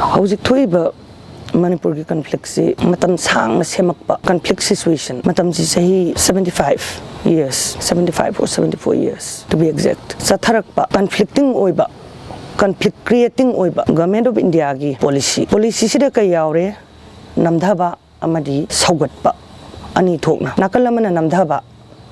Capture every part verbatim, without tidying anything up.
ꯍꯧꯖꯤꯛ ꯊꯣꯛꯏꯕ ꯃꯅꯤꯄꯨꯔꯒꯤ ꯀꯟꯐ꯭ꯂꯤꯛꯁꯤ ꯃꯇꯝ ꯁꯥꯡꯅ ꯁꯦꯝꯃꯛꯄ ꯀꯟꯐ꯭ꯂꯤꯛ ꯁꯤꯆꯨꯋꯦꯁꯟ, ꯃꯇꯝꯁꯤ ꯆꯍꯤ seventy five years, seventy five or seventy four years to be exact, ꯆꯠꯊꯔꯛꯄ ꯀꯟꯐ꯭ꯂꯤꯛꯇꯤꯡ ꯑꯣꯏꯕ, ꯀꯟꯐ꯭ꯂꯤꯛ ꯀ꯭ꯔꯤꯌꯦꯇꯤꯡ ꯑꯣꯏꯕ ꯒꯚꯔꯟꯃꯦꯟꯠ ꯑꯣꯐ ꯏꯟꯗꯤꯌꯥꯒꯤ ꯄꯣꯂꯤꯁꯤ, ꯄꯣꯂꯤꯁꯤꯁꯤꯗ ꯀꯩ ꯌꯥꯎꯔꯦ? ꯅꯝꯊꯕ ꯑꯃꯗꯤ ꯁꯧꯒꯠꯄ, ꯑꯅꯤ ꯊꯣꯛꯅ, ꯅꯥꯀꯜ ꯑꯃꯅ ꯅꯝꯊꯕ,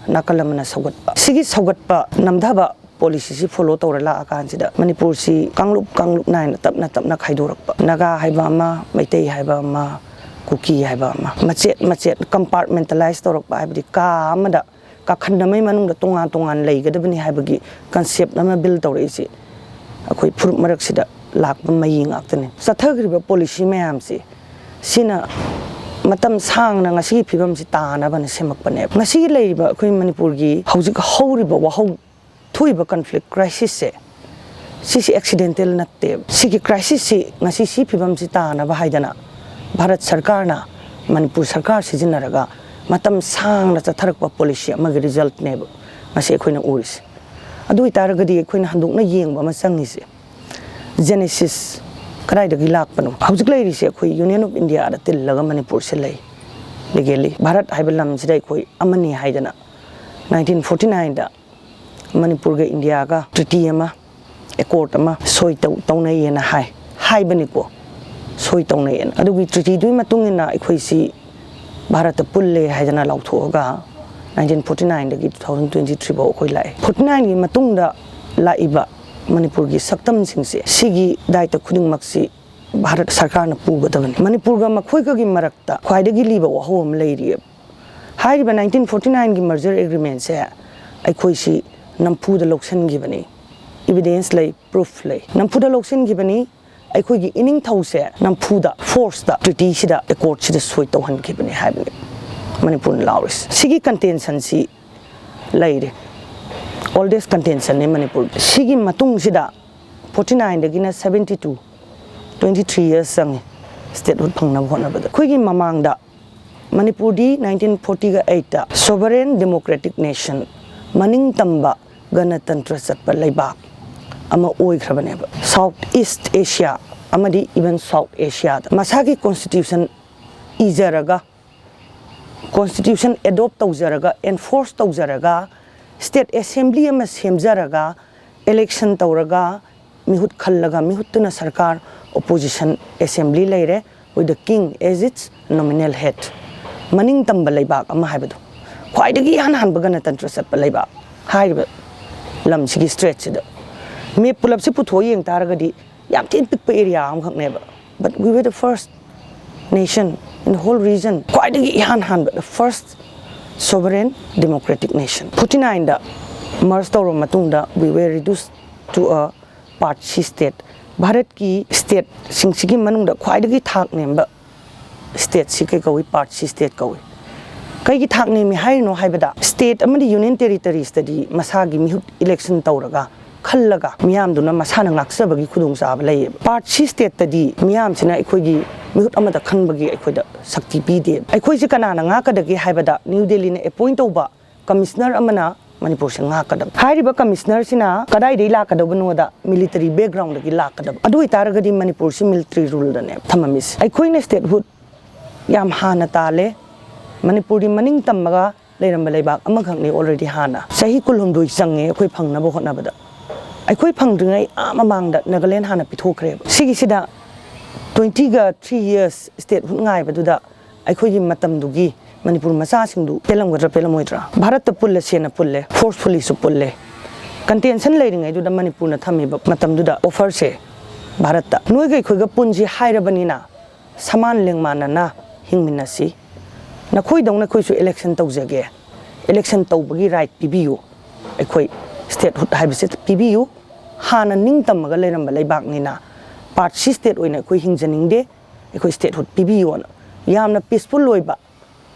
ꯅꯥꯀꯜ ꯑꯃꯅ ꯁꯧꯒꯠꯄ꯫ ꯁꯤꯒꯤ ꯁꯧꯒꯠꯄ ꯅꯝꯊꯕ ꯄꯣꯂꯤꯁꯤꯁꯤ ꯐꯣꯂꯣ ꯇꯧꯔ ꯂꯥꯛꯑꯀꯥꯟꯁꯤꯗ ꯃꯅꯤꯄꯨꯔꯁꯤ ꯀꯥꯡꯂꯨꯞ ꯀꯥꯡꯂꯨꯞ ꯅꯥꯏꯅ ꯇꯞꯅ ꯇꯞꯅ ꯈꯥꯏꯗꯣꯔꯛꯄ, ꯅꯥꯒꯥ ꯍꯥꯏꯕ ꯑꯃ, ꯃꯩꯇꯩ ꯍꯥꯏꯕ ꯑꯃ, ꯀꯨꯀꯤ ꯍꯥꯏꯕ ꯑꯃ, ꯃꯆꯦꯠ ꯃꯆꯦꯠ ꯀꯝꯄꯥꯔꯠꯃꯦꯟꯇꯦꯂꯥꯏꯁ ꯇꯧꯔꯛꯄ, ꯍꯥꯏꯕꯗꯤ ꯀꯥ ꯑꯃꯗ ꯀꯥꯈꯟ ꯑꯃꯒꯤ ꯃꯅꯨꯡꯗ ꯇꯣꯉꯥꯟ ꯇꯣꯉꯥꯟ ꯂꯩꯒꯗꯕꯅꯤ ꯍꯥꯏꯕꯒꯤ ꯀꯟꯁꯦꯞ ꯑꯃ ꯕꯤꯜ ꯇꯧꯔꯛꯏꯁꯤ ꯑꯩꯈꯣꯏ ꯐꯨꯔꯨꯞ ꯃꯔꯛꯁꯤꯗ ꯂꯥꯛꯄ ꯃꯌꯤ ꯉꯥꯛꯇꯅꯤ꯫ ꯆꯠꯊꯈ꯭ꯔꯤꯕ ꯄꯣꯂꯤꯁꯤ ꯃꯌꯥꯝꯁꯤ, ꯁꯤꯅ ꯃꯇꯝ ꯁꯥꯡꯅ ꯉꯁꯤꯒꯤ ꯐꯤꯕꯝꯁꯤ ꯇꯥꯅꯕꯅ ꯁꯦꯝꯃꯛꯄꯅꯦꯕ꯫ ꯉꯁꯤꯒꯤ ꯂꯩꯔꯤꯕ ꯑꯩꯈꯣꯏ ꯃꯅꯤꯄꯨꯔꯒꯤ ꯍꯧꯖꯤꯛ ꯍꯧꯔꯤꯕ ꯋꯥꯍꯧ ꯊꯣꯛꯏꯕ ꯀꯟꯐ꯭ꯂꯤꯛ ꯀ꯭ꯔꯥꯏꯁꯤꯁꯁꯦ, ꯁꯤꯁꯤ ꯑꯦꯛꯁꯤꯗꯦꯟꯇꯦꯜ ꯅꯠꯇꯦꯕ꯫ ꯁꯤꯒꯤ ꯀ꯭ꯔꯥꯏꯁꯤꯁꯁꯤ ꯉꯁꯤ ꯁꯤ ꯐꯤꯕꯝꯁꯤ ꯇꯥꯅꯕ ꯍꯥꯏꯗꯅ ꯚꯥꯔꯠ ꯁꯔꯀꯥꯔꯅ, ꯃꯅꯤꯄꯨꯔ ꯁꯔꯀꯥꯔ ꯁꯤꯖꯤꯟꯅꯔꯒ ꯃꯇꯝ ꯁꯥꯡꯅ ꯆꯠꯊꯔꯛꯄ ꯄꯣꯂꯤꯁꯤ ꯑꯃꯒꯤ ꯔꯤꯖꯜꯠꯅꯦꯕ ꯉꯁꯤ ꯑꯩꯈꯣꯏꯅ ꯎꯔꯤꯁꯦ꯫ ꯑꯗꯨ ꯑꯣꯏꯇꯥꯔꯒꯗꯤ ꯑꯩꯈꯣꯏꯅ ꯍꯟꯗꯣꯛꯅ ꯌꯦꯡꯕ ꯑꯃ ꯆꯪꯉꯤꯁꯦ, ꯖꯦꯅꯦꯁꯤꯁ ꯀꯗꯥꯏꯗꯒꯤ ꯂꯥꯛꯄꯅꯣ? ꯍꯧꯖꯤꯛ ꯂꯩꯔꯤꯁꯦ ꯑꯩꯈꯣꯏ ꯌꯨꯅꯤꯌꯟ ꯑꯣꯐ ꯏꯟꯗꯤꯌꯥꯗ ꯇꯤꯜꯂꯒ ꯃꯅꯤꯄꯨꯔꯁꯦ ꯂꯩ, ꯂꯤꯒꯦꯜꯂꯤ꯫ ꯚꯥꯔꯠ ꯍꯥꯏꯕ ꯂꯝꯁꯤꯗ ꯑꯩꯈꯣꯏ ꯑꯃꯅꯤ ꯍꯥꯏꯗꯅ nineteen forty nineꯗ ꯃꯅꯤꯄꯨꯔꯒ ꯏꯟꯗꯤꯌꯥꯒ ꯇ꯭ꯔꯤꯇꯤ ꯑꯃ, ꯑꯦꯀꯣꯔꯠ ꯑꯃ ꯁꯣꯏ ꯇꯧ-, ꯇꯧꯅꯩꯌꯦꯅ ꯍꯥꯏ, ꯍꯥꯏꯕꯅꯤꯀꯣ, ꯁꯣꯏ ꯇꯧꯅꯩꯌꯦꯅ꯫ ꯑꯗꯨꯒꯤ ꯇ꯭ꯔꯤꯇꯤꯗꯨꯒꯤ ꯃꯇꯨꯡ ꯏꯟꯅ ꯑꯩꯈꯣꯏꯁꯤ ꯚꯥꯔꯠꯇ ꯄꯨꯜꯂꯦ ꯍꯥꯏꯗꯅ ꯂꯥꯎꯊꯣꯛꯑꯒ nineteen forty nineꯗꯒꯤ two thousand twenty three ꯐꯥꯎ ꯑꯩꯈꯣꯏ ꯂꯥꯛꯑꯦ꯫ Forty nineꯒꯤ ꯃꯇꯨꯡꯗ ꯂꯥꯛꯏꯕ ꯃꯅꯤꯄꯨꯔꯒꯤ ꯁꯛꯇꯝꯁꯤꯡꯁꯦ, ꯁꯤꯒꯤ ꯗꯥꯏꯇ ꯈꯨꯗꯤꯡꯃꯛꯁꯤ ꯚꯥꯔꯠ ꯁꯔꯀꯥꯔꯅ ꯄꯨꯒꯗꯕꯅꯤ꯫ ꯃꯅꯤꯄꯨꯔꯒ ꯃꯈꯣꯏꯒꯒꯤ ꯃꯔꯛꯇ ꯈ꯭ꯋꯥꯏꯗꯒꯤ ꯂꯤꯕ ꯋꯥꯍꯧ ꯑꯃ ꯂꯩꯔꯤꯑꯕ꯫ ꯍꯥꯏꯔꯤꯕ nineteen forty nineꯒꯤ merger agreementꯁꯦ ꯑꯩꯈꯣꯏꯁꯤ ꯅꯝꯐꯨꯗ ꯂꯧꯁꯤꯟꯈꯤꯕꯅꯤ꯫ Evidence ꯂꯩ, proof ꯂꯩ꯫ ꯅꯝꯐꯨꯗ ꯂꯧꯁꯤꯟꯈꯤꯕꯅꯤ꯫ ꯑꯩꯈꯣꯏꯒꯤ ꯏꯅꯤꯡꯊꯧꯁꯦ ꯅꯝꯐꯨꯗ, ꯐꯣꯔꯁꯇ, ꯇ꯭ꯔꯤꯇꯤꯁꯤꯗ, ꯑꯦꯀꯣꯔꯠꯁꯤꯗ ꯁꯣꯏ ꯇꯧꯍꯟꯈꯤꯕꯅꯤ ꯍꯥꯏꯕꯅꯤ ꯃꯅꯤꯄꯨꯔꯅ ꯂꯥꯎꯔꯤꯁꯦ꯫ ꯁꯤꯒꯤ ꯀꯟꯇꯦꯟꯁꯟꯁꯤ ꯂꯩꯔꯦ, ꯑꯣꯜꯗꯦꯁ ꯀꯟꯇꯦꯟꯁꯟꯅꯤ ꯃꯅꯤꯄꯨꯔꯒꯤ꯫ ꯁꯤꯒꯤ ꯃꯇꯨꯡꯁꯤꯗ forty nineꯗꯒꯤꯅ seventy two, twenty three years ꯆꯪꯉꯤ statehood ꯐꯪꯅꯕ ꯍꯣꯠꯅꯕꯗ꯫ ꯑꯩꯈꯣꯏꯒꯤ ꯃꯃꯥꯡꯗ ꯃꯅꯤꯄꯨꯔꯗꯤ nineteen forty eight sovereign democratic nation, ꯃꯅꯤꯡ ꯇꯝꯕ ꯒꯅꯇꯟꯇ꯭ꯔ ꯆꯠꯄ ꯂꯩꯕꯥꯛ ꯑꯃ ꯑꯣꯏꯈ꯭ꯔꯕꯅꯦꯕ꯫ South East Asia ꯑꯃꯗꯤ even South Asiaꯗ ꯃꯁꯥꯒꯤ constitution ꯏꯖꯔꯒ, constitution adopt ꯇꯧꯖꯔꯒ, enforce ꯇꯧꯖꯔꯒ, state assembly ꯑꯃ ꯁꯦꯝꯖꯔꯒ, election ꯇꯧꯔꯒ, ꯃꯤꯍꯨꯠ ꯈꯜꯂꯒ, ꯃꯤꯍꯨꯠꯇꯨꯅ ꯁꯔꯀꯥꯔ, opposition assembly ꯂꯩꯔꯦ, with the king as its nominal head꯫ ꯃꯅꯤꯡ ꯇꯝꯕ ꯂꯩꯕꯥꯛ ꯑꯃ ꯍꯥꯏꯕꯗꯣ, ꯈ꯭ꯋꯥꯏꯗꯒꯤ ꯏꯍꯥꯟ ꯍꯥꯟꯕ ꯒꯅꯇꯟꯇ꯭ꯔ ꯆꯠꯄ ꯂꯩꯕꯥꯛ ꯍꯥꯏꯔꯤꯕ ꯂꯝꯁꯤꯒꯤ stateꯁꯤꯗ꯫ Map ꯄꯨꯂꯞꯁꯤ ꯄꯨꯊꯣꯛꯑ ꯌꯦꯡ ꯇꯥꯔꯒꯗꯤ ꯌꯥꯝ ꯊꯤꯅ ꯄꯤꯛꯄ area ꯑꯃꯈꯛꯅꯦꯕ, but we were the first nation in the whole region, ꯈ꯭ꯋꯥꯏꯗꯒꯤ ꯏꯍꯥꯟ ꯍꯥꯟꯕ, the first sovereign democratic nation꯫ Forty nineꯗ merge ꯇꯧꯔꯕ ꯃꯇꯨꯡꯗ we were reduced to a part C state꯫ ꯚꯥꯔꯠꯀꯤ stateꯁꯤꯡꯁꯤꯒꯤ ꯃꯅꯨꯡꯗ ꯈ꯭ꯋꯥꯏꯗꯒꯤ ꯊꯥꯛ ꯅꯦꯝꯕ stateꯁꯤ ꯀꯩ ꯀꯧꯏ? Part C state ꯀꯧꯏ꯫ ꯀꯩꯒꯤ ꯊꯥꯛ ꯅꯦꯝꯃꯤ ꯍꯥꯏꯔꯤꯅꯣ ꯍꯥꯏꯕꯗ, state ꯑꯃꯗꯤ union territoriesꯇꯗꯤ ꯃꯁꯥꯒꯤ ꯃꯤꯍꯨꯠ election ꯇꯧꯔꯒ, ꯈꯜꯂꯒ, ꯃꯤꯌꯥꯝꯗꯨꯅ ꯃꯁꯥꯅ ꯉꯥꯛꯆꯕꯒꯤ ꯈꯨꯗꯣꯡꯆꯥꯕ ꯂꯩꯌꯦꯕ꯫ Part C stateꯇꯗꯤ ꯃꯤꯌꯥꯝꯁꯤꯅ ꯑꯩꯈꯣꯏꯒꯤ ꯃꯤꯍꯨꯠ ꯑꯃꯗ ꯈꯟꯕꯒꯤ ꯑꯩꯈꯣꯏꯗ ꯁꯛꯇꯤ ꯄꯤꯗꯦꯕ꯫ ꯑꯩꯈꯣꯏꯁꯦ ꯀꯅꯥꯅ ꯉꯥꯛꯀꯗꯒꯦ ꯍꯥꯏꯕꯗ, New Delhiꯅ appoint ꯇꯧꯕ commissioner ꯑꯃꯅ ꯃꯅꯤꯄꯨꯔꯁꯦ ꯉꯥꯛꯀꯗꯕ꯫ ꯍꯥꯏꯔꯤꯕ commissionerꯁꯤꯅ ꯀꯗꯥꯏꯗꯒꯤ ꯂꯥꯛꯀꯗꯕꯅꯣꯗ, military backgroundꯗꯒꯤ ꯂꯥꯛꯀꯗꯕ꯫ ꯑꯗꯨ ꯑꯣꯏꯇꯥꯔꯒꯗꯤ ꯃꯅꯤꯄꯨꯔꯁꯤ military ruleꯗꯅꯦ ꯊꯝꯃꯝꯃꯤꯁꯦ꯫ ꯑꯩꯈꯣꯏꯅ statehood ꯌꯥꯝ ꯍꯥꯟꯅ ꯇꯥꯜꯂꯦ꯫ ꯃꯅꯤꯄꯨꯔꯗꯤ ꯃꯅꯤꯡ ꯇꯝꯃꯒ ꯂꯩꯔꯝꯕ ꯂꯩꯕꯥꯛ ꯑꯃꯈꯛꯅꯤ already ꯍꯥꯟꯅ꯫ ꯆꯍꯤ ꯀꯨꯟꯍꯨꯝꯗꯣꯏ ꯆꯪꯉꯦ ꯑꯩꯈꯣꯏ ꯐꯪꯅꯕ ꯍꯣꯠꯅꯕꯗ꯫ ꯑꯩꯈꯣꯏ ꯐꯪꯗ꯭ꯔꯤꯉꯩ ꯑꯥ ꯃꯃꯥꯡꯗ ꯅꯥꯒꯥꯂꯦꯟ ꯍꯥꯟꯅ ꯄꯤꯊꯣꯛꯈ꯭ꯔꯦꯕ꯫ ꯁꯤꯒꯤꯁꯤꯗ twentyꯒ three years statehood ꯉꯥꯏꯕꯗꯨꯗ ꯑꯩꯈꯣꯏꯒꯤ ꯃꯇꯝꯗꯨꯒꯤ ꯃꯅꯤꯄꯨꯔ ꯃꯆꯥꯁꯤꯡꯗꯨ ꯄꯦꯜꯂꯝꯒꯗ꯭ꯔꯥ ꯄꯦꯜꯂꯝꯃꯣꯏꯗ꯭ꯔꯥ? ꯚꯥꯔꯠꯇ ꯄꯨꯜꯂꯁꯦꯅ ꯄꯨꯜꯂꯦ, forcefullyꯁꯨ ꯄꯨꯜꯂꯦ꯫ Contention ꯂꯩꯔꯤꯉꯩꯗꯨꯗ ꯃꯅꯤꯄꯨꯔꯅ ꯊꯝꯃꯤꯕ ꯃꯇꯝꯗꯨꯗ offerꯁꯦ ꯚꯥꯔꯠꯇ, "ꯅꯣꯏꯒ ꯑꯩꯈꯣꯏꯒ ꯄꯨꯟꯁꯤ ꯍꯥꯏꯔꯕꯅꯤꯅ ꯁꯃꯥꯟ ꯂꯦꯡꯃꯥꯟꯅꯅ ꯍꯤꯡꯃꯤꯟꯅꯁꯤ꯫ ꯅꯈꯣꯏꯗꯧꯅ ꯑꯩꯈꯣꯏꯁꯨ election ꯇꯧꯖꯒꯦ꯫ Election ꯇꯧꯕꯒꯤ right ꯄꯤꯕꯤꯌꯨ꯫ ꯑꯩꯈꯣꯏ statehood ꯍꯥꯏꯕꯁꯦ ꯄꯤꯕꯤꯌꯨ꯫ ꯍꯥꯟꯅ ꯅꯤꯡꯇꯝꯃꯒ ꯂꯩꯔꯝꯕ ꯂꯩꯕꯥꯛꯅꯤꯅ part C state ꯑꯣꯏꯅ ꯑꯩꯈꯣꯏ ꯍꯤꯡꯖꯅꯤꯡꯗꯦ꯫ ꯑꯩꯈꯣꯏ statehood ꯄꯤꯕꯤꯌꯣꯅ ꯌꯥꯝꯅ peaceful ꯑꯣꯏꯕ,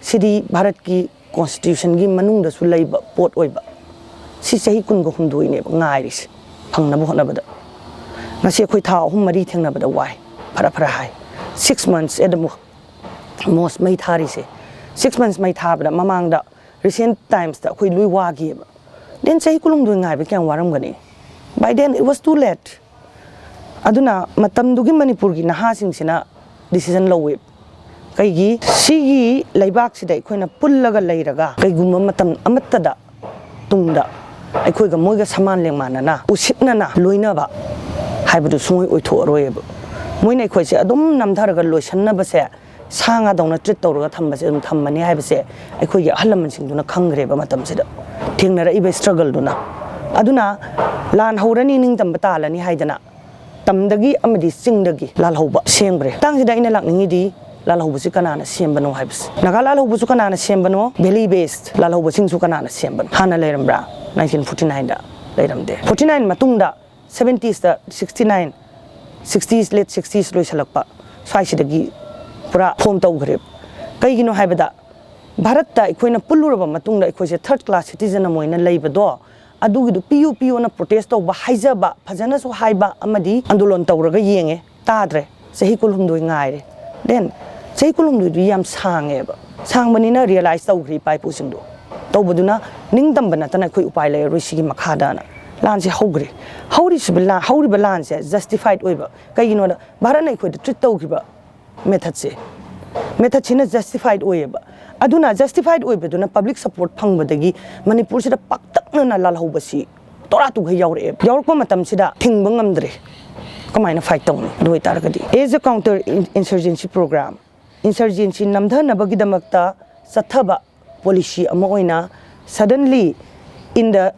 ꯁꯤꯗꯤ ꯚꯥꯔꯠꯀꯤ constitutionꯒꯤ ꯃꯅꯨꯡꯗꯁꯨ ꯂꯩꯕ ꯄꯣꯠ ꯑꯣꯏꯕ, ꯁꯤ ꯆꯍꯤ ꯀꯨꯟꯒ ꯍꯨꯝꯗꯣꯏꯅꯦꯕ ꯉꯥꯏꯔꯤꯁꯦ ꯐꯪꯅꯕ ꯍꯣꯠꯅꯕꯗ꯫ ꯉꯁꯤ ꯑꯩꯈꯣꯏ ꯊꯥ ꯑꯍꯨꯝ ꯃꯔꯤ ꯊꯦꯡꯅꯕꯗ ꯋꯥꯏ, ꯐꯔ ꯐꯔ ꯍꯥꯏ꯫ Six months at the mo-, most ꯃꯩ ꯊꯥꯔꯤꯁꯦ꯫ Six months ꯃꯩ ꯊꯥꯕꯗ, ꯃꯃꯥꯡꯗ recent timesꯇ ꯑꯩꯈꯣꯏ ꯂꯣꯏ ꯋꯥꯈꯤꯑꯕ꯫ Then ꯆꯍꯤ ꯀꯨꯟꯍꯨꯝꯗꯣꯏ ꯉꯥꯏꯕ ꯀꯌꯥꯝ ꯋꯥꯔꯝꯒꯅꯤ? By then it was too late꯫ ꯑꯗꯨꯅ ꯃꯇꯝꯗꯨꯒꯤ ꯃꯅꯤꯄꯨꯔꯒꯤ ꯅꯍꯥꯁꯤꯡꯁꯤꯅ ꯗꯤꯁꯤꯖꯟ ꯂꯧꯋꯤ꯫ ꯀꯩꯒꯤ? ꯁꯤꯒꯤ ꯂꯩꯕꯥꯛꯁꯤꯗ ꯑꯩꯈꯣꯏꯅ ꯄꯨꯜꯂꯒ ꯂꯩꯔꯒ ꯀꯩꯒꯨꯝꯕ ꯃꯇꯝ ꯑꯃꯠꯇꯗ ꯇꯨꯡꯗ ꯑꯩꯈꯣꯏꯒ ꯃꯣꯏꯒ ꯁꯃꯥꯟ ꯂꯦꯡꯃꯥꯟꯅꯅ ꯎꯁꯤꯠꯅꯅ ꯂꯣꯏꯅꯕ ꯍꯥꯏꯕꯗꯨ ꯁꯨꯡꯑꯣꯏ ꯑꯣꯏꯊꯣꯛꯑꯔꯣꯏꯕ꯫ ꯃꯣꯏꯅ ꯑꯩꯈꯣꯏꯁꯦ ꯑꯗꯨꯝ ꯅꯝꯊꯔꯒ ꯂꯣꯏꯁꯟꯅꯕꯁꯦ, ꯁꯥ ꯉꯥꯗꯧꯅ ꯇ꯭ꯔꯤꯠ ꯇꯧꯔꯒ ꯊꯝꯕꯁꯦ ꯑꯗꯨꯝ ꯊꯝꯃꯅꯤ ꯍꯥꯏꯕꯁꯦ ꯑꯩꯈꯣꯏꯒꯤ ꯑꯍꯜ ꯂꯃꯟꯁꯤꯡꯗꯨꯅ ꯈꯪꯈ꯭ꯔꯦꯕ ꯃꯇꯝꯁꯤꯗ, ꯊꯦꯡꯅꯔꯛꯏꯕ ꯁ꯭ꯇ꯭ꯔꯒꯜꯗꯨꯅ꯫ ꯑꯗꯨꯅ ꯂꯥꯟ ꯍꯧꯔꯅꯤ, ꯅꯤꯡꯇꯝꯕ ꯇꯥꯜꯂꯅꯤ ꯍꯥꯏꯗꯅ ꯇꯝꯗꯒꯤ ꯑꯃꯗꯤ ꯆꯤꯡꯗꯒꯤ ꯂꯥꯜꯍꯧꯕ ꯁꯦꯝꯈ꯭ꯔꯦ꯫ ꯃꯇꯥꯡꯁꯤꯗ ꯑꯩꯅ ꯂꯥꯛꯅꯤꯡꯉꯤꯗꯤ, ꯂꯥꯜꯍꯧꯕꯁꯤ ꯀꯅꯥꯅ ꯁꯦꯝꯕꯅꯣ ꯍꯥꯏꯕꯁꯤ꯫ ꯅꯥꯒꯥ ꯂꯥꯜꯍꯧꯕꯁꯨ ꯀꯅꯥꯅ ꯁꯦꯝꯕꯅꯣ, ꯚꯦꯂꯤ ꯕꯦꯁ ꯂꯥꯜꯍꯧꯕꯁꯤꯡꯁꯨ ꯀꯅꯥꯅ ꯁꯦꯝꯕꯅꯣ? ꯍꯥꯟꯅ ꯂꯩꯔꯝꯕ꯭ꯔꯥ? ꯅꯥꯏꯟꯇꯤꯟ ꯐꯣꯔꯇꯤ ꯅꯥꯏꯟꯗ ꯂꯩꯔꯝꯗꯦ꯫ ꯐꯣꯔꯇꯤ ꯅꯥꯏꯟ ꯃꯇꯨꯡꯗ, ꯁꯕꯦꯟꯇꯤꯁꯇ, ꯁꯤꯛꯁꯇꯤ ꯅꯥꯏꯟ, ꯁꯤꯛꯁꯇꯤꯁ, ꯂꯦꯠ ꯁꯤꯛꯁꯇꯤꯁ ꯂꯣꯏꯁꯤꯜꯂꯛꯄ ꯁ꯭ꯋꯥꯏꯁꯤꯗꯒꯤ ꯄꯨꯔꯥ ꯐꯣꯝ ꯇꯧꯈ꯭ꯔꯦ꯫ ꯀꯩꯒꯤꯅꯣ ꯍꯥꯏꯕꯗ, ꯚꯥꯔꯠꯇ ꯑꯩꯈꯣꯏꯅ ꯄꯨꯜꯂꯨꯔꯕ ꯃꯇꯨꯡꯗ ꯑꯩꯈꯣꯏꯁꯦ ꯊꯔꯠ ꯀ꯭ꯂꯥꯁ ꯁꯤꯇꯤꯖꯟ ꯑꯃ ꯑꯣꯏꯅ ꯂꯩꯕꯗꯣ, ꯑꯗꯨꯒꯤꯗꯨ ꯄꯤꯌꯨ ꯄꯤꯌꯨꯅ ꯄ꯭ꯔꯣꯇꯦꯁ ꯇꯧꯕ, ꯍꯥꯏꯖꯕ, ꯐꯖꯅꯁꯨ ꯍꯥꯏꯕ ꯑꯃꯗꯤ ꯑꯟꯗꯣꯂꯟ ꯇꯧꯔꯒ ꯌꯦꯡꯉꯦ, ꯇꯥꯗ꯭ꯔꯦ꯫ ꯆꯍꯤ ꯀꯨꯟꯍꯨꯝꯗꯣꯏ ꯉꯥꯏꯔꯦ꯫ ꯗꯦꯟ ꯆꯍꯤ ꯀꯨꯟꯍꯨꯝꯗꯣꯏꯗꯨ ꯌꯥꯝ ꯁꯥꯡꯉꯦꯕ꯫ ꯁꯥꯡꯕꯅꯤꯅ ꯔꯤꯌꯦꯂꯥꯏꯁ ꯇꯧꯈ꯭ꯔꯦ ꯏꯄꯥ ꯏꯄꯨꯁꯤꯡꯗꯣ꯫ ꯇꯧꯕꯗꯨꯅ ꯅꯤꯡꯇꯝꯕ ꯅꯠꯇꯅ ꯑꯩꯈꯣꯏ ꯎꯄꯥꯏ ꯂꯩꯔꯔꯣꯏ, ꯁꯤꯒꯤ ꯃꯈꯥꯗꯅ ꯂꯥꯟꯁꯦ ꯍꯧꯈ꯭ꯔꯦ꯫ ꯍꯧꯔꯤꯁꯤꯕ ꯂꯥꯟ, ꯍꯧꯔꯤꯕ ꯂꯥꯟꯁꯦ ꯖꯁꯇꯤꯐꯥꯏꯠ ꯑꯣꯏꯕ꯫ ꯀꯩꯒꯤꯅꯣꯗ, ꯚꯥꯔꯠꯅ ꯑꯩꯈꯣꯏꯗ ꯇ꯭ꯔꯤꯠ ꯇꯧꯈꯤꯕ ꯃꯦꯊꯠꯁꯦ, ꯃꯦꯊꯠꯁꯤꯅ ꯖꯁꯇꯤꯐꯥꯏꯠ ꯑꯣꯏꯌꯦꯕ꯫ ꯑꯗꯨꯅ ꯖꯁꯇꯤꯐꯥꯏꯠ ꯑꯣꯏꯕꯗꯨꯅ ꯄꯕ꯭ꯂꯤꯛ ꯁꯄꯣꯔꯠ ꯐꯪꯕꯗꯒꯤ ꯃꯅꯤꯄꯨꯔꯁꯤꯗ ꯄꯥꯛꯇꯛꯅꯅ ꯂꯥꯜꯍꯧꯕꯁꯤ ꯇꯣꯔꯥ ꯇꯨꯈꯩ ꯌꯥꯎꯔꯛꯑꯦꯕ꯫ ꯌꯥꯎꯔꯛꯄ ꯃꯇꯝꯁꯤꯗ ꯊꯤꯡꯕ ꯉꯝꯗ꯭ꯔꯦ꯫ ꯀꯃꯥꯏꯅ ꯐꯥꯏꯠ ꯇꯧꯅꯤ? ꯑꯗꯨ ꯑꯣꯏꯇꯥꯔꯒꯗꯤ, as a counter insurgency program, insurgency ꯅꯝꯊꯅꯕꯒꯤꯗꯃꯛꯇ ꯆꯠꯊꯕ ꯄꯣꯂꯤꯁꯤ ꯑꯃ ꯑꯣꯏꯅ, suddenly in the,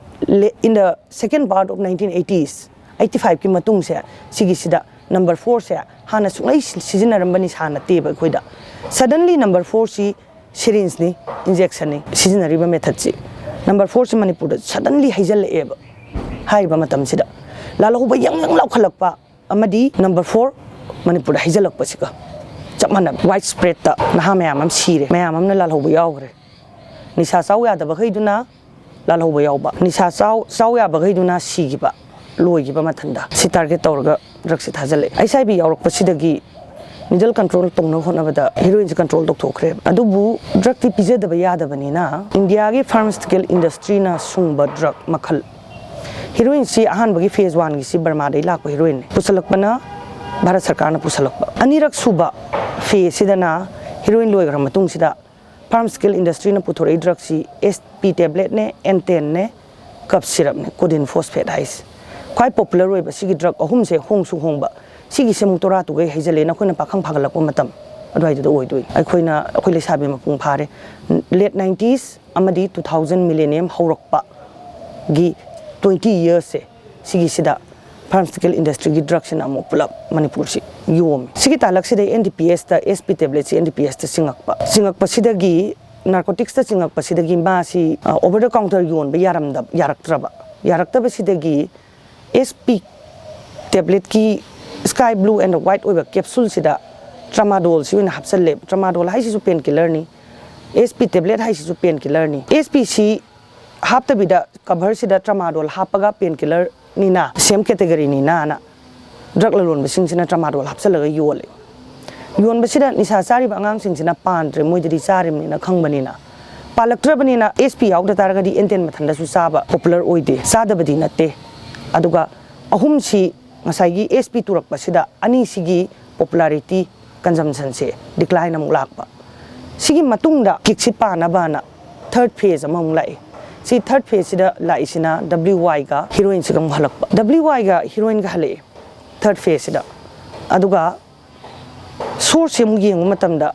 in the second part of nineteen eighties, eighty five ꯀꯤ ꯃꯇꯨꯡꯁꯦ, ꯁꯤꯒꯤꯁꯤꯗ ꯅꯝꯕꯔ ꯐꯣꯔꯁꯦ ꯍꯥꯟꯅ ꯁꯨꯡꯂꯩ ꯁꯤ-, ꯁꯤꯖꯤꯟꯅꯔꯝꯕ ꯅꯤꯁꯥ ꯅꯠꯇꯦꯕ ꯑꯩꯈꯣꯏꯗ꯫ Suddenly ꯅꯝꯕꯔ ꯐꯣꯔꯁꯤ ꯁꯤꯔꯤꯟꯁꯅꯤ, ꯏꯟꯖꯦꯛꯁꯟꯅꯤ ꯁꯤꯖꯤꯟꯅꯔꯤꯕ ꯃꯦꯊꯠꯁꯤ꯫ ꯅꯝꯕꯔ ꯐꯣꯔꯁꯤ ꯃꯅꯤꯄꯨꯔꯗ suddenly ꯍꯩꯖꯤꯜꯂꯛꯑꯦꯕ꯫ ꯍꯥꯏꯔꯤꯕ ꯃꯇꯝꯁꯤꯗ ꯂꯥꯜꯍꯧꯕ ꯌꯪ ꯌꯪ ꯂꯥꯎꯈꯠꯂꯛꯄ ꯑꯃꯗꯤ ꯅꯝꯕꯔ ꯐꯣꯔ ꯃꯅꯤꯄꯨꯔꯗ ꯍꯩꯖꯤꯜꯂꯛꯄꯁꯤꯒ ꯆꯞ ꯃꯥꯟꯅꯕ꯫ ꯋꯥꯏꯠ ꯁ꯭ꯄ꯭ꯔꯦꯗꯇ ꯅꯍꯥ ꯃꯌꯥꯝ ꯑꯃ ꯁꯤꯔꯦ, ꯃꯌꯥꯝ ꯑꯃꯅ ꯂꯥꯜꯍꯧꯕ ꯌꯥꯎꯈ꯭ꯔꯦ꯫ ꯅꯤꯁꯥ ꯆꯥꯎ ꯌꯥꯗꯕꯈꯩꯗꯨꯅ ꯂꯥꯜꯍꯧꯕ ꯌꯥꯎꯕ, ꯅꯤꯁꯥ ꯆꯥꯎ, ꯆꯥꯎ ꯌꯥꯕꯈꯩꯗꯨꯅ ꯁꯤꯈꯤꯕ, ꯂꯣꯏꯈꯤꯕ ꯃꯊꯟꯗ꯫ ꯁꯤ ꯇꯥꯔꯒꯦꯠ ꯇꯧꯔꯒ ꯗ꯭ꯔꯒꯁꯤ ꯊꯥꯖꯤꯜꯂꯛꯑꯦ꯫ ꯑꯩꯆ ꯑꯥꯏ ꯚꯤ ꯌꯥꯎꯔꯛꯄꯁꯤꯗꯒꯤ ꯅꯤꯗꯜ ꯀꯟꯇ꯭ꯔꯣꯜ ꯇꯧꯅꯕ ꯍꯣꯠꯅꯕꯗ ꯍꯤꯔꯣꯏꯟꯁꯦ ꯀꯟꯇ꯭ꯔꯣꯜ ꯇꯧꯊꯣꯛꯈ꯭ꯔꯦꯕ꯫ ꯑꯗꯨꯕꯨ ꯗ꯭ꯔꯒꯇꯤ ꯄꯤꯖꯗꯕ ꯌꯥꯗꯕꯅꯤꯅ, ꯏꯟꯗꯤꯌꯥꯒꯤ ꯐꯥꯔꯃꯥꯁꯤꯎꯇꯤꯀꯦꯜ ꯏꯟꯗꯁꯇ꯭ꯔꯤꯅ ꯁꯨꯡꯕ ꯗ꯭ꯔꯒ ꯃꯈꯜ ꯍꯤꯔꯣꯏꯟꯁꯤ ꯑꯍꯥꯟꯕꯒꯤ ꯐꯦꯁ ꯋꯥꯟꯒꯤꯁꯤ ꯕꯔꯃꯥꯗꯒꯤ ꯂꯥꯛꯄ ꯍꯤꯔꯣꯏꯟꯅꯤ, ꯄꯨꯁꯜꯂꯛꯄꯅ ꯚꯥꯔꯠ ꯁꯔꯀꯥꯔꯅ ꯄꯨꯁꯜꯂꯛꯄ꯫ ꯑꯅꯤꯔꯛ ꯁꯨꯕ ꯐꯦꯁꯁꯤꯗꯅ ꯍꯤꯔꯣꯏꯟ ꯂꯣꯏꯈ꯭ꯔ ꯃꯇꯨꯡꯁꯤꯗ ꯐꯥꯔꯃꯥꯁꯤꯀꯦꯜ ꯏꯟꯗꯁꯇ꯭ꯔꯤꯅ ꯄꯨꯊꯣꯔꯛꯏ ꯗ꯭ꯔꯛꯁꯤ ꯑꯦꯁ ꯄꯤ ꯇꯦꯕ꯭ꯂꯦꯠꯅꯦ, ꯑꯦꯟꯇꯦꯟꯅꯦ, ꯀꯞ ꯁꯤꯔꯞꯅꯦ, ꯀꯣꯗꯤꯟ ꯐꯣꯁꯐꯦꯠ ꯍꯥꯏꯁꯦ꯫ ꯈ꯭ꯋꯥꯏ ꯄꯣꯄꯨꯂꯔ ꯑꯣꯏꯕ ꯁꯤꯒꯤ ꯗ꯭ꯔꯛ ꯑꯍꯨꯝꯁꯦ ꯍꯣꯡꯁꯨ ꯍꯣꯡꯕ, ꯁꯤꯒꯤꯁꯦ ꯑꯃꯨꯛ ꯇꯣꯔꯥ ꯇꯨꯒꯩ ꯍꯩꯖꯜꯂꯦꯅ ꯑꯩꯈꯣꯏꯅ ꯄꯥꯈꯪ ꯐꯥꯒꯠꯂꯛꯄ ꯃꯇꯝ ꯑꯗꯨꯋꯥꯏꯗꯨꯗ ꯑꯣꯏꯗꯣꯏꯅꯤ꯫ ꯑꯩꯈꯣꯏꯅ, ꯑꯩꯈꯣꯏ ꯂꯩꯁꯥꯕꯤ ꯃꯄꯨꯡ ꯐꯥꯔꯦ, ꯂꯦꯠ ꯅꯥꯏꯟꯇꯤꯁ ꯑꯃꯗꯤ ꯇꯨ ꯊꯥꯎꯖꯟ ꯃꯤꯂꯦꯅꯤꯌꯝ ꯍꯧꯔꯛꯄꯒꯤ ꯇ꯭ꯋꯦꯟꯇꯤ ꯌꯔꯁꯁꯦ, ꯁꯤꯒꯤꯁꯤꯗ ꯐꯥꯔꯃꯥꯁꯤꯀꯦꯜ ꯏꯟꯗꯁꯇ꯭ꯔꯤꯒꯤ ꯗ꯭ꯔꯛꯁꯤꯅ ꯑꯃꯨꯛ ꯄꯨꯂꯞ ꯃꯅꯤꯄꯨꯔꯁꯤ ꯌꯣꯝꯃꯤ꯫ ꯁꯤꯒꯤ ꯇꯥꯂꯛꯁꯤꯗ ꯑꯦꯟ ꯗꯤ ꯄꯤ ꯑꯦꯁꯇ, ꯑꯦꯁ ꯄꯤ ꯇꯦꯕ꯭ꯂꯦꯠꯁꯤ ꯑꯦꯟ ꯗꯤ ꯄꯤ ꯑꯦꯁꯇ ꯆꯤꯡꯉꯛꯄ꯫ ꯆꯤꯡꯉꯛꯄꯁꯤꯗꯒꯤ ꯅꯥꯔꯀꯣꯇꯤꯛꯁꯇ ꯆꯤꯡꯉꯛꯄꯁꯤꯗꯒꯤ ꯃꯥꯁꯤ ꯑꯣꯚꯔ ꯗ ꯀꯥꯎꯟꯇꯔ ꯌꯣꯟꯕ ꯌꯥꯔꯝꯗꯕ, ꯌꯥꯔꯛꯇ꯭ꯔꯕ꯫ ꯌꯥꯔꯛꯇꯕꯁꯤꯗꯒꯤ ꯑꯦꯁ ꯄꯤ ꯇꯦꯕ꯭ꯂꯦꯠꯀꯤ ꯁ꯭ꯀꯥꯏ ꯕ꯭ꯂꯨ ꯑꯦꯟ ꯋꯥꯏꯠ ꯑꯣꯏꯕ ꯀꯦꯞꯁꯨꯜꯁꯤꯗ ꯇ꯭ꯔꯃꯥꯗꯣꯜꯁꯤ ꯑꯣꯏꯅ ꯍꯥꯞꯆꯜꯂꯦ꯫ ꯇ꯭ꯔꯃꯥꯗꯣꯜ ꯍꯥꯏꯁꯤꯁꯨ ꯄꯦꯟ ꯀꯤꯂꯔꯅꯤ, ꯑꯦꯁ ꯄꯤ ꯇꯦꯕ꯭ꯂꯦꯠ ꯍꯥꯏꯁꯤꯁꯨ ꯄꯦꯟ ꯀꯤꯂꯔꯅꯤ꯫ ꯑꯦꯁ ꯄꯤꯁꯤ ꯍꯥꯞꯇꯕꯤꯗ ꯀꯚꯔꯁꯤꯗ ꯇ꯭ꯔꯃꯥꯗꯣꯜ ꯍꯥꯞꯄꯒ ꯄꯦꯟ ꯀꯤꯂꯔꯅꯤꯅ, ꯁꯦꯝ ꯀꯦꯇꯦꯒꯣꯔꯤꯅꯤꯅꯅ ꯗ꯭ꯔꯛ ꯂꯂꯣꯟꯕꯁꯤꯡꯁꯤꯅ ꯇ꯭ꯔꯃꯥꯗꯣꯜ ꯍꯥꯞꯆꯜꯂꯒ ꯌꯣꯜꯂꯦ꯫ ꯌꯣꯟꯕꯁꯤꯗ ꯅꯤꯁꯥ ꯆꯥꯔꯤꯕ ꯑꯉꯥꯡꯁꯤꯡꯁꯤꯅ ꯄꯥꯟꯗ꯭ꯔꯦ, ꯃꯣꯏꯗꯗꯤ ꯆꯥꯔꯤꯕꯅꯤꯅ ꯈꯪꯕꯅꯤꯅ꯫ ꯄꯥꯜꯂꯛꯇ꯭ꯔꯕꯅꯤꯅ ꯑꯦꯁ ꯄꯤ ꯌꯥꯎꯗ ꯇꯥꯔꯒꯗꯤ ꯑꯦꯟꯇꯦꯟ ꯃꯊꯟꯗꯁꯨ ꯆꯥꯕ ꯄꯣꯄꯨꯂꯔ ꯑꯣꯏꯗꯦ, ꯆꯥꯗꯕꯗꯤ ꯅꯠꯇꯦ꯫ ꯑꯗꯨꯒ ꯑꯍꯨꯝꯁꯤ ꯉꯁꯥꯏꯒꯤ ꯑꯦꯁ ꯄꯤ ꯇꯨꯔꯛꯄꯁꯤꯗ ꯑꯅꯤꯁꯤꯒꯤ ꯄꯣꯄꯨꯂꯥꯔꯤꯇꯤ, ꯀꯟꯖꯝꯁꯟꯁꯦ ꯗꯤꯀ꯭ꯂꯥꯏꯟ ꯑꯃꯨꯛ ꯂꯥꯛꯄ꯫ ꯁꯤꯒꯤ ꯃꯇꯨꯡꯗ ꯀꯤꯛꯁꯤ ꯄꯥꯅꯕꯅ ꯊꯔꯠ ꯐꯦꯁ ꯑꯃꯃꯨꯛ ꯂꯥꯛꯏ꯫ ꯁꯤ ꯊꯔꯠ ꯐꯦꯁꯁꯤꯗ ꯂꯥꯛꯏꯁꯤꯅ ꯗꯕ꯭ꯂꯤꯎ ꯋꯥꯏꯒ ꯍꯤꯔꯣꯏꯟꯁꯤꯒ ꯑꯃꯨꯛ ꯍꯜꯂꯛꯄ꯫ ꯗꯕ꯭ꯂꯤꯎ ꯋꯥꯏꯒ ꯍꯤꯔꯣꯏꯟꯒ ꯍꯜꯂꯛꯑꯦ ꯊꯔꯠ ꯐꯦꯁꯁꯤꯗ꯫ ꯑꯗꯨꯒ ꯁꯣꯔꯁꯁꯤ ꯑꯃꯨꯛ ꯌꯦꯡꯕ ꯃꯇꯝꯗ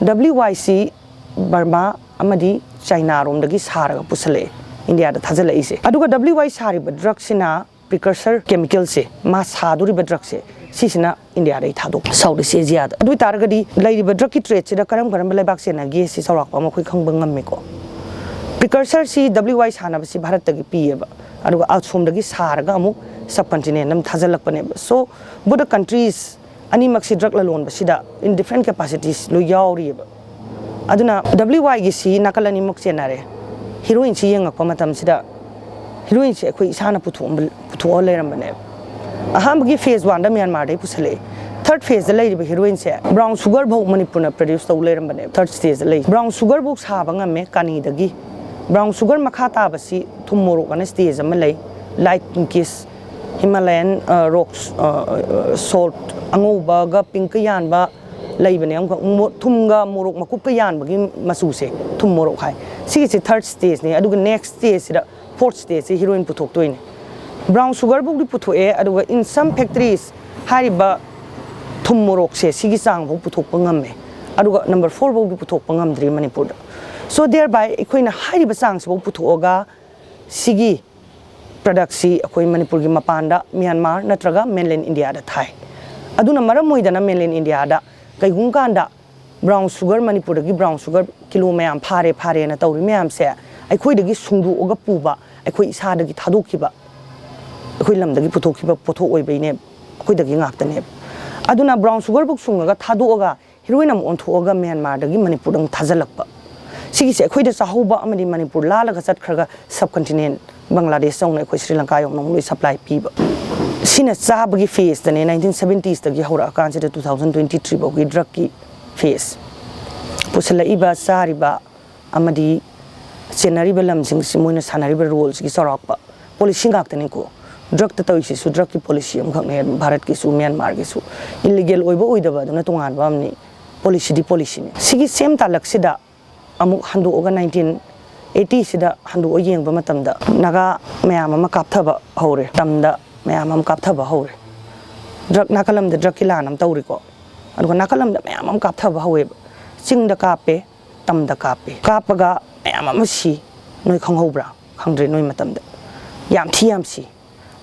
ꯗꯕ꯭ꯂꯤꯎ ꯋꯥꯏꯁꯤ ꯕꯔꯃꯥ ꯑꯃꯗꯤ ꯆꯥꯏꯅꯥꯔꯣꯝꯗꯒꯤ ꯁꯥꯔꯒ ꯄꯨꯁꯜꯂꯛꯑꯦ ꯏꯟꯗꯤꯌꯥꯗ ꯊꯥꯖꯤꯜꯂꯛꯏꯁꯦ꯫ ꯑꯗꯨꯒ ꯗꯕ꯭ꯂꯤꯎ ꯋꯥꯏ ꯁꯥꯔꯤꯕ ꯗ꯭ꯔꯛꯁꯤꯅ ꯄ꯭ꯔꯤꯀꯔꯁꯔ ꯀꯦꯃꯤꯀꯦꯜꯁꯦ, ꯃꯥ ꯁꯥꯗꯣꯔꯤꯕ ꯗ꯭ꯔꯛꯁꯦ, ꯁꯤꯁꯤꯅ ꯏꯟꯗꯤꯌꯥꯗꯒꯤ ꯊꯥꯗꯣꯛꯄ, ꯁꯥꯎꯠ ꯏꯁ ꯑꯦꯁꯤꯌꯥꯗ꯫ ꯑꯗꯨ ꯑꯣꯏ ꯇꯥꯔꯒꯗꯤ ꯂꯩꯔꯤꯕ ꯗ꯭ꯔꯛꯀꯤ ꯇ꯭ꯔꯦꯗꯁꯤꯗ ꯀꯔꯝ ꯀꯔꯝꯕ ꯂꯩꯕꯥꯛ ꯆꯦꯟꯅꯒꯦ ꯁꯤ ꯆꯥꯎꯔꯥꯛꯄ ꯑꯃ ꯑꯩꯈꯣꯏ ꯈꯪꯕ ꯉꯝꯃꯤꯀꯣ꯫ ꯄ꯭ꯔꯤꯀꯔꯁꯔꯁꯤ ꯗꯕ꯭ꯂꯤꯎ ꯋꯥꯏ ꯁꯥꯟꯅꯕꯁꯤ ꯚꯥꯔꯠꯇꯒꯤ ꯄꯤꯌꯦꯕ, ꯑꯗꯨꯒ ꯑꯁꯣꯝꯗꯒꯤ ꯁꯥꯔꯒ ꯑꯃꯨꯛ ꯁꯕ ꯀꯟꯇꯤꯅꯦꯟ ꯑꯃ ꯊꯥꯖꯤꯜꯂꯛꯄꯅꯦꯕ꯫ So both the countries, ꯑꯅꯤꯃꯛꯁꯤ ꯗ꯭ꯔꯛ ꯂꯂꯣꯟꯕꯁꯤꯗ in different capacities ꯂꯣꯏ ꯌꯥꯎꯔꯤꯑꯕ꯫ ꯑꯗꯨꯅ ꯗꯕ꯭ꯂꯤꯎ ꯋꯥꯏꯒꯤꯁꯤ ꯅꯥꯀꯜ ꯑꯅꯤꯃꯛ ꯆꯦꯟꯅꯔꯦ꯫ ꯍꯤꯔꯣꯏꯟꯁꯤ ꯌꯦꯡꯉꯛꯄ ꯃꯇꯝꯁꯤꯗ ꯍꯤꯔꯣꯏꯟꯁꯦ ꯑꯩꯈꯣꯏ ꯏꯁꯥꯅ ꯄꯨꯊꯣꯛꯑꯝꯕ, ꯄꯨꯊꯣꯛꯑ ꯂꯩꯔꯝꯕꯅꯦꯕ꯫ ꯑꯍꯥꯟꯕꯒꯤ ꯐꯦꯁ ꯋꯥꯟꯗ ꯃ꯭ꯌꯥꯟꯃꯥꯔꯗꯒꯤ ꯄꯨꯁꯜꯂꯛꯑꯦ꯫ ꯊꯔꯠ ꯐꯦꯁꯇ ꯂꯩꯔꯤꯕ ꯍꯤꯔꯣꯏꯟꯁꯦ ꯕ꯭ꯔꯥꯎꯟ ꯁꯨꯒꯔ ꯐꯥꯎ ꯃꯅꯤꯄꯨꯔꯅ ꯄ꯭ꯔꯗ꯭ꯌꯨꯁ ꯇꯧ ꯂꯩꯔꯝꯕꯅꯦꯕ꯫ ꯊꯔꯠ ꯁ꯭ꯇꯦꯖꯇ ꯂꯩ, ꯕ꯭ꯔꯥꯎꯟ ꯁꯨꯒꯔ ꯐꯥꯎ ꯁꯥꯕ ꯉꯝꯃꯦ ꯀꯥꯅꯤꯗꯒꯤ꯫ ꯕ꯭ꯔꯥꯎꯟ ꯁꯨꯒꯔ ꯃꯈꯥ ꯇꯥꯕꯁꯤ ꯊꯨꯝ ꯃꯣꯔꯣꯛ ꯑꯅ ꯁ꯭ꯇꯦꯖ ꯑꯃ ꯂꯩ꯫ Light pinkish Himalayan, ꯑ, rocks, ꯑ, salt ꯑꯉꯧꯕꯒ pinkꯀ ꯌꯥꯟꯕ ꯂꯩꯕꯅꯦ, ꯑꯃꯈꯛ ꯃꯣ-, ꯊꯨꯝꯒ ꯃꯣꯔꯣꯛ ꯃꯀꯨꯞꯀ ꯌꯥꯟꯕꯒꯤ ꯃꯆꯨꯁꯦ, ꯊꯨꯝ ꯃꯣꯔꯣꯛ ꯍꯥꯏ꯫ ꯁꯤꯒꯤꯁꯦ third stageꯅꯦ꯫ ꯑꯗꯨꯒ next stageꯁꯤꯗ, fourth stageꯁꯤ heroin ꯄꯨꯊꯣꯛꯇꯣꯏꯅꯦ꯫ Brown sugar ꯐꯥꯎꯗꯤ ꯄꯨꯊꯣꯛꯑꯦ, ꯑꯗꯨꯒ in some factories ꯍꯥꯏꯔꯤꯕ ꯊꯨꯝ ꯃꯣꯔꯣꯛꯁꯦ ꯁꯤꯒꯤ ꯆꯥꯡ ꯐꯥꯎ ꯄꯨꯊꯣꯛꯄ ꯉꯝꯃꯦ, ꯑꯗꯨꯒ number four ꯐꯥꯎꯗꯤ ꯄꯨꯊꯣꯛꯄ ꯉꯝꯗ꯭ꯔꯤ ꯃꯅꯤꯄꯨꯔꯗ꯫ So thereby ꯑꯩꯈꯣꯏꯅ ꯍꯥꯏꯔꯤꯕ ꯆꯥꯡꯁꯤꯐꯥꯎ ꯄꯨꯊꯣꯛꯑꯒ ꯁꯤꯒꯤ productꯁꯤ ꯑꯩꯈꯣꯏ ꯃꯅꯤꯄꯨꯔꯒꯤ ꯃꯄꯥꯟꯗ, ꯃ꯭ꯌꯥꯟꯃꯥꯔ ꯅꯠꯇ꯭ꯔꯒ mainland Indiaꯗ ꯊꯥꯏ꯫ ꯑꯗꯨꯅ ꯃꯔꯝ ꯑꯣꯏꯗꯅ mainland Indiaꯗ ꯀꯩꯒꯨꯝꯕ ꯀꯥꯟꯗ brown sugar, ꯃꯅꯤꯄꯨꯔꯗꯒꯤ brown sugar ꯀꯤꯂꯣ ꯃꯌꯥꯝ ꯐꯥꯔꯦ ꯐꯥꯔꯦꯅ ꯇꯧꯔꯤ ꯃꯌꯥꯝꯁꯦ ꯑꯩꯈꯣꯏꯗꯒꯤ ꯁꯨꯡꯗꯣꯛꯑꯒ ꯄꯨꯕ, ꯑꯩꯈꯣꯏ ꯏꯁꯥꯗꯒꯤ ꯊꯥꯗꯣꯛꯈꯤꯕ, ꯑꯩꯈꯣꯏ ꯂꯝꯗꯒꯤ ꯄꯨꯊꯣꯛꯈꯤꯕ ꯄꯣꯠꯊꯣꯛ ꯑꯣꯏꯕꯩꯅꯦꯕ, ꯑꯩꯈꯣꯏꯗꯒꯤ ꯉꯥꯛꯇꯅꯦꯕ꯫ ꯑꯗꯨꯅ brown sugar ꯐꯥꯎ ꯁꯨꯡꯉꯒ ꯊꯥꯗꯣꯛꯑꯒ heroin ꯑꯃꯨꯛ ꯑꯣꯟꯊꯣꯛꯑꯒ ꯃ꯭ꯌꯥꯟꯃꯥꯔꯗꯒꯤ ꯃꯅꯤꯄꯨꯔꯗ ꯑꯃꯨꯛ ꯊꯥꯖꯤꯜꯂꯛꯄ꯫ ꯁꯤꯒꯤꯁꯦ ꯑꯩꯈꯣꯏꯗ ꯆꯥꯍꯧꯕ ꯑꯃꯗꯤ ꯃꯅꯤꯄꯨꯔ ꯂꯥꯜꯂꯒ ꯆꯠꯈ꯭ꯔꯒ subcontinent ꯕꯪꯒ꯭ꯂꯥꯗꯦꯁ ꯌꯧꯅ ꯑꯩꯈꯣꯏ ꯁ꯭ꯔꯤ ꯂꯪꯀꯥ ꯌꯧꯅ ꯑꯃꯨꯛ ꯂꯣꯏ supply ꯄꯤꯕ꯫ ꯁꯤꯅ ꯆꯥꯕꯒꯤ phaseꯇꯅꯦ, nineteen seventiesꯇꯒꯤ ꯍꯧꯔꯛꯑꯀꯥꯟꯁꯤꯗ two thousand twenty three ꯐꯥꯎꯒꯤ drugꯀꯤ phase꯫ ꯄꯨꯁꯤꯜꯂꯛꯏꯕ, ꯆꯥꯔꯤꯕ ꯑꯃꯗꯤ ꯆꯦꯟꯅꯔꯤꯕ ꯂꯝꯁꯤꯡꯁꯤ ꯃꯣꯏꯅ ꯁꯥꯟꯅꯔꯤꯕ roleꯁꯤꯒꯤ ꯆꯥꯎꯔꯥꯛꯄ policy ꯉꯥꯛꯇꯅꯤꯀꯣ꯫ Drugꯇ ꯇꯧꯔꯤꯁꯤꯁꯨ drugꯀꯤ policy ꯑꯃꯈꯛꯅꯦ, ꯚꯥꯔꯠꯀꯤꯁꯨ ꯃ꯭ꯌꯥꯟꯃꯥꯔꯒꯤꯁꯨ꯫ Illegal ꯑꯣꯏꯕ ꯑꯣꯏꯗꯕ ꯑꯗꯨꯅ ꯇꯣꯉꯥꯟꯕ ꯑꯃꯅꯤ, policyꯗꯤ policyꯅꯤ꯫ ꯁꯤꯒꯤ same ꯇꯥꯂꯛꯁꯤꯗ ꯑꯃꯨꯛ ꯍꯟꯗꯣꯛꯑꯒ nineteen eightyꯁꯤꯗ ꯍꯟꯗꯣꯛꯑ ꯌꯦꯡꯕ ꯃꯇꯝꯗ ꯅꯥꯒꯥ ꯃꯌꯥꯝ ꯑꯃ ꯀꯥꯞꯊꯕ ꯍꯧꯔꯦ, ꯇꯝꯗ ꯃꯌꯥꯝ ꯑꯃ ꯀꯥꯞꯊꯕ ꯍꯧꯔꯦ꯫ Drug, ꯅꯥꯀꯜ ꯑꯃꯗ drugꯀꯤ ꯂꯥꯟ ꯑꯃ ꯇꯧꯔꯤꯀꯣ, ꯑꯗꯨꯒ ꯅꯥꯀꯜ ꯑꯃꯗ ꯃꯌꯥꯝ ꯑꯃ ꯀꯥꯞꯊꯕ ꯍꯧꯋꯦꯕ꯫ ꯆꯤꯡꯗ ꯀꯥꯞꯄꯦ, ꯇꯝꯗ ꯀꯥꯞꯄꯦ꯫ ꯀꯥꯞꯄꯒ ꯃꯌꯥꯝ ꯑꯃ ꯁꯤ꯫ ꯅꯣꯏ ꯈꯪꯍꯧꯕ꯭ꯔꯥ? ꯈꯪꯗ꯭ꯔꯦ ꯅꯣꯏ ꯃꯇꯝꯗ꯫ ꯌꯥꯝ ꯊꯤ ꯌꯥꯝ ꯁꯤ꯫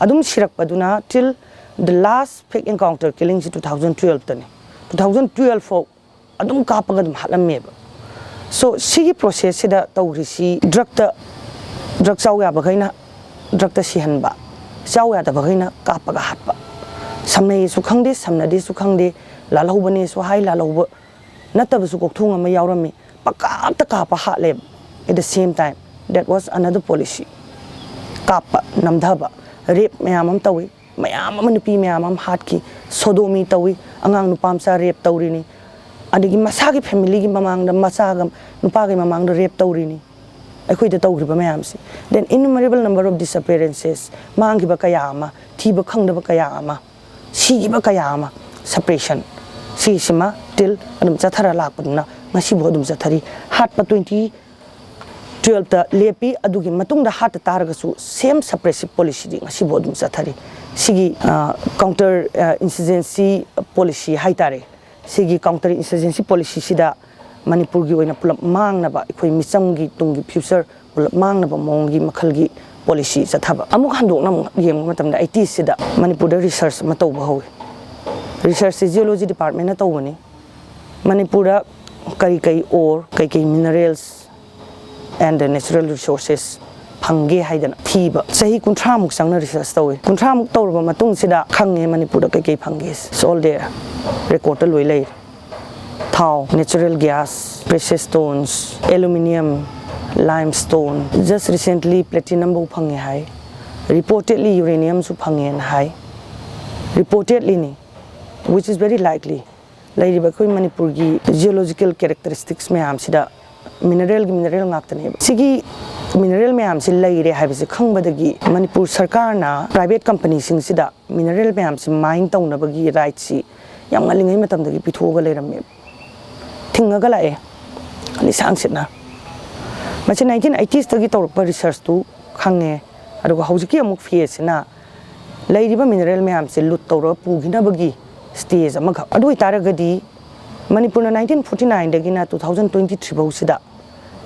ꯑꯗꯨꯝ ꯁꯤꯔꯛꯄꯗꯨꯅ till the last fake encounter killingꯁꯤ two thousand twelveꯇꯅꯤ꯫ Two thousand twelve ꯐꯥꯎ ꯑꯗꯨꯝ ꯀꯥꯞꯄꯒ ꯑꯗꯨꯝ ꯍꯥꯠꯂꯝꯃꯦꯕ꯫ So ꯁꯤꯒꯤ processꯁꯤꯗ ꯇꯧꯔꯤꯁꯤ, drugꯇ, drug ꯆꯥꯎ ꯌꯥꯕꯈꯩꯅ drugꯇ ꯁꯤꯍꯟꯕ, ꯆꯥꯎ ꯌꯥꯗꯕꯈꯩꯅ ꯀꯥꯞꯄꯒ ꯍꯥꯠꯄ꯫ ꯁꯝꯅꯩꯌꯦꯁꯨ ꯈꯪꯗꯦ, ꯁꯝꯅꯗꯦꯁꯨ ꯈꯪꯗꯦ, ꯂꯥꯜꯍꯧꯕꯅꯦꯁꯨ ꯍꯥꯏ, ꯂꯥꯜꯍꯧꯕ ꯅꯠꯇꯕꯁꯨ ꯀꯣꯛꯊꯣꯡ ꯑꯃ ꯌꯥꯎꯔꯝꯃꯤ꯫ ꯄꯪꯀꯥꯞꯇ ꯀꯥꯞꯄ ꯍꯥꯠꯂꯦꯕ꯫ At the same time, that was another policy꯫ ꯀꯥꯞꯄ, ꯅꯝꯊꯕ, rape ꯃꯌꯥꯝ ꯑꯃ ꯇꯧꯏ, ꯃꯌꯥꯝ ꯑꯃ, ꯅꯨꯄꯤ ꯃꯌꯥꯝ ꯑꯃ ꯍꯥꯠꯈꯤ, sodomy ꯇꯧꯏ, ꯑꯉꯥꯡ ꯅꯨꯄꯥ ꯃꯆꯥ rape ꯇꯧꯔꯤꯅꯤ, ꯑꯗꯒꯤ ꯃꯁꯥꯒꯤ familyꯒꯤ ꯃꯃꯥꯡꯗ, ꯃꯆꯥꯒ ꯅꯨꯄꯥꯒꯤ ꯃꯃꯥꯡꯗ rape ꯇꯧꯔꯤꯅꯤ꯫ ꯑꯩꯈꯣꯏꯗ ꯇꯧꯈ꯭ꯔꯤꯕ ꯃꯌꯥꯝꯁꯤ, then innumerable number of disappearances, ꯃꯥꯡꯈꯤꯕ ꯀꯌꯥ ꯑꯃ, ꯊꯤꯕ ꯈꯪꯗꯕ ꯀꯌꯥ ꯑꯃ, ꯁꯤꯈꯤꯕ ꯀꯌꯥ ꯑꯃ, suppression, ꯁꯤꯁꯤꯃ till ꯑꯗꯨꯝ ꯆꯠꯊꯔ ꯂꯥꯛꯄꯗꯨꯅ ꯉꯁꯤꯐꯥꯎ ꯑꯗꯨꯝ ꯆꯠꯊꯔꯤ꯫ ꯍꯥꯠꯄ twenty twelveꯇ ꯂꯦꯞꯄꯤ, ꯑꯗꯨꯒꯤ ꯃꯇꯨꯡꯗ ꯍꯥꯠꯇ ꯇꯥꯔꯒꯁꯨ same suppressive policyꯗꯤ ꯉꯁꯤꯐꯥꯎ ꯑꯗꯨꯝ ꯆꯠꯊꯔꯤ꯫ ꯁꯤꯒꯤ counter insurgency policy ꯍꯥꯏꯇꯥꯔꯦ, ꯁꯤꯒꯤ counter insurgency policyꯁꯤꯗ ꯃꯅꯤꯄꯨꯔꯒꯤ ꯑꯣꯏꯅ ꯄꯨꯂꯞ ꯃꯥꯡꯅꯕ, ꯑꯩꯈꯣꯏ ꯃꯤꯆꯝꯒꯤ ꯇꯨꯡꯒꯤ future ꯄꯨꯂꯞ ꯃꯥꯡꯅꯕ ꯃꯑꯣꯡꯒꯤ ꯃꯈꯜꯒꯤ policy ꯆꯠꯊꯕ꯫ ꯑꯃꯨꯛ ꯍꯟꯗꯣꯛꯅ ꯑꯃꯨꯛ ꯌꯦꯡꯕ ꯃꯇꯝꯗ eightiesꯁꯤꯗ ꯃꯅꯤꯄꯨꯔꯗ research ꯑꯃ ꯇꯧꯕ ꯍꯧꯋꯤ꯫ Researchꯁꯤ Geology Departmentꯅ ꯇꯧꯕꯅꯤ꯫ ꯃꯅꯤꯄꯨꯔꯗ ꯀꯔꯤ ꯀꯔꯤ ore, ꯀꯩ ꯀꯩ minerals and the natural resources ꯐꯪꯒꯦ ꯍꯥꯏꯗꯅ ꯊꯤꯕ꯫ ꯆꯍꯤ ꯀꯨꯟꯊ꯭ꯔꯥꯃꯨꯛ ꯆꯪꯅ research ꯇꯧꯏ꯫ ꯀꯨꯟꯊ꯭ꯔꯥꯃꯨꯛ ꯇꯧꯔꯕ ꯃꯇꯨꯡꯁꯤꯗ ꯈꯪꯉꯦ ꯃꯅꯤꯄꯨꯔꯗ ꯀꯩ ꯀꯩ ꯐꯪꯒꯦ꯫ It's all there꯫ Recordꯇ ꯂꯣꯏ ꯂꯩꯔꯦ꯫ ꯊꯥꯎ, natural gas, precious stones, aluminium, limestone, just recently platinum ꯐꯥꯎ ꯐꯪꯉꯦ ꯍꯥꯏ꯫ Reportedly uraniumꯁꯨ ꯐꯪꯉꯦꯅ high. Reportedlyꯅꯤ, which is very likely꯫ ꯂꯩꯔꯤꯕ ꯑꯩꯈꯣꯏ ꯃꯅꯤꯄꯨꯔꯒꯤ geological characteristics ꯃꯌꯥꯝꯁꯤꯗ mineralꯒꯤ mineral ꯉꯥꯛꯇꯅꯦꯕ꯫ ꯁꯤꯒꯤ mineral ꯃꯌꯥꯝꯁꯤ ꯂꯩꯔꯦ ꯍꯥꯏꯕꯁꯤ ꯈꯪꯕꯗꯒꯤ ꯃꯅꯤꯄꯨꯔ ꯁꯔꯀꯥꯔꯅ private companyꯁꯤꯡꯁꯤꯗ mineral ꯃꯌꯥꯝꯁꯤ mine ꯇꯧꯅꯕꯒꯤ rightꯁꯤ ꯌꯥꯝ ꯉꯜꯂꯤꯉꯩ ꯃꯇꯝꯗꯒꯤ ꯄꯤꯊꯣꯛꯑꯒ ꯂꯩꯔꯝꯃꯦꯕ꯫ ꯊꯤꯡꯉꯒ ꯂꯥꯛꯑꯦ ꯂꯤꯁꯥꯡ ꯁꯤꯠꯅ꯫ ꯃꯁꯤ nineteen eightiesꯇꯒꯤ ꯇꯧꯔꯛꯄ researchꯇꯨ ꯈꯪꯉꯦ꯫ ꯑꯗꯨꯒ ꯍꯧꯖꯤꯛꯀꯤ ꯑꯃꯨꯛ phaseꯁꯤꯅ ꯂꯩꯔꯤꯕ mineral ꯃꯌꯥꯝꯁꯦ loot ꯇꯧꯔꯒ ꯄꯨꯈꯤꯅꯕꯒꯤ stage ꯑꯃꯈꯛ꯫ ꯑꯗꯨ ꯑꯣꯏꯇꯥꯔꯒꯗꯤ ꯃꯅꯤꯄꯨꯔꯅ nineteen forty nineꯗꯒꯤꯅ two thousand twenty three ꯐꯥꯎꯁꯤꯗ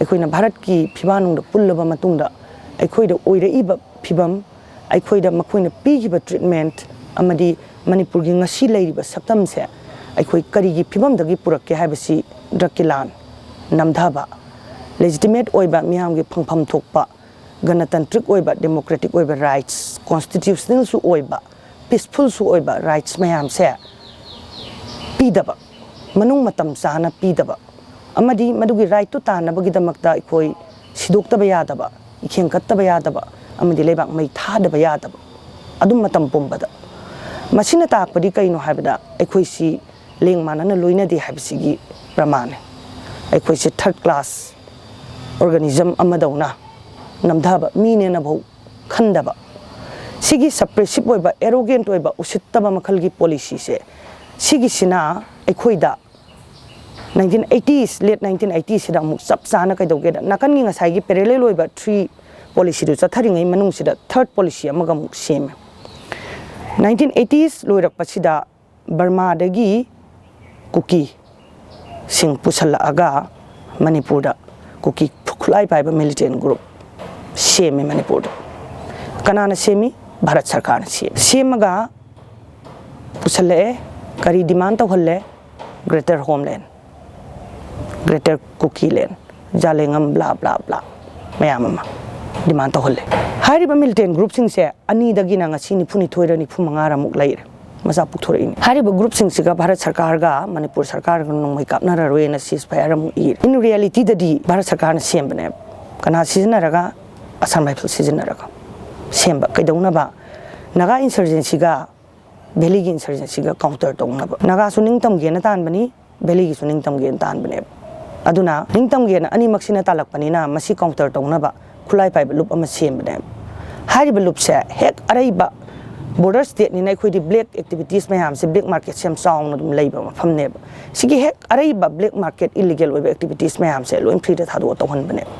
ꯑꯩꯈꯣꯏꯅ ꯚꯥꯔꯠꯀꯤ ꯐꯤꯕꯥꯟꯅꯨꯡꯗ ꯄꯨꯜꯂꯕ ꯃꯇꯨꯡꯗ ꯑꯩꯈꯣꯏꯗ ꯑꯣꯏꯔꯛꯏꯕ ꯐꯤꯕꯝ, ꯑꯩꯈꯣꯏꯗ ꯃꯈꯣꯏꯅ ꯄꯤꯈꯤꯕ treatment ꯑꯃꯗꯤ ꯃꯅꯤꯄꯨꯔꯒꯤ ꯉꯁꯤ ꯂꯩꯔꯤꯕ ꯁꯛꯇꯝꯁꯦ ꯑꯩꯈꯣꯏ ꯀꯔꯤꯒꯤ ꯐꯤꯕꯝꯗꯒꯤ ꯄꯨꯔꯛꯀꯦ ꯍꯥꯏꯕꯁꯤ, drugꯀꯤ ꯂꯥꯟ ꯅꯝꯊꯕ, legitimate ꯑꯣꯏꯕ ꯃꯤꯌꯥꯝꯒꯤ ꯐꯪꯐꯝ ꯊꯣꯛꯄ ꯒꯅꯇꯟꯇ꯭ꯔꯤꯛ ꯑꯣꯏꯕ, democratic ꯑꯣꯏꯕ rights, constitutionalꯁꯨ ꯑꯣꯏꯕ, peacefulꯁꯨ ꯑꯣꯏꯕ rights ꯃꯌꯥꯝꯁꯦ ꯄꯤꯗꯕ, ꯃꯅꯨꯡ ꯃꯇꯝ ꯆꯥꯅ ꯄꯤꯗꯕ, ꯑꯃꯗꯤ ꯃꯗꯨꯒꯤ rightꯇꯨ ꯇꯥꯟꯅꯕꯒꯤꯗꯃꯛꯇ ꯑꯩꯈꯣꯏ ꯁꯤꯗꯣꯛꯇꯕ ꯌꯥꯗꯕ, ꯏꯈꯦꯡ ꯀꯠꯇꯕ ꯌꯥꯗꯕ, ꯑꯃꯗꯤ ꯂꯩꯕꯥꯛ ꯃꯩ ꯊꯥꯗꯕ ꯌꯥꯗꯕ ꯑꯗꯨꯝ ꯃꯇꯝ ꯄꯨꯝꯕꯗ꯫ ꯃꯁꯤꯅ ꯇꯥꯛꯄꯗꯤ ꯀꯩꯅꯣ ꯍꯥꯏꯕꯗ, ꯑꯩꯈꯣꯏꯁꯤ ꯂꯦꯡ ꯃꯥꯟꯅꯅ ꯂꯣꯏꯅꯗꯦ ꯍꯥꯏꯕꯁꯤꯒꯤ ꯄ꯭ꯔꯃꯥꯟꯅꯤ꯫ ꯑꯩꯈꯣꯏꯁꯦ third class organism ꯑꯃꯗꯧꯅ ꯅꯝꯊꯕ, ꯃꯤꯅꯦꯅꯐꯧ ꯈꯟꯗꯕ, ꯁꯤꯒꯤ suppressive ꯑꯣꯏꯕ, arrogant ꯑꯣꯏꯕ, ꯎꯁꯤꯠꯇꯕ ꯃꯈꯜꯒꯤ policyꯁꯦ, ꯁꯤꯒꯤꯁꯤꯅ ꯑꯩꯈꯣꯏꯗ nineteen eighties, late nineteen eighties ꯁꯤꯗ ꯑꯃꯨꯛ ꯆꯞ ꯆꯥꯅ ꯀꯩꯗꯧꯒꯦꯗ, ꯅꯥꯀꯟꯒꯤ ꯉꯁꯥꯏꯒꯤ parallel ꯑꯣꯏꯕ three policyꯗꯨ ꯆꯠꯊꯔꯤꯉꯩ ꯃꯅꯨꯡꯁꯤꯗ third policy ꯑꯃꯒ ꯑꯃꯨꯛ ꯁꯦꯝꯃꯦ꯫ Nineteen eighties ꯂꯣꯏꯔꯛꯄꯁꯤꯗ ꯕꯔꯃꯥꯗꯒꯤ ꯀꯨꯀꯤꯁꯤꯡ ꯄꯨꯁꯜꯂꯛꯑꯒ ꯃꯅꯤꯄꯨꯔꯗ ꯀꯨꯀꯤ ꯈꯨꯠꯂꯥꯏ ꯄꯥꯏꯕ militant group ꯁꯦꯝꯃꯦ ꯃꯅꯤꯄꯨꯔꯗ꯫ ꯀꯅꯥꯅ ꯁꯦꯝꯃꯤ? ꯚꯥꯔꯠ ꯁꯔꯀꯥꯔꯅ ꯁꯦꯝꯃꯤ꯫ ꯁꯦꯝꯃꯒ ꯄꯨꯁꯜꯂꯛꯑꯦ꯫ ꯀꯔꯤ demand ꯇꯧꯍꯜꯂꯦ? Greater Homeland, Greater Kukiland, ꯖꯥꯂꯦꯡꯉꯝ, blah blah blah, ꯃꯌꯥꯝ ꯑꯃ demand ꯇꯧꯍꯜꯂꯦ꯫ ꯍꯥꯏꯔꯤꯕ militant groupꯁꯤꯡꯁꯦ ꯑꯅꯤꯗꯒꯤꯅ ꯉꯁꯤ ꯅꯤꯐꯨꯅꯤꯊꯣꯏꯔ ꯅꯤꯐꯨ ꯃꯉꯥꯔꯃꯨꯛ ꯂꯩꯔꯦ, ꯃꯆꯥ ꯄꯣꯛꯊꯣꯔꯛꯏꯅꯤ꯫ ꯍꯥꯏꯔꯤꯕ groupꯁꯤꯡꯁꯤꯒ ꯚꯥꯔꯠ ꯁꯔꯀꯥꯔꯒ ꯃꯅꯤꯄꯨꯔ ꯁꯔꯀꯥꯔꯒ ꯅꯣꯡꯃꯩ ꯀꯥꯞꯅꯔꯔꯣꯏꯅ ceasefire ꯑꯃꯨꯛ ꯏꯔꯦ꯫ In realityꯗꯗꯤ ꯚꯥꯔꯠ ꯁꯔꯀꯥꯔꯅ ꯁꯦꯝꯕꯅꯦꯕ꯫ ꯀꯅꯥ ꯁꯤꯖꯤꯟꯅꯔꯒ? Assam Rifle ꯁꯤꯖꯤꯟꯅꯔꯒ ꯁꯦꯝꯕ꯫ ꯀꯩꯗꯧꯅꯕ? ꯅꯥꯒꯥ insurgencyꯒ Valleyꯒꯤ insurgencyꯒ counter ꯇꯧꯅꯕ꯫ ꯅꯥꯒꯥꯁꯨ ꯅꯤꯡꯇꯝꯒꯦꯅ ꯇꯥꯟꯕꯅꯤ, Valleyꯒꯤꯁꯨ ꯅꯤꯡꯇꯝꯒꯦꯅ ꯇꯥꯟꯕꯅꯦꯕ꯫ ꯑꯗꯨꯅ ꯅꯤꯡꯇꯝꯒꯦꯅ ꯑꯅꯤꯃꯛꯁꯤꯅ ꯇꯥꯜꯂꯛꯄꯅꯤꯅ ꯃꯁꯤ counter ꯇꯧꯅꯕ ꯈꯨꯠꯂꯥꯏ ꯄꯥꯏꯕ ꯂꯨꯞ ꯑꯃ ꯁꯦꯝꯕꯅꯦꯕ꯫ ꯍꯥꯏꯔꯤꯕ ꯂꯨꯞꯁꯦ ꯍꯦꯛ ꯑꯔꯩꯕ, border stateꯅꯤꯅ ꯑꯩꯈꯣꯏꯗꯤ black activities ꯃꯌꯥꯝꯁꯦ, black marketꯁꯦ ꯌꯥꯝ ꯆꯥꯎꯅ ꯑꯗꯨꯝ ꯂꯩꯕ ꯃꯐꯝꯅꯦꯕ꯫ ꯁꯤꯒꯤ ꯍꯦꯛ ꯑꯔꯩꯕ black market, illegal ꯑꯣꯏꯕ activities ꯃꯌꯥꯝꯁꯦ ꯂꯣꯏ freeꯗ ꯊꯥꯗꯣꯛꯑ ꯇꯧꯍꯟꯕꯅꯦꯕ꯫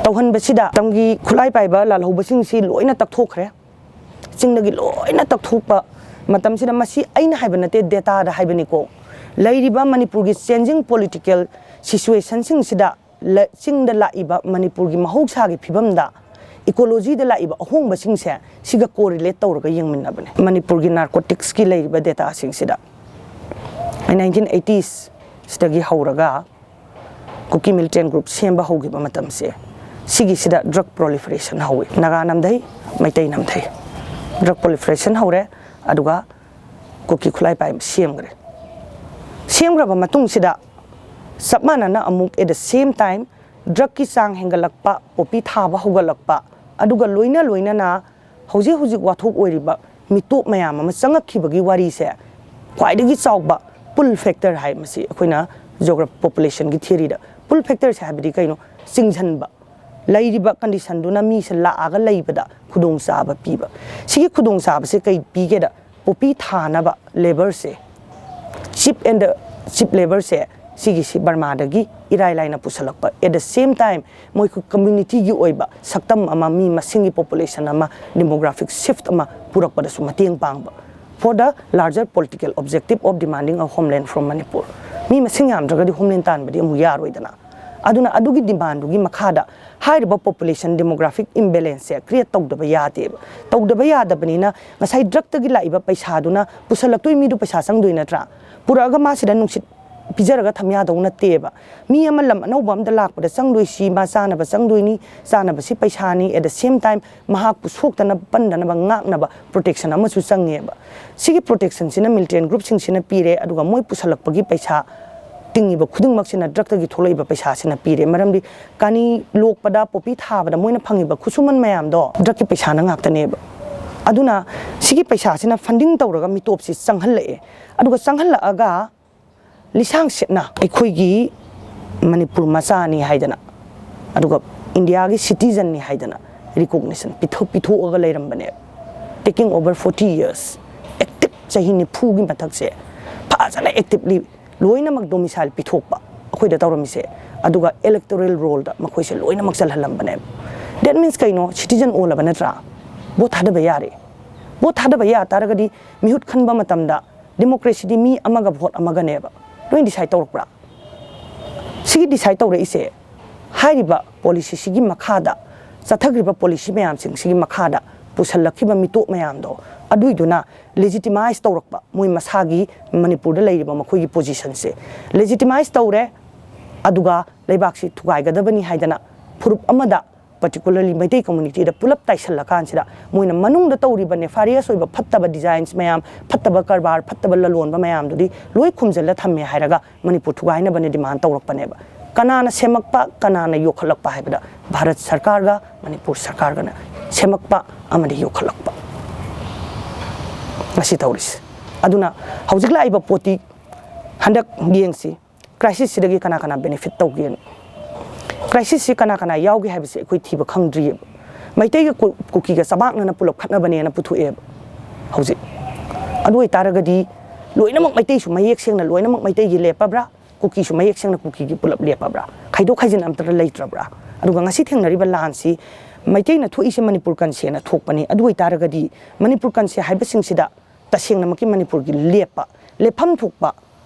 ꯇꯧꯍꯟꯕꯁꯤꯗ ꯃꯇꯝꯒꯤ ꯈꯨꯠꯂꯥꯏ ꯄꯥꯏꯕ ꯂꯥꯜꯍꯧꯕꯁꯤꯡꯁꯤ ꯂꯣꯏꯅ ꯇꯛꯊꯣꯛꯈ꯭ꯔꯦ꯫ ꯆꯤꯡꯗꯒꯤ ꯂꯣꯏꯅ ꯇꯛꯊꯣꯛꯄ ꯃꯇꯝꯁꯤꯗ, ꯃꯁꯤ ꯑꯩꯅ ꯍꯥꯏꯕ ꯅꯠꯇꯦ, dataꯗ ꯍꯥꯏꯕꯅꯤꯀꯣ꯫ ꯂꯩꯔꯤꯕ ꯃꯅꯤꯄꯨꯔꯒꯤ changing political situationꯁꯤꯡꯁꯤꯗ ꯂ-, ꯆꯤꯡꯗ ꯂꯥꯛꯏꯕ ꯃꯅꯤꯄꯨꯔꯒꯤ ꯃꯍꯧꯁꯥꯒꯤ ꯐꯤꯕꯝꯗ, ecologyꯗ ꯂꯥꯛꯏꯕ ꯑꯍꯣꯡꯕꯁꯤꯡꯁꯦ ꯁꯤꯒ correlate ꯇꯧꯔꯒ ꯌꯦꯡꯃꯤꯟꯅꯕꯅꯦ꯫ ꯃꯅꯤꯄꯨꯔꯒꯤ narcoticsꯀꯤ ꯂꯩꯔꯤꯕ dataꯁꯤꯡꯁꯤꯗ nineteen eighties ꯁꯤꯗꯒꯤ ꯍꯧꯔꯒ ꯀꯨꯀꯤ militant group ꯁꯦꯝꯕ ꯍꯧꯈꯤꯕ ꯃꯇꯝꯁꯦ, ꯁꯤꯒꯤꯁꯤꯗ drug proliferation ꯍꯧꯋꯤ꯫ ꯅꯥꯒꯥ ꯅꯝꯊꯩ, ꯃꯩꯇꯩ ꯅꯝꯊꯩ꯫ Drug proliferation ꯍꯧꯔꯦ, ꯑꯗꯨꯒ ꯀꯨꯀꯤ ꯈꯨꯠꯂꯥꯏ ꯄꯥꯏꯕ ꯁꯦꯝꯈ꯭ꯔꯦ꯫ ꯁꯦꯝꯈ꯭ꯔꯕ ꯃꯇꯨꯡꯁꯤꯗ ꯆꯞ ꯃꯥꯟꯅꯅ ꯑꯃꯨꯛ at the same time drugꯀꯤ ꯆꯥꯡ ꯍꯦꯟꯒꯠꯂꯛꯄ, poppy ꯊꯥꯕ ꯍꯧꯒꯠꯂꯛꯄ, ꯑꯗꯨꯒ ꯂꯣꯏꯅ ꯂꯣꯏꯅꯅ ꯍꯧꯖꯤꯛ ꯍꯧꯖꯤꯛ ꯋꯥꯊꯣꯛ ꯑꯣꯏꯔꯤꯕ ꯃꯤꯇꯣꯞ ꯃꯌꯥꯝ ꯑꯃ ꯆꯪꯉꯛꯈꯤꯕꯒꯤ ꯋꯥꯔꯤꯁꯦ ꯈ꯭ꯋꯥꯏꯗꯒꯤ ꯆꯥꯎꯕ pull factor ꯍꯥꯏ꯫ ꯃꯁꯤ ꯑꯩꯈꯣꯏꯅ geography populationꯒꯤ theoryꯗ Pull factorꯁꯦ ꯍꯥꯏꯕꯗꯤ ꯀꯩꯅꯣ? ꯆꯤꯡꯁꯤꯟꯕ, ꯂꯩꯔꯤꯕ conditionꯗꯨꯅ ꯃꯤꯁꯦ ꯂꯥꯛꯑꯒ ꯂꯩꯕꯗ ꯈꯨꯗꯣꯡꯆꯥꯕ ꯄꯤꯕ꯫ ꯁꯤꯒꯤ ꯈꯨꯗꯣꯡꯆꯥꯕꯁꯦ ꯀꯩ ꯄꯤꯒꯦꯗ, poppy ꯊꯥꯅꯕ labourꯁꯦ, cheap and cheap labourꯁꯦ, ꯁꯤꯒꯤꯁꯤ ꯕꯔꯃꯥꯗꯒꯤ ꯏꯔꯥꯏ ꯂꯥꯏꯅ ꯄꯨꯁꯜꯂꯛꯄ꯫ At the same time, ꯃꯣꯏ communityꯒꯤ ꯑꯣꯏꯕ ꯁꯛꯇꯝ ꯑꯃ, ꯃꯤ ꯃꯁꯤꯡꯒꯤ population ꯑꯃ, demographic shift ꯑꯃ ꯄꯨꯔꯛꯄꯗꯁꯨ ꯃꯇꯦꯡ ꯄꯥꯡꯕ꯫ For the larger political objective of demanding a homeland from Manipur꯫ ꯃꯤ ꯃꯁꯤꯡ ꯌꯥꯝꯗ꯭ꯔꯒꯗꯤ homeland ꯇꯥꯟꯕꯗꯤ ꯑꯃꯨꯛ ꯌꯥꯔꯣꯏꯗꯅ꯫ ꯑꯗꯨꯅ ꯑꯗꯨꯒꯤ demandꯗꯨꯒꯤ ꯃꯈꯥꯗ ꯍꯥꯏꯔꯤꯕ population demographic imbalanceꯁꯦ create ꯇꯧꯗꯕ ꯌꯥꯗꯦꯕ꯫ ꯇꯧꯗꯕ ꯌꯥꯗꯕꯅꯤꯅ ꯉꯁꯥꯏ drugꯇꯒꯤ ꯂꯥꯛꯏꯕ ꯄꯩꯁꯥꯗꯨꯅ ꯄꯨꯁꯜꯂꯛꯇꯣꯏ ꯃꯤꯗꯨ ꯄꯩꯁꯥ ꯆꯪꯗꯣꯏ ꯅꯠꯇ꯭ꯔꯥ? ꯄꯨꯔꯛꯑꯒ ꯃꯥꯁꯤꯗ ꯅꯨꯡꯁꯤꯠ ꯄꯤꯖꯔꯒ ꯊꯝ ꯌꯥꯗꯧ ꯅꯠꯇꯦꯕ꯫ ꯃꯤ ꯑꯃ ꯂꯝ ꯑꯅꯧꯕ ꯑꯝꯗ ꯂꯥꯛꯄꯗ ꯆꯪꯗꯣꯏꯁꯤ, ꯃꯥ ꯆꯥꯅꯕ ꯆꯪꯗꯣꯏꯅꯤ, ꯆꯥꯅꯕꯁꯤ ꯄꯩꯁꯥꯅꯤ, at the same time ꯃꯍꯥꯛꯄꯨ ꯁꯣꯛꯇꯅꯕ ꯄꯟꯗꯅꯕ ꯉꯥꯛꯅꯕ protection ꯑꯃꯁꯨ ꯆꯪꯉꯦꯕ꯫ ꯁꯤꯒꯤ protectionꯁꯤꯅ militant groupꯁꯤꯡꯁꯤꯅ ꯄꯤꯔꯦ, ꯑꯗꯨꯒ ꯃꯣꯏ ꯄꯨꯁꯜꯂꯛꯄꯒꯤ ꯄꯩꯁꯥ ꯇꯤꯡꯉꯤꯕ ꯈꯨꯗꯤꯡꯃꯛꯁꯤꯅ drugꯇꯒꯤ ꯊꯣꯛꯂꯛꯏꯕ ꯄꯩꯁꯥꯁꯤꯅ ꯄꯤꯔꯦ꯫ ꯃꯔꯝꯗꯤ ꯀꯥꯅꯤ ꯂꯣꯛꯄꯗ, poppy ꯊꯥꯕꯗ ꯃꯣꯏꯅ ꯐꯪꯉꯤꯕ ꯈꯨꯠꯁꯨꯃꯟ ꯃꯌꯥꯝꯗꯣ drugꯀꯤ ꯄꯩꯁꯥꯅ ꯉꯥꯛꯇꯅꯦꯕ꯫ ꯑꯗꯨꯅ ꯁꯤꯒꯤ ꯄꯩꯁꯥꯁꯤꯅ funding ꯇꯧꯔꯒ ꯃꯤꯇꯣꯞꯁꯤ ꯆꯪꯍꯜꯂꯛꯑꯦ꯫ ꯑꯗꯨꯒ ꯆꯪꯍꯜꯂꯛꯑꯒ ꯂꯤꯁꯥꯡ ꯁꯤꯠꯅ ꯑꯩꯈꯣꯏꯒꯤ ꯃꯅꯤꯄꯨꯔ ꯃꯆꯥꯅꯤ ꯍꯥꯏꯗꯅ, ꯑꯗꯨꯒ ꯏꯟꯗꯤꯌꯥꯒꯤ citizenꯅꯤ ꯍꯥꯏꯗꯅ recognition ꯄꯤꯊꯣꯛ-, ꯄꯤꯊꯣꯛꯑꯒ ꯂꯩꯔꯝꯕꯅꯦ꯫ Taking over forty years, active ꯆꯍꯤ ꯅꯤꯐꯨꯒꯤ ꯃꯊꯛꯁꯦ ꯐꯖꯅ actively ꯂꯣꯏꯅꯃꯛ domicile ꯄꯤꯊꯣꯛꯄ ꯑꯩꯈꯣꯏꯗ ꯇꯧꯔꯝꯃꯤꯁꯦ, ꯑꯗꯨꯒ electoral rollꯗ ꯃꯈꯣꯏꯁꯦ ꯂꯣꯏꯅꯃꯛ ꯆꯜꯍꯜꯂꯝꯕꯅꯦꯕ꯫ That means ꯀꯩꯅꯣ? Citizen ꯑꯣꯜꯂꯕ ꯅꯠꯇ꯭ꯔꯥ? Vote ꯊꯥꯗꯕ ꯌꯥꯔꯦ꯫ Vote ꯊꯥꯗꯕ ꯌꯥ ꯇꯥꯔꯒꯗꯤ ꯃꯤꯍꯨꯠ ꯈꯟꯕ ꯃꯇꯝꯗ democracyꯗꯤ ꯃꯤ ꯑꯃꯒ vote ꯑꯃꯒꯅꯦꯕ꯫ ꯂꯣꯏ decide ꯇꯧꯔꯛꯄ꯭ꯔꯥ? ꯁꯤꯒꯤ decide ꯇꯧꯔꯛꯏꯁꯦ ꯍꯥꯏꯔꯤꯕ policyꯁꯤꯒꯤ ꯃꯈꯥꯗ ꯆꯠꯊꯈ꯭ꯔꯤꯕ policy ꯃꯌꯥꯝꯁꯤꯡꯁꯤꯒꯤ ꯃꯈꯥꯗ ꯄꯨꯁꯜꯂꯛꯈꯤꯕ ꯃꯤꯇꯣꯞ ꯃꯌꯥꯝꯗꯣ, ꯑꯗꯨꯏꯗꯨꯅ legitimize ꯇꯧꯔꯛꯄ, ꯃꯣꯏ ꯃꯁꯥꯒꯤ ꯃꯅꯤꯄꯨꯔꯗ ꯂꯩꯔꯤꯕ ꯃꯈꯣꯏꯒꯤ positionꯁꯦ legitimize ꯇꯧꯔꯦ꯫ ꯑꯗꯨꯒ ꯂꯩꯕꯥꯛꯁꯤ ꯊꯨꯒꯥꯏꯒꯗꯕꯅꯤ ꯍꯥꯏꯗꯅ ꯐꯨꯔꯨꯞ ꯑꯃꯗ, particularly ꯃꯩꯇꯩ communityꯗ ꯄꯨꯂꯞ ꯇꯥꯏꯁꯜꯂꯀꯥꯟꯁꯤꯗ, ꯃꯣꯏꯅ ꯃꯅꯨꯡꯗ ꯇꯧꯔꯤꯕ nefarious ꯑꯣꯏꯕ ꯐꯠꯇꯕ designs ꯃꯌꯥꯝ, ꯐꯠꯇꯕ ꯀꯔꯕꯥꯔ, ꯐꯠꯇꯕ ꯂꯂꯣꯟꯕ ꯃꯌꯥꯝꯗꯨꯗꯤ ꯂꯣꯏ ꯈꯨꯝꯖꯤꯜꯂ ꯊꯝꯃꯦ ꯍꯥꯏꯔꯒ ꯃꯅꯤꯄꯨꯔ ꯊꯨꯒꯥꯏꯅꯕꯅꯦ demand ꯇꯧꯔꯛꯄꯅꯦꯕ꯫ ꯀꯅꯥꯅ ꯁꯦꯝꯃꯛꯄ, ꯀꯅꯥꯅ ꯌꯣꯛꯈꯠꯂꯛꯄ ꯍꯥꯏꯕꯗ ꯚꯥꯔꯠ ꯁꯔꯀꯥꯔꯒ ꯃꯅꯤꯄꯨꯔ ꯁꯔꯀꯥꯔꯒꯅ ꯁꯦꯝꯃꯛꯄ ꯑꯃꯗꯤ ꯌꯣꯛꯈꯠꯂꯛꯄ꯫ ꯉꯁꯤ ꯇꯧꯔꯤꯁꯦ꯫ ꯑꯗꯨꯅ ꯍꯧꯖꯤꯛ ꯂꯥꯛꯏꯕ ꯄꯣꯠꯇꯤ ꯍꯟꯗꯛ ꯌꯦꯡꯁꯤ, ꯀ꯭ꯔꯥꯏꯁꯤꯁꯁꯤꯗꯒꯤ ꯀꯅꯥ ꯀꯅꯥ ꯕꯦꯅꯤꯐꯤꯠ ꯇꯧꯒꯦꯅ꯫ ꯀ꯭ꯔꯥꯏꯁꯤꯁꯁꯤ ꯀꯅꯥ ꯀꯅꯥ ꯌꯥꯎꯒꯦ ꯍꯥꯏꯕꯁꯦ ꯑꯩꯈꯣꯏ ꯊꯤꯕ ꯈꯪꯗ꯭ꯔꯤꯑꯕ꯫ ꯃꯩꯇꯩꯒ ꯀꯨ- ꯀꯨꯀꯤꯒ ꯆꯕꯥꯛꯅꯅ ꯄꯨꯂꯞ ꯈꯠꯅꯕꯅꯦꯅ ꯄꯨꯊꯣꯛꯑꯦꯕ ꯍꯧꯖꯤꯛ꯫ ꯑꯗꯨ ꯑꯣꯏꯇꯥꯔꯒꯗꯤ ꯂꯣꯏꯅꯃꯛ ꯃꯩꯇꯩꯁꯨ ꯃꯌꯦꯛ ꯁꯦꯡꯅ ꯂꯣꯏꯅꯃꯛ ꯃꯩꯇꯩꯒꯤ ꯂꯦꯞꯄꯕ꯭ꯔꯥ, ꯀꯨꯀꯤꯁꯨ ꯃꯌꯦꯛ ꯁꯦꯡꯅ ꯀꯨꯀꯤꯒꯤ ꯄꯨꯂꯞ ꯂꯦꯞꯄꯕ꯭ꯔꯥ, ꯈꯥꯏꯗꯣꯛ ꯈꯥꯏꯖꯤꯟ ꯑꯝꯇ ꯂꯩꯇ꯭ꯔꯕ꯭ꯔꯥ? ꯑꯗꯨꯒ ꯉꯁꯤ ꯊꯦꯡꯅꯔꯤꯕ ꯂꯥꯟꯁꯤ ꯃꯩꯇꯩꯅ ꯊꯣꯛꯏꯁꯦ ꯃꯅꯤꯄꯨꯔ ꯀꯟꯁꯦꯅ ꯊꯣꯛꯄꯅꯤ꯫ ꯑꯗꯨ ꯑꯣꯏꯇꯥꯔꯒꯗꯤ ꯃꯅꯤꯄꯨꯔ ꯀꯟꯁꯦ ꯍꯥꯏꯕꯁꯤꯡꯁꯤꯗ ꯇꯁꯦꯡꯅꯃꯛꯀꯤ ꯃꯅꯤꯄꯨꯔꯒꯤ ꯂꯦꯞꯄ, ꯂꯦꯞꯐꯝ ꯊꯣꯛꯄ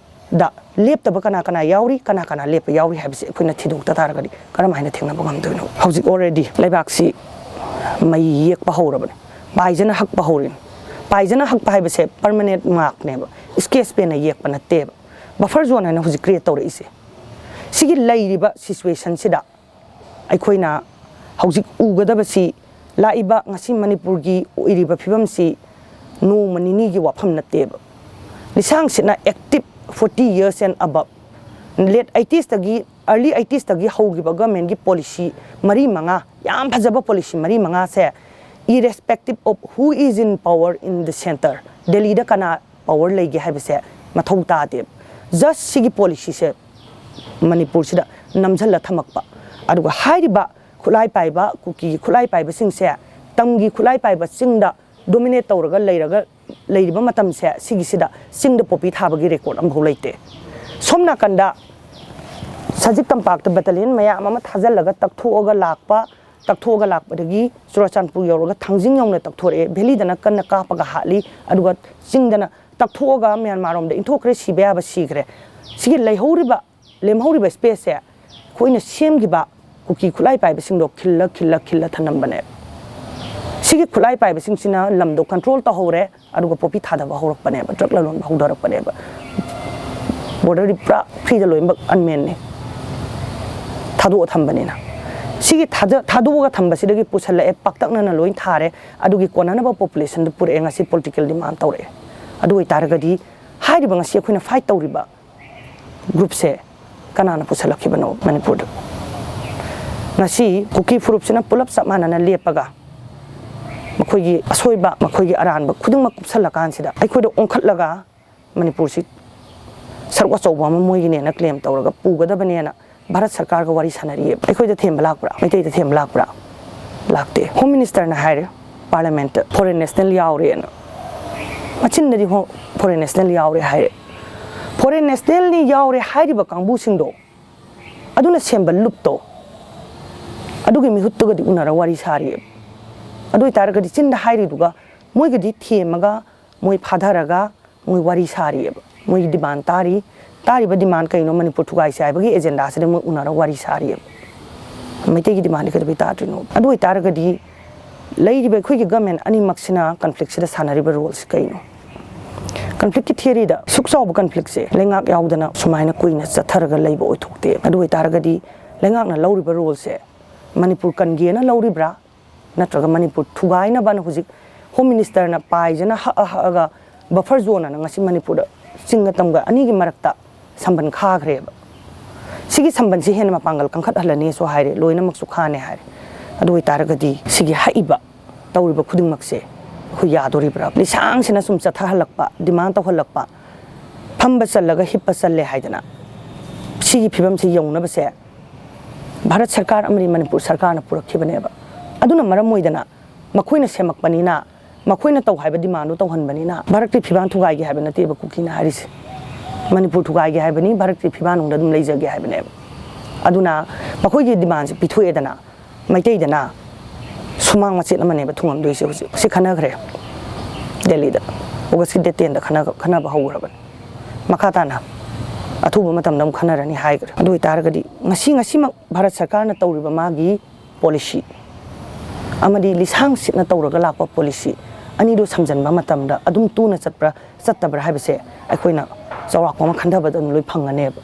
ꯗ ꯂꯦꯞꯇꯕ ꯀꯅꯥ ꯀꯅꯥ ꯌꯥꯎꯔꯤ, ꯀꯅꯥ ꯀꯅꯥ ꯂꯦꯞꯄ ꯌꯥꯎꯔꯤ ꯍꯥꯏꯕꯁꯤ ꯑꯩꯈꯣꯏꯅ ꯊꯤꯗꯣꯛꯇ ꯇꯥꯔꯒꯗꯤ ꯀꯔꯝ ꯍꯥꯏꯅ ꯊꯦꯡꯅꯕ ꯉꯝꯗꯣꯏꯅꯣ? ꯍꯧꯖꯤꯛ already ꯂꯩꯕꯥꯛꯁꯤ ꯃꯩ ꯌꯦꯛꯄ ꯍꯧꯔꯕꯅꯤ, ꯄꯥꯏꯖꯅ ꯍꯛꯄ ꯍꯧꯔꯤꯅꯤ꯫ ꯄꯥꯏꯖꯅ ꯍꯛꯄ ꯍꯥꯏꯕꯁꯦ ꯄꯔꯃꯅꯦꯟ ꯃꯥꯔꯛꯅꯦꯕ, ꯁ꯭ꯀꯦꯠꯆ ꯄꯦꯟꯅ ꯌꯦꯛꯄ ꯅꯠꯇꯦꯕ꯫ ꯕꯐꯔ ꯖꯣꯟ ꯍꯥꯏꯅ ꯍꯧꯖꯤꯛ ꯀ꯭ꯔꯤꯌꯦꯠ ꯇꯧꯔꯛꯏꯁꯦ꯫ ꯁꯤꯒꯤ ꯂꯩꯔꯤꯕ ꯁꯤꯆꯨꯋꯦꯁꯟꯁꯤꯗ ꯑꯩꯈꯣꯏꯅ ꯍꯧꯖꯤꯛ ꯎꯒꯗꯕꯁꯤ, ꯂꯥꯛꯏꯕ ꯉꯁꯤ ꯃꯅꯤꯄꯨꯔꯒꯤ ꯑꯣꯏꯔꯤꯕ ꯐꯤꯕꯝꯁꯤ ꯅꯣꯡꯃ ꯅꯤꯅꯤꯒꯤ ꯋꯥꯐꯝ ꯅꯠꯇꯦꯕ꯫ ꯂꯤꯁꯥꯡꯁꯤꯠꯅ active forty years and above, late eightiesꯇꯒꯤ, early eightieesꯇꯒꯤ ꯍꯧꯈꯤꯕ ꯒꯚꯔꯟꯃꯦꯟꯒꯤ ꯄꯣꯂꯤꯁꯤ ꯃꯔꯤ ꯃꯉꯥ, ꯌꯥꯝ ꯐꯖꯕ ꯄꯣꯂꯤꯁꯤ ꯃꯔꯤ ꯃꯉꯥꯁꯦ, irrespective of who is in power in the centre, ꯗꯦꯜꯂꯤꯗ ꯀꯅꯥ ꯄꯋꯔ ꯂꯩꯒꯦ ꯍꯥꯏꯕꯁꯦ ꯃꯊꯧ ꯇꯥꯗꯦꯕ꯫ ꯖꯁ ꯁꯤꯒꯤ ꯄꯣꯂꯤꯁꯤꯁꯦ ꯃꯅꯤꯄꯨꯔꯁꯤꯗ ꯅꯝꯁꯤꯜꯂ ꯊꯝꯃꯛꯄ, ꯑꯗꯨꯒ ꯍꯥꯏꯔꯤꯕ ꯈꯨꯠꯂꯥꯏ ꯄꯥꯏꯕ, ꯀꯨꯀꯤꯒꯤ ꯈꯨꯠꯂꯥꯏ ꯄꯥꯏꯕꯁꯤꯡꯁꯦ ꯇꯝꯒꯤ ꯈꯨꯠꯂꯥꯏ ꯄꯥꯏꯕ ꯆꯤꯡꯗ ꯗꯣꯃꯤꯅꯦꯠ ꯇꯧꯔꯒ ꯂꯩꯔꯒ ꯂꯩꯔꯤꯕ ꯃꯇꯝꯁꯦ, ꯁꯤꯒꯤꯁꯤꯗ ꯆꯤꯡꯗ ꯄꯣꯄꯤ ꯊꯥꯕꯒꯤ ꯔꯦꯀꯣꯔꯠ ꯑꯃꯐꯥꯎ ꯂꯩꯇꯦ꯫ ꯁꯣꯝ ꯅꯥꯀꯟꯗ ꯁꯖꯤꯛ ꯇꯝꯄꯥꯛꯇ ꯕꯦꯇꯥꯂꯤꯌꯟ ꯃꯌꯥꯝ ꯑꯃ ꯊꯥꯖꯤꯜꯂꯒ ꯇꯛꯊꯣꯛꯑꯒ ꯂꯥꯛꯄ, ꯇꯛꯊꯣꯛꯑꯒ ꯂꯥꯛꯄꯗꯒꯤ ꯆꯨꯔꯆꯥꯟꯄꯨꯔ ꯌꯧꯔꯒ ꯊꯥꯡꯖꯤꯡ ꯌꯧꯅ ꯇꯛꯊꯣꯔꯛꯑꯦ, ꯚꯦꯂꯤꯗꯅ ꯀꯟꯅ ꯀꯥꯞꯄꯒ ꯍꯥꯠꯂꯤ, ꯑꯗꯨꯒ ꯆꯤꯡꯗꯅ ꯇꯛꯊꯣꯛꯑꯒ ꯃ꯭ꯌꯥꯟꯃꯥꯔ ꯔꯣꯝꯗ ꯏꯟꯊꯣꯛꯈ꯭ꯔꯦ, ꯁꯤꯕ ꯌꯥꯕ ꯁꯤꯈ꯭ꯔꯦ꯫ ꯁꯤꯒꯤ ꯂꯩꯍꯧꯔꯤꯕ, ꯂꯦꯝꯍꯧꯔꯤꯕ ꯁ꯭ꯄꯦꯁꯁꯦ ꯑꯩꯈꯣꯏꯅ ꯁꯦꯝꯈꯤꯕ ꯀꯨꯀꯤ ꯈꯨꯠꯂꯥꯏ ꯄꯥꯏꯕꯁꯤꯡꯗꯣ ꯈꯤꯜꯂ ꯈꯤꯜꯂ ꯈꯤꯜꯂ ꯊꯅꯝꯕꯅꯦꯕ꯫ ꯁꯤꯒꯤ ꯈꯨꯠꯂꯥꯏ ꯄꯥꯏꯕꯁꯤꯡꯁꯤꯅ ꯂꯝꯗꯣ ꯀꯟꯇ꯭ꯔꯣꯜ ꯇꯧꯍꯧꯔꯦ, ꯑꯗꯨꯒ ꯄꯣꯄꯤ ꯊꯥꯗꯕ ꯍꯧꯔꯛꯄꯅꯦꯕ, ꯗ꯭ꯔꯒ ꯂꯂꯣꯟꯕ ꯍꯧꯗꯔꯛꯄꯅꯦꯕ꯫ ꯕꯣꯔꯗꯔꯗꯤ ꯄꯨꯔꯥ ꯐ꯭ꯔꯤꯗ ꯂꯣꯏꯅꯃꯛ ꯑꯟꯃꯦꯟꯅꯤ, ꯊꯥꯗꯣꯛꯑ ꯊꯝꯕꯅꯤꯅ꯫ ꯁꯤꯒꯤ ꯊꯥꯗ- ꯊꯥꯗꯣꯛꯑꯒ ꯊꯝꯕꯁꯤꯗꯒꯤ ꯄꯨꯁꯜꯂꯛꯑꯦ, ꯄꯥꯛꯇꯛꯅꯅ ꯂꯣꯏ ꯊꯥꯔꯦ, ꯑꯗꯨꯒꯤ ꯀꯣꯟꯅꯅꯕ ꯄꯣꯄꯨꯂꯦꯁꯟꯗꯨ ꯄꯨꯔꯛꯑꯦ, ꯉꯁꯤ ꯄꯣꯂꯤꯇꯤꯀꯦꯜ ꯗꯤꯃꯥꯟ ꯇꯧꯔꯛꯑꯦ꯫ ꯑꯗꯨ ꯑꯣꯏꯇꯥꯔꯒꯗꯤ ꯍꯥꯏꯔꯤꯕ ꯉꯁꯤ ꯑꯩꯈꯣꯏꯅ ꯐꯥꯏꯠ ꯇꯧꯔꯤꯕ ꯒ꯭ꯔꯨꯞꯁꯦ ꯀꯅꯥꯅ ꯄꯨꯁꯜꯂꯛꯈꯤꯕꯅꯣ ꯃꯅꯤꯄꯨꯔꯗ? ꯉꯁꯤ ꯀꯨꯀꯤ ꯐꯨꯔꯨꯞꯁꯤꯅ ꯄꯨꯂꯞ ꯆꯞ ꯃꯥꯟꯅꯅ ꯂꯦꯞꯄꯒ ꯃꯈꯣꯏꯒꯤ ꯑꯁꯣꯏꯕ, ꯃꯈꯣꯏꯒꯤ ꯑꯔꯥꯟꯕ ꯈꯨꯗꯤꯡꯃꯛ ꯀꯨꯞꯁꯜꯂꯀꯥꯟꯁꯤꯗ ꯑꯩꯈꯣꯏꯗ ꯑꯣꯟꯈꯠꯂꯒ ꯃꯅꯤꯄꯨꯔꯁꯤ ꯁꯔꯨꯛ ꯑꯆꯧꯕ ꯑꯃ ꯃꯣꯏꯒꯤꯅꯦꯅ ꯀ꯭ꯂꯦꯝ ꯇꯧꯔꯒ ꯄꯨꯒꯗꯕꯅꯦꯅ ꯚꯥꯔꯠ ꯁꯔꯀꯥꯔꯒ ꯋꯥꯔꯤ ꯁꯥꯟꯅꯔꯤꯑꯕ꯫ ꯑꯩꯈꯣꯏꯗ ꯊꯦꯝꯕ ꯂꯥꯛꯄ꯭ꯔꯥ? ꯃꯩꯇꯩꯗ ꯊꯦꯝꯕ ꯂꯥꯛꯄ꯭ꯔꯥ? ꯂꯥꯛꯇꯦ꯫ ꯍꯣꯝ ꯃꯤꯅꯤꯁꯇꯔꯅ ꯍꯥꯏꯔꯦ ꯄꯥꯔꯂꯤꯌꯥꯃꯦꯟꯠꯇ, "ꯐꯣꯔꯦꯟ ꯅꯦꯁꯅꯦꯜ ꯌꯥꯎꯔꯦꯅ"꯫ ꯃꯆꯤꯟꯗꯗꯤ ꯍꯣ-, "ꯐꯣꯔꯦꯟ ꯅꯦꯁꯅꯦꯜ ꯌꯥꯎꯔꯦ" ꯍꯥꯏꯔꯦ꯫ ꯐꯣꯔꯦꯟ ꯅꯦꯁꯅꯦꯜꯅꯤ ꯌꯥꯎꯔꯦ ꯍꯥꯏꯔꯤꯕ ꯀꯥꯡꯕꯨꯁꯤꯡꯗꯣ, ꯑꯗꯨꯅ ꯁꯦꯝꯕ ꯂꯨꯞꯇꯣ, ꯑꯗꯨꯒꯤ ꯃꯤꯍꯨꯠꯇꯨꯒꯗꯤ ꯎꯅꯔ ꯋꯥꯔꯤ ꯁꯥꯔꯤꯑꯕ꯫ ꯑꯗꯨ ꯑꯣꯏꯇꯥꯔꯒꯗꯤ ꯆꯤꯟꯗ ꯍꯥꯏꯔꯤꯗꯨꯒ ꯃꯣꯏꯒꯗꯤ ꯊꯦꯝꯃꯒ, ꯃꯣꯏ ꯐꯥꯊꯔꯒ, ꯃꯣꯏ ꯋꯥꯔꯤ ꯁꯥꯔꯤꯑꯕ꯫ ꯃꯣꯏꯒꯤ ꯗꯤꯃꯥꯟ ꯇꯥꯔꯤ꯫ ꯇꯥꯔꯤꯕ ꯗꯤꯃꯥꯟ ꯀꯩꯅꯣ? ꯃꯅꯤꯄꯨꯔ ꯊꯨꯒꯥꯏꯁꯦ ꯍꯥꯏꯕꯒꯤ ꯑꯦꯖꯦꯟꯗꯥꯁꯤꯗ ꯃꯣꯏ ꯎꯅꯔ ꯋꯥꯔꯤ ꯁꯥꯔꯤꯑꯕ꯫ ꯃꯩꯇꯩꯒꯤ ꯗꯤꯃꯥꯟꯗꯤ ꯀꯩꯗꯧꯕꯩ ꯇꯥꯗ꯭ꯔꯤꯅꯣ? ꯑꯗꯨ ꯑꯣꯏꯇꯥꯔꯒꯗꯤ ꯂꯩꯔꯤꯕ ꯑꯩꯈꯣꯏꯒꯤ ꯒꯃꯦꯟ ꯑꯅꯤꯃꯛꯁꯤꯅ ꯀꯟꯐ꯭ꯂꯤꯛꯁꯤꯗ ꯁꯥꯟꯅꯔꯤꯕ ꯔꯣꯜꯁꯤ ꯀꯩꯅꯣ? ꯀꯟꯐ꯭ꯂꯤꯛꯀꯤ ꯊꯤꯑꯣꯔꯤꯗ ꯁꯨꯛ ꯆꯥꯎꯕ ꯀꯟꯐ꯭ꯂꯤꯛꯁꯦ ꯂꯩꯉꯥꯛ ꯌꯥꯎꯗꯅ ꯁꯨꯃꯥꯏꯅ ꯀꯨꯏꯅ ꯆꯠꯊꯔꯒ ꯂꯩꯕ ꯑꯣꯏꯊꯣꯛꯇꯦ꯫ ꯑꯗꯨ ꯑꯣꯏꯇꯥꯔꯒꯗꯤ ꯂꯩꯉꯥꯛꯅ ꯂꯧꯔꯤꯕ ꯔꯣꯜꯁꯦ ꯃꯅꯤꯄꯨꯔ ꯀꯟꯒꯦꯅ ꯂꯧꯔꯤꯕ꯭ꯔꯥ? ꯅꯠꯇ꯭ꯔꯒ ꯃꯅꯤꯄꯨꯔ ꯊꯨꯒꯥꯏꯅꯕꯅ ꯍꯧꯖꯤꯛ ꯍꯣꯝ ꯃꯤꯅꯤꯁꯇꯔꯅ ꯄꯥꯏꯖꯅ ꯍꯛꯑ ꯍꯛꯑꯒ ꯕꯐꯔ ꯖꯣꯟ ꯑꯅ ꯉꯁꯤ ꯃꯅꯤꯄꯨꯔꯗ ꯆꯤꯡꯒ ꯇꯝꯒ ꯑꯅꯤꯒꯤ ꯃꯔꯛꯇ ꯁꯝꯕꯟ ꯈꯥꯈ꯭ꯔꯦꯕ꯫ ꯁꯤꯒꯤ ꯁꯝꯕꯟꯁꯤ ꯍꯦꯟꯅ ꯃꯄꯥꯡꯒꯜ ꯀꯟꯈꯠꯍꯜꯂꯅꯤꯁꯨ ꯍꯥꯏꯔꯦ, ꯂꯣꯏꯅꯃꯛꯁꯨ ꯈꯥꯅꯦ ꯍꯥꯏꯔꯦ꯫ ꯑꯗꯨ ꯑꯣꯏꯇꯥꯔꯒꯗꯤ ꯁꯤꯒꯤ ꯍꯛꯏꯕ ꯇꯧꯔꯤꯕ ꯈꯨꯗꯤꯡꯃꯛꯁꯦ ꯑꯩꯈꯣꯏ ꯌꯥꯗꯣꯔꯤꯕ꯭ꯔꯥ? ꯂꯤꯁꯥꯡꯁꯤꯅ ꯁꯨꯝ ꯆꯠꯊꯍꯜꯂꯛꯄ, ꯗꯤꯃꯥꯟ ꯇꯧꯍꯜꯂꯛꯄ, ꯐꯝꯕ ꯆꯜꯂꯒ ꯍꯤꯞꯄ ꯆꯜꯂꯦ ꯍꯥꯏꯗꯅ ꯁꯤꯒꯤ ꯐꯤꯕꯝꯁꯤ ꯌꯧꯅꯕꯁꯦ ꯚꯥꯔꯠ ꯁꯔꯀꯥꯔ ꯑꯃꯗꯤ ꯃꯅꯤꯄꯨꯔ ꯁꯔꯀꯥꯔꯅ ꯄꯨꯔꯛꯈꯤꯕꯅꯦꯕ꯫ ꯑꯗꯨꯅ ꯃꯔꯝ ꯑꯣꯏꯗꯅ ꯃꯈꯣꯏꯅ ꯁꯦꯝꯃꯛꯄꯅꯤꯅ, ꯃꯈꯣꯏꯅ ꯇꯧ ꯍꯥꯏꯕ ꯗꯤꯃꯥꯟꯗꯨ ꯇꯧꯍꯟꯕꯅꯤꯅ ꯚꯥꯔꯠꯀꯤ ꯐꯤꯕꯥꯟ ꯊꯨꯒꯥꯏꯒꯦ ꯍꯥꯏꯕ ꯅꯠꯇꯦꯕ ꯀꯨꯀꯤꯅ ꯍꯥꯏꯔꯤꯁꯦ꯫ ꯃꯅꯤꯄꯨꯔ ꯊꯨꯒꯥꯏꯒꯦ ꯍꯥꯏꯕꯅꯤ, ꯚꯥꯔꯠꯀꯤ ꯐꯤꯕꯥꯟ ꯅꯨꯡꯗ ꯑꯗꯨꯝ ꯂꯩꯖꯒꯦ ꯍꯥꯏꯕꯅꯦꯕ꯫ ꯑꯗꯨꯅ ꯃꯈꯣꯏꯒꯤ ꯗꯤꯃꯥꯟꯁꯦ ꯄꯤꯊꯣꯛꯑꯦꯗꯅ, ꯃꯩꯇꯩꯗꯅ ꯁꯨꯃꯥꯡ ꯃꯆꯦꯠ ꯑꯃꯅꯦꯕ ꯊꯨꯡꯉꯝꯗꯣꯏꯁꯦ꯫ ꯍꯧꯖꯤꯛ ꯁꯤ ꯈꯟꯅꯈ꯭ꯔꯦ ꯗꯦꯜꯂꯤꯗ, ꯑꯣꯒꯁꯀꯤ ꯗꯦꯠ ꯇꯦꯟꯗ ꯈꯟꯅ-, ꯈꯟꯅꯕ ꯍꯧꯈ꯭ꯔꯕꯅꯤ꯫ ꯃꯈꯥ ꯇꯥꯅ ꯑꯊꯨꯕ ꯃꯇꯝꯗ ꯑꯃꯨꯛ ꯈꯟꯅꯔꯅꯤ ꯍꯥꯏꯈ꯭ꯔꯦ꯫ ꯑꯗꯨ ꯑꯣꯏꯇꯥꯔꯒꯗꯤ ꯉꯁꯤ, ꯉꯁꯤꯃꯛ ꯚꯥꯔꯠ ꯁꯔꯀꯥꯔꯅ ꯇꯧꯔꯤꯕ ꯃꯥꯒꯤ ꯄꯣꯂꯤꯁꯤ ꯑꯃꯗꯤ ꯂꯤꯁꯥꯡ ꯁꯤꯠꯅ ꯇꯧꯔꯒ ꯂꯥꯛꯄ ꯄꯣꯂꯤꯁꯤ ꯑꯅꯤꯗꯨ ꯁꯝꯖꯟꯕ ꯃꯇꯝꯗ ꯑꯗꯨꯝ ꯇꯨꯅ ꯆꯠꯄ꯭ꯔꯥ ꯆꯠꯇꯕ꯭ꯔꯥ ꯍꯥꯏꯕꯁꯦ ꯑꯩꯈꯣꯏꯅ ꯆꯥꯎꯔꯥꯛꯄ ꯑꯃ ꯈꯟꯊꯕꯗ ꯑꯗꯨꯝ ꯂꯣꯏ ꯐꯪꯒꯅꯦꯕ꯫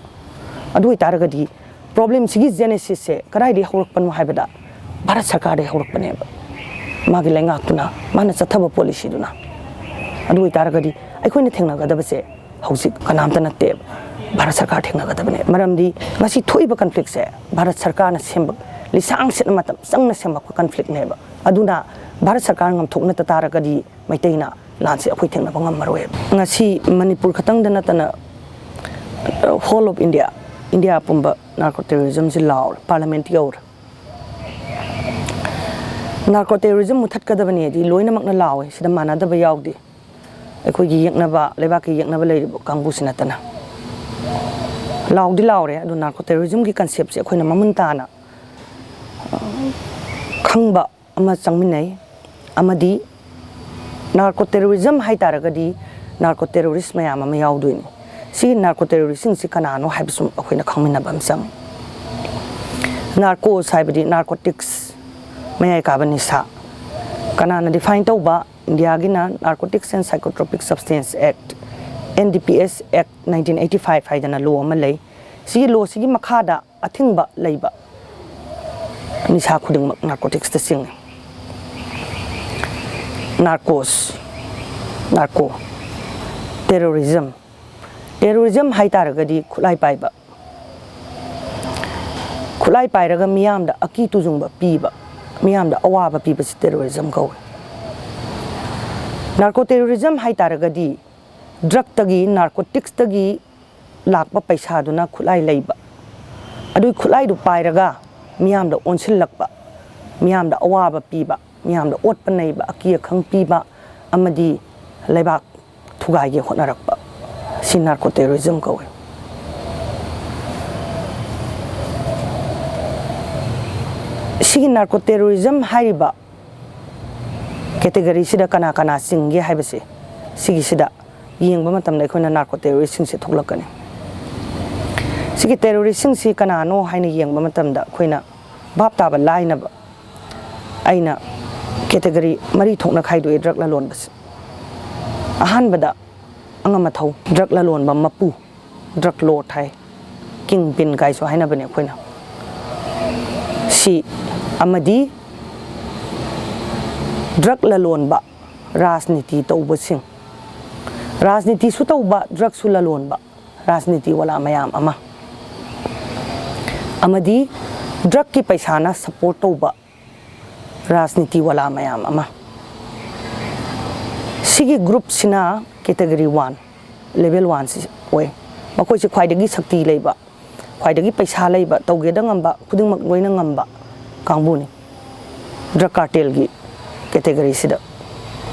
ꯑꯗꯨ ꯑꯣꯏꯇꯥꯔꯒꯗꯤ ꯄ꯭ꯔꯣꯕ꯭ꯂꯦꯝꯁꯤꯒꯤ ꯖꯦꯅꯦꯁꯤꯁꯁꯦ ꯀꯗꯥꯏꯗꯒꯤ ꯍꯧꯔꯛꯄꯅꯣ ꯍꯥꯏꯕꯗ ꯚꯥꯔꯠ ꯁꯔꯀꯥꯔꯗꯒꯤ ꯍꯧꯔꯛꯄꯅꯦꯕ꯫ ꯃꯥꯒꯤ ꯂꯩꯉꯥꯛꯇꯨꯅ ꯃꯥꯅ ꯆꯠꯊꯕ ꯄꯣꯂꯤꯁꯤꯗꯨꯅ꯫ ꯑꯗꯨ ꯑꯣꯏꯇꯥꯔꯒꯗꯤ ꯑꯩꯈꯣꯏꯅ ꯊꯦꯡꯅꯒꯗꯕꯁꯦ ꯍꯧꯖꯤꯛ ꯀꯅꯥꯝꯇ ꯅꯠꯇꯦꯕ, ꯚꯥꯔꯠ ꯁꯔꯀꯥꯔ ꯊꯦꯡꯅꯒꯗꯕꯅꯦ꯫ ꯃꯔꯝꯗꯤ ꯉꯁꯤ ꯊꯣꯛꯏꯕ ꯀꯟꯐ꯭ꯂꯤꯛꯁꯦ ꯚꯥꯔꯠ ꯁꯔꯀꯥꯔꯅ ꯁꯦꯝꯕ, ꯂꯤꯁꯥꯡ ꯁꯤꯠꯅ ꯃꯇꯝ ꯆꯪꯅ ꯁꯦꯝꯃꯛꯄ ꯀꯟꯐ꯭ꯂꯤꯛꯅꯦꯕ꯫ ꯑꯗꯨꯅ ꯚꯥꯔꯠ ꯁꯔꯀꯥꯔ ꯉꯝꯊꯣꯛꯅ ꯇꯥꯔꯒꯗꯤ ꯃꯩꯇꯩꯅ ꯂꯥꯟꯁꯦ ꯑꯩꯈꯣꯏ ꯊꯦꯡꯅꯕ ꯉꯝꯃꯔꯣꯏꯕ꯫ ꯉꯁꯤ ꯃꯅꯤꯄꯨꯔ ꯈꯛꯇꯪꯗ ꯅꯠꯇꯅ Call of India, ꯏꯟꯗꯤꯌꯥ ꯄꯨꯝꯕ ꯅꯥꯔꯀꯣ ꯇꯦꯔꯣꯔꯤꯖꯝꯁꯤ ꯂꯥꯎꯔꯦ, ꯄꯥꯔꯂꯤꯌꯥꯃꯦꯟꯠ ꯌꯧꯔꯦ꯫ ꯅꯥꯔꯀꯣ ꯇꯦꯔꯣꯔꯤꯖꯝ ꯃꯨꯊꯠꯀꯗꯕꯅꯦꯗꯤ ꯂꯣꯏꯅꯃꯛꯅ ꯂꯥꯎꯋꯦ, ꯁꯤꯗ ꯃꯥꯟꯅꯗꯕ ꯌꯥꯎꯗꯦ꯫ ꯑꯩꯈꯣꯏꯒꯤ ꯌꯦꯛꯅꯕ, ꯂꯩꯕꯥꯛꯀꯤ ꯌꯦꯛꯅꯕ ꯂꯩꯔꯤꯕ ꯀꯥꯡꯕꯨꯁꯤ ꯅꯠꯇꯅ꯫ ꯂꯥꯎꯗꯤ ꯂꯥꯎꯔꯦ, ꯑꯗꯣ ꯅꯥꯔꯀꯣ ꯇꯦꯔꯣꯔꯤꯖꯝꯒꯤ ꯀꯟꯁꯦꯞꯁꯦ ꯑꯩꯈꯣꯏꯅ ꯃꯃꯨꯟ ꯇꯥꯅ ꯈꯪꯕ ꯑꯃ ꯆꯪꯃꯤꯟꯅꯩ꯫ ꯑꯃꯗꯤ ꯅꯥꯔꯀꯣ ꯇꯦꯔꯣꯔꯤꯖꯝ ꯍꯥꯏ ꯇꯥꯔꯒꯗꯤ ꯅꯥꯔꯀꯣ ꯇꯦꯔꯣꯔꯤꯁ ꯃꯌꯥꯝ ꯑꯃ ꯌꯥꯎꯗꯣꯏꯅꯤ꯫ ꯁꯤꯒꯤ ꯅꯥꯔꯀꯣ ꯇꯦꯔꯣꯔꯤꯁꯁꯤꯡꯁꯤ ꯀꯅꯥꯅꯣ ꯍꯥꯏꯕꯁꯨ ꯑꯩꯈꯣꯏꯅ ꯈꯪꯃꯤꯟꯅꯕ ꯑꯃ ꯆꯪꯉꯤ꯫ ꯅꯥꯔꯀꯣꯁ ꯍꯥꯏꯕꯗꯤ ꯅꯥꯔꯀꯣꯇꯤꯛꯁ, ꯃꯌꯥꯏ ꯀꯥꯕ ꯅꯤꯁꯥ꯫ ꯀꯅꯥꯅ ꯗꯤꯐꯥꯏꯟ ꯇꯧꯕ? ꯏꯟꯗꯤꯌꯥꯒꯤꯅ Narcotics and Psychotropic Substance Act, N D P S Act nineteen eighty five ꯍꯥꯏꯗꯅ ꯂꯣ ꯑꯃ ꯂꯩ꯫ ꯁꯤꯒꯤ ꯂꯣꯁꯤꯒꯤ ꯃꯈꯥꯗ ꯑꯊꯤꯡꯕ ꯂꯩꯕ ꯅꯤꯁꯥ ꯈꯨꯗꯤꯡꯃꯛ ꯅꯥꯔꯀꯣꯇꯤꯛꯁꯇ ꯆꯤꯡꯏ꯫ Narcos, narco, terrorism. ꯇꯦꯔꯣꯔꯤꯖꯝ ꯍꯥꯏ ꯇꯥꯔꯒꯗꯤ ꯈꯨꯠꯂꯥꯏ ꯄꯥꯏꯕ, ꯈꯨꯠꯂꯥꯏ ꯄꯥꯏꯔꯒ ꯃꯤꯌꯥꯝꯗ ꯑꯀꯤ ꯇꯨꯖꯨꯡꯕ ꯄꯤꯕ, ꯃꯤꯌꯥꯝꯗ ꯑꯋꯥꯕ ꯄꯤꯕꯁꯤ ꯇꯦꯔꯣꯔꯤꯖꯝ ꯀꯧꯏ꯫ ꯅꯥꯔꯀꯣ ꯇꯦꯔꯣꯔꯤꯖꯝ ꯍꯥꯏ ꯇꯥꯔꯒꯗꯤ ꯗ꯭ꯔꯛꯇꯒꯤ, ꯅꯥꯔꯀꯣꯇꯤꯛꯁꯇꯒꯤ ꯂꯥꯛꯄ ꯄꯩꯁꯥꯗꯨꯅ ꯈꯨꯠꯂꯥꯏ ꯂꯩꯕ, ꯑꯗꯨꯒꯤ ꯈꯨꯠꯂꯥꯏꯗꯨ ꯄꯥꯏꯔꯒ ꯃꯤꯌꯥꯝꯗ ꯑꯣꯟꯁꯤꯜꯂꯛꯄ, ꯃꯤꯌꯥꯝꯗ ꯑꯋꯥꯕ ꯄꯤꯕ, ꯃꯤꯌꯥꯝꯗ ꯑꯣꯠꯄ ꯅꯩꯕ, ꯑꯀꯤ ꯑꯈꯪ ꯄꯤꯕ ꯑꯃꯗꯤ ꯂꯩꯕꯥꯛ ꯊꯨꯒꯥꯏꯒꯦ ꯍꯣꯠꯅꯔꯛꯄ, ꯁꯤ ꯅꯥꯔꯀꯣ ꯇꯦꯔꯣꯔꯤꯖꯝ ꯀꯧꯏ꯫ ꯁꯤꯒꯤ ꯅꯥꯔꯀꯣ ꯇꯦꯔꯣꯔꯤꯖꯝ ꯍꯥꯏꯔꯤꯕ ꯀꯦꯇꯦꯒꯣꯔꯤꯁꯤꯗ ꯀꯅꯥ ꯀꯅꯥ ꯆꯤꯡꯒꯦ ꯍꯥꯏꯕꯁꯦ, ꯁꯤꯒꯤꯁꯤꯗ ꯌꯦꯡꯕ ꯃꯇꯝꯗ ꯑꯩꯈꯣꯏꯅ ꯅꯥꯔꯀꯣ ꯇꯦꯔꯣꯔꯤꯁꯁꯤꯡꯁꯦ ꯊꯣꯛꯂꯛꯀꯅꯤ꯫ ꯁꯤꯒꯤ ꯇꯦꯔꯣꯔꯤꯁꯁꯤꯡꯁꯤ ꯀꯅꯥꯅꯣ ꯍꯥꯏꯅ ꯌꯦꯡꯕ ꯃꯇꯝꯗ ꯑꯩꯈꯣꯏꯅ ꯚꯥꯞ ꯇꯥꯕ ꯂꯥꯏꯅꯕ ꯑꯩꯅ ꯀꯦꯇꯦꯒꯣꯔꯤ ꯃꯔꯤ ꯊꯣꯛꯅ ꯈꯥꯏꯗꯣꯛꯏ ꯗ꯭ꯔꯒ ꯂꯂꯣꯟꯕꯁꯦ꯫ ꯑꯍꯥꯟꯕꯗ ꯑꯉꯝ ꯑꯊꯧ ꯗ꯭ꯔꯒ ꯂꯂꯣꯟꯕ ꯃꯄꯨ, ꯗ꯭ꯔꯒ ꯂꯣꯔꯗ ꯍꯥꯏ, ꯀꯤꯡ ꯄꯤꯟ ꯀꯥꯏꯁꯨ ꯍꯥꯏꯅꯕꯅꯦ ꯑꯩꯈꯣꯏꯅ꯫ ꯁꯤ ꯑꯃꯗꯤ ꯗ꯭ꯔꯒ ꯂꯂꯣꯟꯕ, ꯔꯥꯖꯅꯤꯇꯤ ꯇꯧꯕꯁꯤꯡ, ꯔꯥꯖꯅꯤꯇꯤꯁꯨ ꯇꯧꯕ, ꯗ꯭ꯔꯒꯁꯨ ꯂꯂꯣꯟꯕ, ꯔꯥꯖꯅꯤꯇꯤ ꯋꯥꯂꯥ ꯃꯌꯥꯝ ꯑꯃ, ꯑꯃꯗꯤ ꯗ꯭ꯔꯒꯀꯤ ꯄꯩꯁꯥꯅ ꯁꯄꯣꯔꯠ ꯇꯧꯕ ꯔꯥꯖꯅꯤꯇꯤ ꯋꯥꯂꯥ ꯃꯌꯥꯝ ꯑꯃ꯫ ꯁꯤꯒꯤ ꯒ꯭ꯔꯨꯞꯁꯤꯅ ꯀꯦꯇꯦꯒꯣꯔꯤ ꯋꯥꯟ, ꯂꯦꯚꯦꯜ ꯋꯥꯟꯁꯤ ꯑꯣꯏ꯫ ꯃꯈꯣꯏꯁꯦ ꯈ꯭ꯋꯥꯏꯗꯒꯤ ꯁꯛꯇꯤ ꯂꯩꯕ, ꯈ꯭ꯋꯥꯏꯗꯒꯤ ꯄꯩꯁꯥ ꯂꯩꯕ, ꯇꯧꯒꯦꯗ ꯉꯝꯕ, ꯈꯨꯗꯤꯡꯃꯛ ꯂꯣꯏꯅ ꯉꯝꯕ ꯀꯥꯡꯕꯨꯅꯤ ꯗ꯭ꯔꯒ ꯀꯥꯔꯇꯦꯜꯒꯤ ꯀꯦꯇꯦꯒꯣꯔꯤꯁꯤꯗ꯫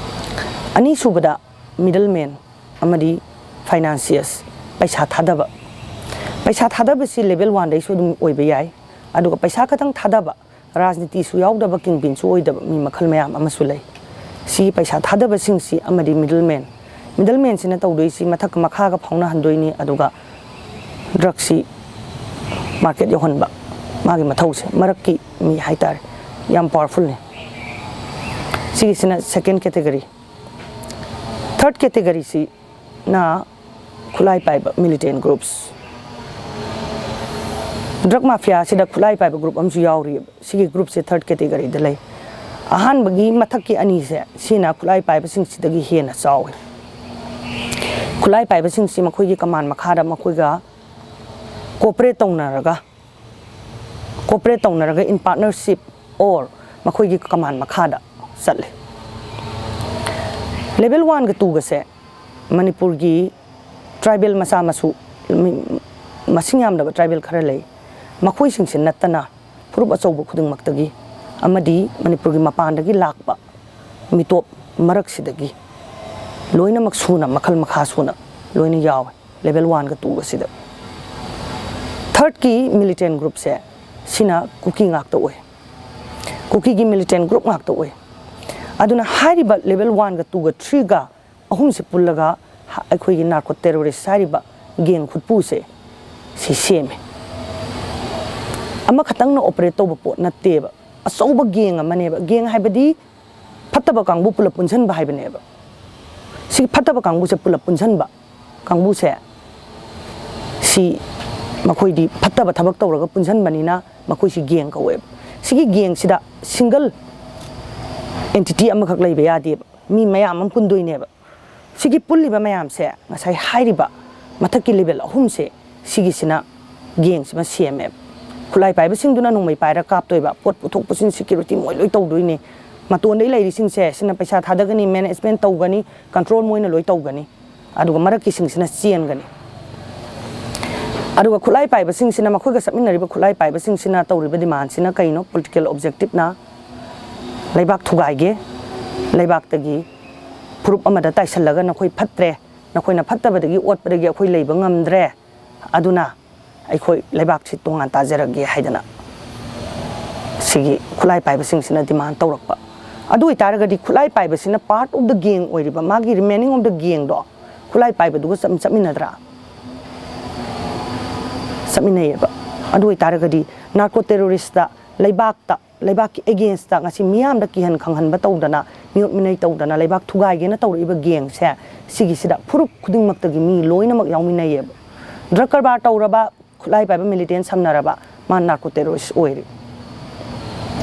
ꯑꯅꯤꯁꯨꯕꯗ ꯃꯤꯗꯜ ꯃꯦꯟ ꯑꯃꯗꯤ ꯐꯥꯏꯅꯥꯟꯁꯤꯌꯔꯁ, ꯄꯩꯁꯥ ꯊꯥꯗꯕ꯫ ꯄꯩꯁꯥ ꯊꯥꯗꯕꯁꯤ ꯂꯦꯕꯦꯜ ꯋꯥꯟꯗꯩꯁꯨ ꯑꯗꯨꯝ ꯑꯣꯏꯕ ꯌꯥꯏ꯫ ꯑꯗꯨꯒ ꯄꯩꯁꯥ ꯈꯛꯇꯪ ꯊꯥꯗꯕ, ꯔꯥꯖꯅꯤꯇꯤꯁꯨ ꯌꯥꯎꯗꯕ, ꯀꯤꯡꯄꯤꯟꯁꯨ ꯑꯣꯏꯗꯕ ꯃꯤ ꯃꯈꯜ ꯃꯌꯥꯝ ꯑꯃꯁꯨ ꯂꯩ꯫ ꯁꯤ ꯄꯩꯁꯥ ꯊꯥꯗꯕꯁꯤꯡꯁꯤ ꯑꯃꯗꯤ ꯃꯤꯗꯜ ꯃꯦꯟ, ꯃꯤꯗꯜ ꯃꯦꯟꯁꯤꯅ ꯇꯧꯗꯣꯏꯁꯤ ꯃꯊꯛꯀ ꯃꯈꯥꯒ ꯐꯥꯎꯅꯍꯟꯗꯣꯏꯅꯤ꯫ ꯑꯗꯨꯒ ꯗ꯭ꯔꯒꯁꯤ ꯃꯥꯔꯀꯦꯠ ꯌꯧꯍꯟꯕ, ꯃꯥꯒꯤ ꯃꯊꯧꯁꯦ ꯃꯔꯛꯀꯤ ꯃꯤ ꯍꯥꯏꯇꯥꯔꯦ, ꯌꯥꯝ ꯄꯋꯥꯔꯐꯨꯜꯅꯤ꯫ ꯁꯤꯒꯤꯁꯤꯅ ꯁꯦꯀꯦꯟ ꯀꯦꯇꯦꯒꯣꯔꯤ꯫ ꯊꯔꯠ ꯀꯦꯇꯦꯒꯣꯔꯤꯁꯤꯅ ꯈꯨꯠꯂꯥꯏ ꯄꯥꯏꯕ ꯃꯤꯂꯤꯇꯦꯟ ꯒ꯭ꯔꯨꯞꯁ꯫ ꯗ꯭ꯔꯒ ꯃꯥꯐꯤꯌꯥꯁꯤꯗ ꯈꯨꯠꯂꯥꯏ ꯄꯥꯏꯕ ꯒ꯭ꯔꯨꯞ ꯑꯃꯁꯨ ꯌꯥꯎꯔꯤꯑꯕ꯫ ꯁꯤꯒꯤ ꯒ꯭ꯔꯨꯞꯁꯦ ꯊꯔꯠ ꯀꯦꯇꯦꯒꯣꯔꯤꯗ ꯂꯩ꯫ ꯑꯍꯥꯟꯕꯒꯤ ꯃꯊꯛꯀꯤ ꯑꯅꯤꯁꯦ ꯁꯤꯅ ꯈꯨꯠꯂꯥꯏ ꯄꯥꯏꯕꯁꯤꯡꯁꯤꯗꯒꯤ ꯍꯦꯟꯅ ꯆꯥꯎꯋꯤ꯫ ꯈꯨꯠꯂꯥꯏ ꯄꯥꯏꯕꯁꯤꯡꯁꯤ ꯃꯈꯣꯏꯒꯤ ꯀꯃꯥꯟ ꯃꯈꯥꯗ ꯃꯈꯣꯏꯒ ꯀꯣꯑꯣꯄꯔꯦꯠ ꯇꯧꯅꯔꯒ, ꯀꯣꯑꯣꯄꯔꯦꯠ ꯇꯧꯅꯔꯒ in partnership or ꯃꯈꯣꯏꯒꯤ ꯀꯃꯥꯟ ꯃꯈꯥꯗ ꯆꯠꯂꯤ꯫ ꯂꯦꯕꯦꯜ ꯋꯥꯟꯒ ꯇꯨꯒꯁꯦ ꯃꯅꯤꯄꯨꯔꯒꯤ ꯇ꯭ꯔꯥꯏꯕꯦꯜ ꯃꯆꯥ ꯃꯁꯨ, ꯃꯤ-, ꯃꯁꯤꯡ ꯌꯥꯝꯗꯕ ꯇ꯭ꯔꯥꯏꯕꯦꯜ ꯈꯔ ꯂꯩ꯫ ꯃꯈꯣꯏꯁꯤꯡꯁꯤ ꯅꯠꯇꯅ ꯐꯨꯔꯨꯞ ꯑꯆꯧꯕ ꯈꯨꯗꯤꯡꯃꯛꯇꯒꯤ ꯑꯃꯗꯤ ꯃꯅꯤꯄꯨꯔꯒꯤ ꯃꯄꯥꯟꯗꯒꯤ ꯂꯥꯛꯄ ꯃꯤꯇꯣꯞ ꯃꯔꯛꯁꯤꯗꯒꯤ ꯂꯣꯏꯅꯃꯛ ꯁꯨꯅ, ꯃꯈꯜ ꯃꯈꯥ ꯁꯨꯅ ꯂꯣꯏꯅ ꯌꯥꯎꯋꯦ ꯂꯦꯕꯦꯜ ꯋꯥꯟꯒ ꯇꯨꯒꯁꯤꯗ꯫ ꯊꯔꯠꯀꯤ ꯃꯤꯂꯤꯇꯦꯟ ꯒ꯭ꯔꯨꯞꯁꯦ ꯁꯤꯅ ꯀꯨꯀꯤ ꯉꯥꯛꯇ ꯑꯣꯏ, ꯀꯨꯀꯤꯒꯤ ꯃꯤꯂꯤꯇꯦꯟ ꯒ꯭ꯔꯨꯞ ꯉꯥꯛꯇ ꯑꯣꯏ꯫ ꯑꯗꯨꯅ ꯍꯥꯏꯔꯤꯕ ꯂꯦꯕꯦꯜ ꯋꯥꯟꯒ ꯇꯨꯒ ꯊ꯭ꯔꯤꯒ ꯑꯍꯨꯝꯁꯤ ꯄꯨꯜꯂꯒ ꯍ-, ꯑꯩꯈꯣꯏꯒꯤ ꯅꯥꯔꯀꯣ ꯇꯦꯔꯣꯔꯤꯁ ꯍꯥꯏꯔꯤꯕ ꯒꯦꯡ ꯈꯨꯠꯄꯨꯁꯦ ꯁꯤ ꯁꯦꯝꯃꯦ꯫ ꯑꯃꯈꯛꯇꯪꯅ ꯑꯣꯄꯔꯦꯠ ꯇꯧꯕ ꯄꯣꯠ ꯅꯠꯇꯦꯕ, ꯑꯆꯧꯕ ꯒꯦꯡ ꯑꯃꯅꯦꯕ꯫ ꯒꯦꯡ ꯍꯥꯏꯕꯗꯤ ꯐꯠꯇꯕ ꯀꯥꯡꯕꯨ ꯄꯨꯂꯞ ꯄꯨꯟꯁꯤꯟꯕ ꯍꯥꯏꯕꯅꯦꯕ꯫ ꯁꯤ ꯐꯠꯇꯕ ꯀꯥꯡꯕꯨꯁꯦ ꯄꯨꯂꯞ ꯄꯨꯟꯁꯤꯟꯕ ꯀꯥꯡꯕꯨꯁꯦ, ꯁꯤ ꯃꯈꯣꯏꯗꯤ ꯐꯠꯇꯕ ꯊꯕꯛ ꯇꯧꯔꯒ ꯄꯨꯟꯁꯤꯟꯕꯅꯤꯅ ꯃꯈꯣꯏꯁꯤ ꯒꯦꯡ ꯀꯧꯋꯦꯕ꯫ ꯁꯤꯒꯤ ꯒꯦꯡꯁꯤꯗ ꯁꯤꯡꯒꯜ ꯑꯦꯟꯇꯤꯇꯤ ꯑꯃꯈꯛ ꯂꯩꯕ ꯌꯥꯗꯦꯕ, ꯃꯤ ꯃꯌꯥꯝ ꯑꯃ ꯄꯨꯟꯗꯣꯏꯅꯦꯕ꯫ ꯁꯤꯒꯤ ꯄꯨꯜꯂꯤꯕ ꯃꯌꯥꯝꯁꯦ ꯉꯁꯥꯏ ꯍꯥꯏꯔꯤꯕ ꯃꯊꯛꯀꯤ ꯂꯦꯕꯦꯜ ꯑꯍꯨꯝꯁꯦ, ꯁꯤꯒꯤꯁꯤꯅ ꯒꯦꯡꯁꯤꯃ ꯁꯦꯝꯃꯦꯕ꯫ ꯈꯨꯠꯂꯥꯏ ꯄꯥꯏꯕꯁꯤꯡꯗꯨꯅ ꯅꯣꯡꯃꯩ ꯄꯥꯏꯔ ꯀꯥꯞꯇꯣꯏꯕ, ꯄꯣꯠ ꯄꯨꯊꯣꯛ ꯄꯨꯁꯤꯟ, ꯁꯦꯀ꯭ꯌꯨꯔꯤꯇꯤ ꯃꯣꯏ ꯂꯣꯏ ꯇꯧꯗꯣꯏꯅꯤ꯫ ꯃꯇꯣꯟꯗꯩ ꯂꯩꯔꯤꯁꯤꯡꯁꯦ ꯁꯤꯅ ꯄꯩꯁꯥ ꯊꯥꯗꯒꯅꯤ, ꯃꯦꯅꯦꯖꯃꯦꯟ ꯇꯧꯒꯅꯤ, ꯀꯟꯇ꯭ꯔꯣꯜ ꯃꯣꯏꯅ ꯂꯣꯏ ꯇꯧꯒꯅꯤ꯫ ꯑꯗꯨꯒ ꯃꯔꯛꯀꯤꯁꯤꯡꯁꯤꯅ ꯆꯦꯟꯒꯅꯤ꯫ ꯑꯗꯨꯒ ꯈꯨꯠꯂꯥꯏ ꯄꯥꯏꯕꯁꯤꯡꯁꯤꯅ, ꯃꯈꯣꯏꯒ ꯆꯠꯃꯤꯟꯅꯔꯤꯕ ꯈꯨꯠꯂꯥꯏ ꯄꯥꯏꯕꯁꯤꯡꯁꯤꯅ ꯇꯧꯔꯤꯕ demandꯁꯤꯅ ꯀꯩꯅꯣ? Political objectiveꯅ ꯂꯩꯕꯥꯛ ꯊꯨꯒꯥꯏꯒꯦ, ꯂꯩꯕꯥꯛꯇꯒꯤ ꯐꯨꯔꯨꯞ ꯑꯃꯗ ꯇꯥꯏꯁꯜꯂꯒ ꯅꯈꯣꯏ ꯐꯠꯇ꯭ꯔꯦ, ꯅꯈꯣꯏꯅ ꯐꯠꯇꯕꯗꯒꯤ ꯑꯣꯠꯄꯗꯒꯤ ꯑꯩꯈꯣꯏ ꯂꯩꯕ ꯉꯝꯗ꯭ꯔꯦ, ꯑꯗꯨꯅ ꯑꯩꯈꯣꯏ ꯂꯩꯕꯥꯛꯁꯤ ꯇꯣꯉꯥꯟ ꯇꯥꯖꯔꯒꯦ ꯍꯥꯏꯗꯅ ꯁꯤꯒꯤ ꯈꯨꯠꯂꯥꯏ ꯄꯥꯏꯕꯁꯤꯡꯁꯤꯅ demand ꯇꯧꯔꯛꯄ꯫ ꯑꯗꯨ ꯑꯣꯏꯇꯥꯔꯒꯗꯤ ꯈꯨꯠꯂꯥꯏ ꯄꯥꯏꯕꯁꯤꯅ part of the gang ꯑꯣꯏꯔꯤꯕ, ꯃꯥꯒꯤ remaining of the gangꯗꯣ ꯈꯨꯠꯂꯥꯏ ꯄꯥꯏꯕꯗꯨꯒ ꯆꯠ-, ꯆꯠꯃꯤꯟꯅꯗ꯭ꯔꯥ? ꯆꯠꯃꯤꯟꯅꯩꯌꯦꯕ꯫ ꯑꯗꯨ ꯑꯣꯏꯇꯥꯔꯒꯗꯤ narco terroristꯇ, ꯂꯩꯕꯥꯛꯇ, ꯂꯩꯕꯥꯛꯀꯤ againstꯇ ꯉꯁꯤ ꯃꯤꯌꯥꯝꯗ ꯀꯤꯍꯟ ꯈꯪꯍꯟꯕ ꯇꯧꯗꯅ, ꯃꯤꯑꯣꯠ ꯃꯤꯅꯩ ꯇꯧꯗꯅ, ꯂꯩꯕꯥꯛ ꯊꯨꯒꯥꯏꯒꯦꯅ ꯇꯧꯔꯛꯏꯕ gangꯁꯦ, ꯁꯤꯒꯤꯁꯤꯗ ꯐꯨꯔꯨꯞ ꯈꯨꯗꯤꯡꯃꯛꯇꯒꯤ ꯃꯤ ꯂꯣꯏꯅꯃꯛ ꯌꯥꯎꯃꯤꯟꯅꯩꯌꯦꯕ꯫ Drug ꯀꯔꯕꯥꯔ ꯇꯧꯔꯕ, ꯈꯨꯠꯂꯥꯏ ꯄꯥꯏꯕ militant ꯁꯝꯅꯔꯕ, ꯃꯥ narco terrorist ꯑꯣꯏꯔꯦ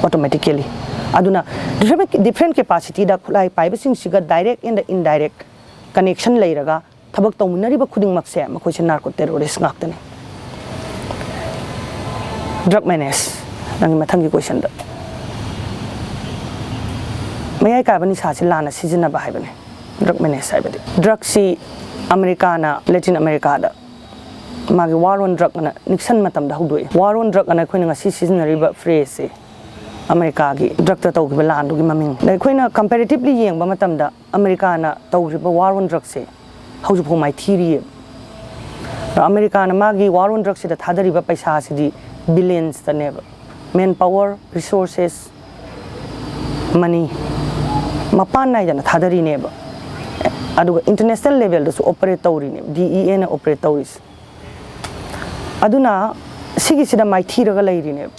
automatically꯫ ꯑꯗꯨꯅ different, different capacityꯗ ꯈꯨꯠꯂꯥꯏ ꯄꯥꯏꯕꯁꯤꯡꯁꯤꯒ direct and indirect connection ꯂꯩꯔꯒ ꯊꯕꯛ ꯇꯧꯃꯤꯟꯅꯔꯤꯕ ꯈꯨꯗꯤꯡꯃꯛꯁꯦ ꯃꯈꯣꯏꯁꯦ narco terrorist ꯉꯥꯛꯇꯅꯤ꯫ Drug menace, ꯅꯪꯒꯤ ꯃꯊꯪꯒꯤ questionꯗ꯫ ꯃꯌꯥꯏ ꯀꯥꯏꯕ ꯅꯤꯁꯥꯁꯤ ꯂꯥꯟꯅ ꯁꯤꯖꯤꯟꯅꯕ ꯍꯥꯏꯕꯅꯦ drug menace ꯍꯥꯏꯕꯗꯤ꯫ Drugꯁꯤ ꯑꯃꯦꯔꯤꯀꯥꯅ ꯂꯦꯇꯤꯟ ꯑꯃꯦꯔꯤꯀꯥꯗ ꯃꯥꯒꯤ war on drug ꯑꯅ Nixon ꯃꯇꯝꯗ ꯍꯧꯗꯣꯛꯏ꯫ War on drug ꯑꯅ ꯑꯩꯈꯣꯏꯅ ꯉꯁꯤ ꯁꯤꯖꯤꯟꯅꯔꯤꯕ phraseꯁꯦ ꯑꯃꯦꯔꯤꯀꯥꯒꯤ drugꯇ ꯇꯧꯈꯤꯕ ꯂꯥꯟꯗꯨꯒꯤ ꯃꯃꯤꯡ꯫ ꯑꯗ ꯑꯩꯈꯣꯏꯅ comparatively ꯌꯦꯡꯕ ꯃꯇꯝꯗ ꯑꯃꯦꯔꯤꯀꯥꯅ ꯇꯧꯔꯤꯕ war on drugꯁꯦ ꯍꯧꯖꯤꯛꯐꯥꯎ ꯃꯥꯏꯊꯤꯔꯤꯌꯦ꯫ ꯑꯃꯦꯔꯤꯀꯥꯅ ꯃꯥꯒꯤ war on drugꯁꯤꯗ ꯊꯥꯗꯔꯤꯕ ꯄꯩꯁꯥꯁꯤꯗꯤ billionsꯇꯅꯦꯕ꯫ Man power, resources, money ꯃꯄꯥꯟ ꯅꯥꯏꯗꯅ ꯊꯥꯗꯔꯤꯅꯦꯕ꯫ ꯑꯗꯨꯒ international levelꯗꯁꯨ operate ꯇꯧꯔꯤꯅꯦꯕ, DEAꯅ operate ꯇꯧꯔꯤꯁꯦ꯫ ꯑꯗꯨꯅ ꯁꯤꯒꯤꯁꯤꯗ ꯃꯥꯏꯊꯤꯔꯒ ꯂꯩꯔꯤꯅꯦꯕ꯫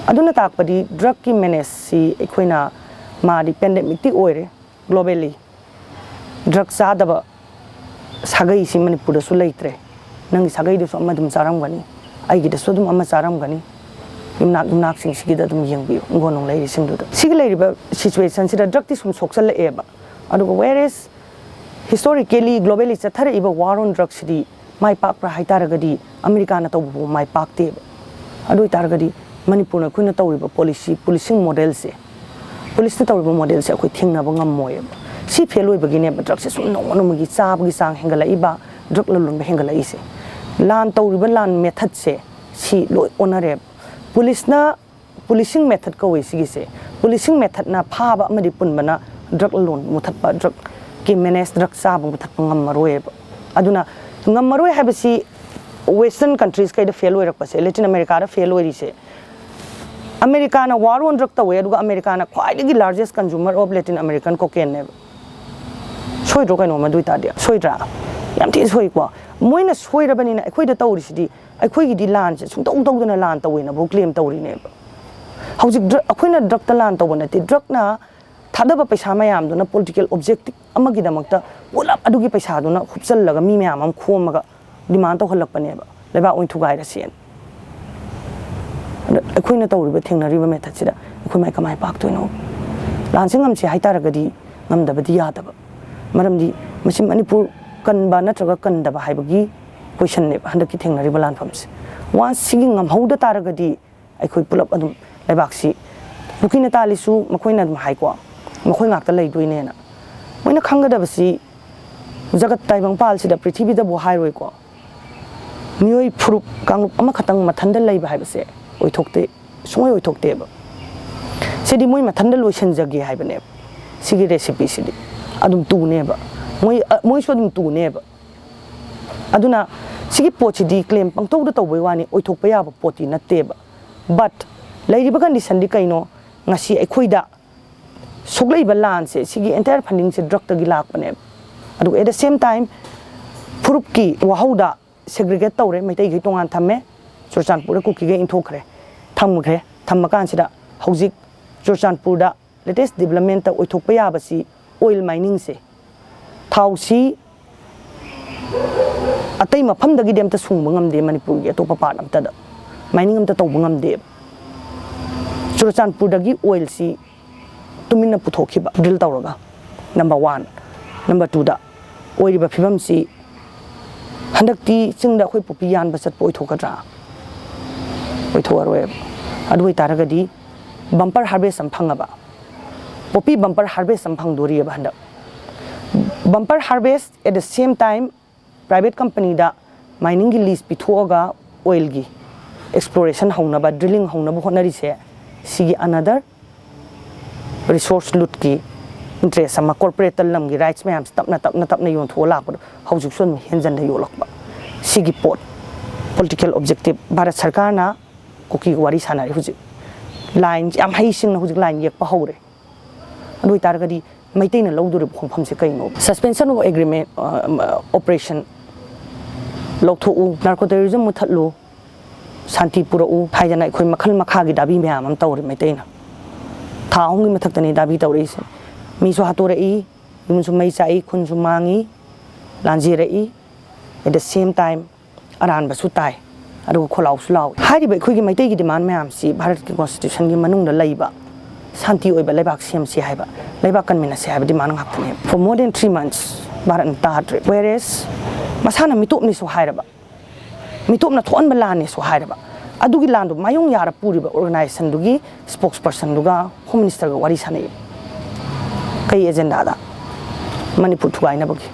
ꯑꯗꯨꯅ ꯇꯥꯛꯄꯗꯤ drugꯀꯤ menaceꯁꯤ ꯑꯩꯈꯣꯏꯅ, ꯃꯥꯗꯤ pandemicꯇꯤ ꯑꯣꯏꯔꯦ globally꯫ Drug ꯆꯥꯗꯕ ꯁꯥꯒꯩꯁꯤ ꯃꯅꯤꯄꯨꯔꯗꯁꯨ ꯂꯩꯇ꯭ꯔꯦ꯫ ꯅꯪꯒꯤ ꯁꯥꯒꯩꯗꯨꯁꯨ ꯑꯃ ꯑꯗꯨꯝ ꯆꯥꯔꯝꯒꯅꯤ, ꯑꯩꯒꯤꯗꯁꯨ ꯑꯗꯨꯝ ꯑꯃ ꯆꯥꯔꯝꯒꯅꯤ꯫ ꯌꯨꯝꯅꯥꯛ ꯌꯨꯝꯅꯥꯛꯁꯤꯡꯁꯤꯒꯤꯗ ꯑꯗꯨꯝ ꯌꯦꯡꯕꯤꯌꯨ, ꯏꯪꯈꯣꯜ ꯅꯨꯡ ꯂꯩꯔꯤꯁꯤꯡꯗꯨꯗ꯫ ꯁꯤꯒꯤ ꯂꯩꯔꯤꯕ situationꯁꯤꯗ drugꯇꯤ ꯁꯨꯝ ꯁꯣꯛꯆꯜꯂꯛꯑꯦꯕ꯫ ꯑꯗꯨꯒ whereas historically, globally ꯆꯠꯊꯔꯛꯏꯕ war on drugꯁꯤꯗꯤ ꯃꯥꯏ ꯄꯥꯛꯄ꯭ꯔꯥ ꯍꯥꯏ ꯇꯥꯔꯒꯗꯤ ꯑꯃꯦꯔꯤꯀꯥꯅ ꯇꯧꯕꯐꯥꯎ ꯃꯥꯏ ꯄꯥꯛꯇꯦꯕ꯫ ꯑꯗꯨ ꯑꯣꯏ ꯇꯥꯔꯒꯗꯤ ꯃꯅꯤꯄꯨꯔꯅ ꯑꯩꯈꯣꯏꯅ ꯇꯧꯔꯤꯕ policy, policing modelꯁꯦ, policeꯅ ꯇꯧꯔꯤꯕ modelꯁꯦ ꯑꯩꯈꯣꯏ ꯊꯦꯡꯅꯕ ꯉꯝꯃꯣꯏꯕ꯫ ꯁꯤ fail ꯑꯣꯏꯕꯒꯤꯅꯦꯕ drugꯁꯦ ꯁꯨꯝ ꯅꯣꯡꯃ ꯅꯣꯡꯃꯒꯤ ꯆꯥꯕꯒꯤ ꯆꯥꯡ ꯍꯦꯟꯒꯠꯂꯛꯏꯕ, drug ꯂꯂꯣꯟꯕ ꯍꯦꯟꯒꯠꯂꯛꯏꯁꯦ꯫ ꯂꯥꯟ ꯇꯧꯔꯤꯕ ꯂꯥꯟ methodꯁꯦ ꯁꯤ ꯂꯣꯏ ꯑꯣꯟꯅꯔꯦꯕ꯫ ꯄꯨꯂꯤꯁꯅ, policing method ꯀꯧꯋꯦ ꯁꯤꯒꯤꯁꯦ꯫ Policing methodꯅ ꯐꯥꯕ ꯑꯃꯗꯤ ꯄꯨꯟꯕꯅ drug ꯂꯂꯣꯟ ꯃꯨꯊꯠꯄ, drugꯀꯤ menace, drug ꯆꯥꯕ ꯃꯨꯊꯠꯄ ꯉꯝꯃꯔꯣꯏꯕ꯫ ꯑꯗꯨꯅ ꯉꯝꯃꯔꯣꯏ ꯍꯥꯏꯕꯁꯤ western countries ꯀꯩꯗ fail ꯑꯣꯏꯔꯛꯄꯁꯦ, Latin Americaꯗ fail ꯑꯣꯏꯔꯤꯁꯦ꯫ Americaꯅ war on drug ꯇꯧꯋꯦ, ꯑꯗꯨꯒ Americaꯅ ꯈ꯭ꯋꯥꯏꯗꯒꯤ largest consumer of Latin American cocaineꯅꯦꯕ꯫ ꯁꯣꯏꯗ꯭ꯔꯣ ꯀꯩꯅꯣꯝꯃ? ꯑꯗꯨ ꯑꯣꯏꯇꯥꯔꯗꯤ ꯁꯣꯏꯗ꯭ꯔꯥ? ꯌꯥꯝ ꯊꯤꯅ ꯁꯣꯏꯀꯣ꯫ ꯃꯣꯏꯅ ꯁꯣꯏꯔꯕꯅꯤꯅ ꯑꯩꯈꯣꯏꯗ ꯇꯧꯔꯤꯁꯤꯗꯤ, ꯑꯩꯈꯣꯏꯒꯤꯗꯤ ꯂꯥꯟꯁꯦ ꯁꯨꯡꯇꯧ ꯇꯧꯗꯅ ꯂꯥꯟ ꯇꯧꯋꯦꯅꯕꯨ claim ꯇꯧꯔꯤꯅꯦꯕ꯫ ꯍꯧꯖꯤꯛ drug, ꯑꯩꯈꯣꯏꯅ drugꯇ ꯂꯥꯟ ꯇꯧꯕ ꯅꯠꯇꯦ, drugꯅ ꯊꯥꯗꯕ ꯄꯩꯁꯥ ꯃꯌꯥꯝꯗꯨꯅ political objective ꯑꯃꯒꯤꯗꯃꯛꯇ ꯄꯨꯂꯞ ꯑꯗꯨꯒꯤ ꯄꯩꯁꯥꯗꯨꯅ ꯍꯨꯞꯆꯜꯂꯒ ꯃꯤ ꯃꯌꯥꯝ ꯑꯃ ꯈꯣꯝꯃꯒ demand ꯇꯧꯍꯜꯂꯛꯄꯅꯦꯕ, ꯂꯩꯕꯥꯛ ꯑꯣꯏꯅ ꯊꯨꯒꯥꯏꯔꯁꯦꯅ꯫ ꯑꯗ ꯑꯩꯈꯣꯏꯅ ꯇꯧꯔꯤꯕ, ꯊꯦꯡꯅꯔꯤꯕ methodꯁꯤꯗ ꯑꯩꯈꯣꯏ ꯃꯥꯏ ꯀꯃꯥꯏ ꯄꯥꯛꯇꯣꯏꯅꯣ? ꯂꯥꯟꯁꯦ ꯉꯝꯁꯦ ꯍꯥꯏꯇꯥꯔꯒꯗꯤ ꯉꯝꯗꯕꯗꯤ ꯌꯥꯗꯕ, ꯃꯔꯝꯗꯤ ꯃꯁꯤ ꯃꯅꯤꯄꯨꯔ ꯀꯟꯕ ꯅꯠꯇ꯭ꯔꯒ ꯀꯟꯗꯕ ꯍꯥꯏꯕꯒꯤ questionꯅꯦꯕ ꯍꯟꯗꯛꯀꯤ ꯊꯦꯡꯅꯔꯤꯕ ꯂꯥꯟꯐꯝꯁꯦ꯫ Once ꯁꯤꯒꯤ ꯉꯝꯍꯧꯗ ꯇꯥꯔꯒꯗꯤ ꯑꯩꯈꯣꯏ ꯄꯨꯂꯞ ꯑꯗꯨꯝ, ꯂꯩꯕꯥꯛꯁꯤ ꯀꯨꯀꯤꯅ ꯇꯥꯜꯂꯤꯁꯨ ꯃꯈꯣꯏꯅ ꯑꯗꯨꯝ ꯍꯥꯏꯀꯣ, ꯃꯈꯣꯏ ꯉꯥꯛꯇ ꯂꯩꯗꯣꯏꯅꯦꯅ꯫ ꯃꯣꯏꯅ ꯈꯪꯒꯗꯕꯁꯤ, ꯖꯒꯠ ꯇꯥꯏꯕꯪ ꯄꯥꯜꯁꯤꯗ, ꯄ꯭ꯔꯤꯊꯤꯕꯤꯗꯕꯨ ꯍꯥꯏꯔꯣꯏꯀꯣ, ꯃꯤꯑꯣꯏ ꯐꯨꯔꯨꯞ ꯀꯥꯡꯂꯨꯞ ꯑꯃꯈꯛꯇꯪ ꯃꯊꯟꯇ ꯂꯩꯕ ꯍꯥꯏꯕꯁꯦ ꯑꯣꯏꯊꯣꯛꯇꯦ, ꯁꯨꯡꯑꯣꯏ ꯑꯣꯏꯊꯣꯛꯇꯦꯕ꯫ ꯁꯤꯗꯤ ꯃꯣꯏ ꯃꯊꯟꯇ ꯂꯣꯏꯁꯤꯟꯖꯒꯦ ꯍꯥꯏꯕꯅꯦꯕ꯫ ꯁꯤꯒꯤ recipeꯁꯤꯗꯤ ꯑꯗꯨꯝ ꯇꯨꯅꯦꯕ, ꯃꯣꯏ, ꯑ, ꯃꯣꯏꯁꯨ ꯑꯗꯨꯝ ꯇꯨꯅꯦꯕ꯫ ꯑꯗꯨꯅ ꯁꯤꯒꯤ ꯄꯣꯠꯁꯤꯗꯤ claim ꯄꯪꯇꯧꯗ ꯇꯧꯕꯩ ꯋꯥꯅꯤ, ꯑꯣꯏꯊꯣꯛꯄ ꯌꯥꯕ ꯄꯣꯠꯇꯤ ꯅꯠꯇꯦꯕ꯫ But ꯂꯩꯔꯤꯕ conditionꯗꯤ ꯀꯩꯅꯣ? ꯉꯁꯤ ꯑꯩꯈꯣꯏꯗ ꯁꯣꯛꯂꯛꯏꯕ ꯂꯥꯟꯁꯦ, ꯁꯤꯒꯤ entire fundingꯁꯦ drugꯇꯒꯤ ꯂꯥꯛꯄꯅꯦꯕ꯫ ꯑꯗꯨꯒ at the same time ꯐꯨꯔꯨꯞꯀꯤ ꯋꯥꯍꯧꯗ segregate ꯇꯧꯔꯦ, ꯃꯩꯇꯩꯈꯩ ꯇꯣꯉꯥꯟ ꯊꯝꯃꯦ, ꯆꯨꯔꯆꯥꯟꯄꯨꯔꯗ ꯀꯨꯀꯤꯈꯩ ꯏꯟꯊꯣꯛꯈ꯭ꯔꯦ, ꯊꯝꯈ꯭ꯔꯦ꯫ ꯊꯝꯃ ꯀꯥꯟꯁꯤꯗ ꯍꯧꯖꯤꯛ ꯆꯨꯔꯆꯥꯟꯄꯨꯔꯗ latest developmentꯇ ꯑꯣꯏꯊꯣꯛꯄ ꯌꯥꯕꯁꯤ oil miningꯁꯦ, ꯊꯥꯎꯁꯤ ꯑꯇꯩ ꯃꯐꯝꯗꯒꯤꯗꯤ ꯑꯝꯇ ꯁꯨꯡꯕ ꯉꯝꯗꯦ, ꯃꯅꯤꯄꯨꯔꯒꯤ ꯑꯇꯣꯞꯄ part ꯑꯝꯇꯗ mining ꯑꯝꯇ ꯇꯧꯕ ꯉꯝꯗꯦꯕ꯫ ꯆꯨꯔꯆꯥꯟꯄꯨꯔꯗꯒꯤ oilꯁꯤ ꯇꯨꯃꯤꯟꯅ ꯄꯨꯊꯣꯛꯈꯤꯕ, drill ꯇꯧꯔꯒ, number one꯫ Number twoꯗ ꯑꯣꯏꯔꯤꯕ ꯐꯤꯕꯝꯁꯤ ꯍꯟꯗꯛꯇꯤ ꯆꯤꯡꯗ ꯑꯩꯈꯣꯏ ꯄꯣꯄꯤ ꯌꯥꯟꯕ ꯆꯠꯄ ꯑꯣꯏꯊꯣꯛꯀꯗ꯭ꯔꯥ? ꯑꯣꯏꯊꯣꯛꯑꯔꯣꯏꯕ꯫ ꯑꯗꯨ ꯑꯣꯏꯇꯥꯔꯒꯗꯤ bumper harvest ꯑꯃ ꯐꯪꯉꯕ, ꯄꯣꯄꯤ bumper harvest ꯑꯃ ꯐꯪꯗꯣꯔꯤꯑꯕ ꯍꯟꯗꯛ꯫ Bumper harvest, at the same time private companyꯗ Miningꯒꯤ lease ꯄꯤꯊꯣꯛꯑꯒ oilꯒꯤ exploration ꯍꯧꯅꯕ, drilling ꯍꯧꯅꯕ ꯍꯣꯠꯅꯔꯤꯁꯦ, ꯁꯤꯒꯤ another resource lootꯀꯤ interest ꯑꯃ, corporate ꯂꯝꯒꯤ rights ꯃꯌꯥꯝꯁꯦ ꯇꯞꯅ ꯇꯞꯅ ꯇꯞꯅ ꯌꯣꯟꯊꯣꯛꯑ ꯂꯥꯛꯄꯗꯣ ꯍꯧꯖꯤꯛꯁꯨ ꯑꯗꯨꯝ ꯍꯦꯟꯖꯟꯅ ꯌꯣꯜꯂꯛꯄ꯫ ꯁꯤꯒꯤ ꯄꯣꯠ, political objective, ꯚꯥꯔꯠ ꯁꯔꯀꯥꯔꯅ ꯀꯨꯀꯤꯒ ꯋꯥꯔꯤ ꯁꯥꯟꯅꯔꯤ ꯍꯧꯖꯤꯛ꯫ Line ꯌꯥꯝ ꯍꯩꯁꯤꯡꯅ ꯍꯧꯖꯤꯛ line ꯌꯦꯛꯄ ꯍꯧꯔꯦ꯫ ꯑꯗꯨ ꯑꯣꯏꯇꯥꯔꯒꯗꯤ ꯃꯩꯇꯩꯅ ꯂꯧꯗꯣꯔꯤꯕ ꯈꯣꯡꯐꯝꯁꯦ ꯀꯩꯅꯣ? Suspension of agreement, ꯑ, ꯑ, operation ꯂꯧꯊꯣꯛꯎ, narco terrorism ꯃꯨꯊꯠꯂꯨ, ꯁꯥꯟꯇꯤ ꯄꯨꯔꯛꯎ ꯍꯥꯏꯗꯅ ꯑꯩꯈꯣꯏ ꯃꯈꯜ ꯃꯈꯥꯒꯤ ꯗꯥꯕꯤ ꯃꯌꯥꯝ ꯑꯃ ꯇꯧꯔꯤ ꯃꯩꯇꯩꯅ꯫ ꯊꯥ ꯑꯍꯨꯝꯒꯤ ꯃꯊꯛꯇꯅꯤ ꯗꯥꯕꯤ ꯇꯧꯔꯛꯏꯁꯦ꯫ ꯃꯤꯁꯨ ꯍꯥꯠꯇꯣꯔꯛꯏ, ꯌꯨꯝꯁꯨ ꯃꯩ ꯆꯥꯛꯏ, ꯈꯨꯟꯁꯨ ꯃꯥꯡꯉꯤ, ꯂꯥꯟꯖꯦꯔꯛꯏ, at the same time ꯑꯔꯥꯟꯕꯁꯨ ꯇꯥꯏ, ꯑꯗꯨꯒ ꯈꯣꯜꯂꯥꯎꯁꯨ ꯂꯥꯎꯏ꯫ ꯍꯥꯏꯔꯤꯕ ꯑꯩꯈꯣꯏꯒꯤ ꯃꯩꯇꯩꯒꯤ demand ꯃꯌꯥꯝꯁꯤ ꯚꯥꯔꯠꯀꯤ constitutionꯒꯤ ꯃꯅꯨꯡꯗ ꯂꯩꯕ ꯁꯥꯟꯇꯤ ꯑꯣꯏꯕ ꯂꯩꯕꯥꯛ ꯁꯦꯝꯁꯤ ꯍꯥꯏꯕ, ꯂꯩꯕꯥꯛ ꯀꯟꯃꯤꯟꯅꯁꯤ ꯍꯥꯏꯕ demand ꯉꯥꯛꯇꯅꯦꯕ꯫ For more than three months ꯚꯥꯔꯠꯅ ꯇꯥꯗ꯭ꯔꯦ꯫ Whereas ꯃꯁꯥꯅ ꯃꯤꯇꯣꯞꯅꯤꯁꯨ ꯍꯥꯏꯔꯕ, ꯃꯤꯇꯣꯞꯅ ꯊꯣꯛꯍꯟꯕ ꯂꯥꯟꯅꯦꯁꯨ ꯍꯥꯏꯔꯕ, ꯑꯗꯨꯒꯤ ꯂꯥꯟꯗꯨ ꯃꯥꯌꯣꯡ ꯌꯥꯔ ꯄꯨꯔꯤꯕ organizationꯗꯨꯒꯤ spokespersonꯗꯨꯒ Home Ministerꯒ ꯋꯥꯔꯤ ꯁꯥꯟꯅꯩ꯫ ꯀꯩ agendaꯗ? ꯃꯅꯤꯄꯨꯔ ꯊꯨꯒꯥꯏꯅꯕꯒꯤ꯫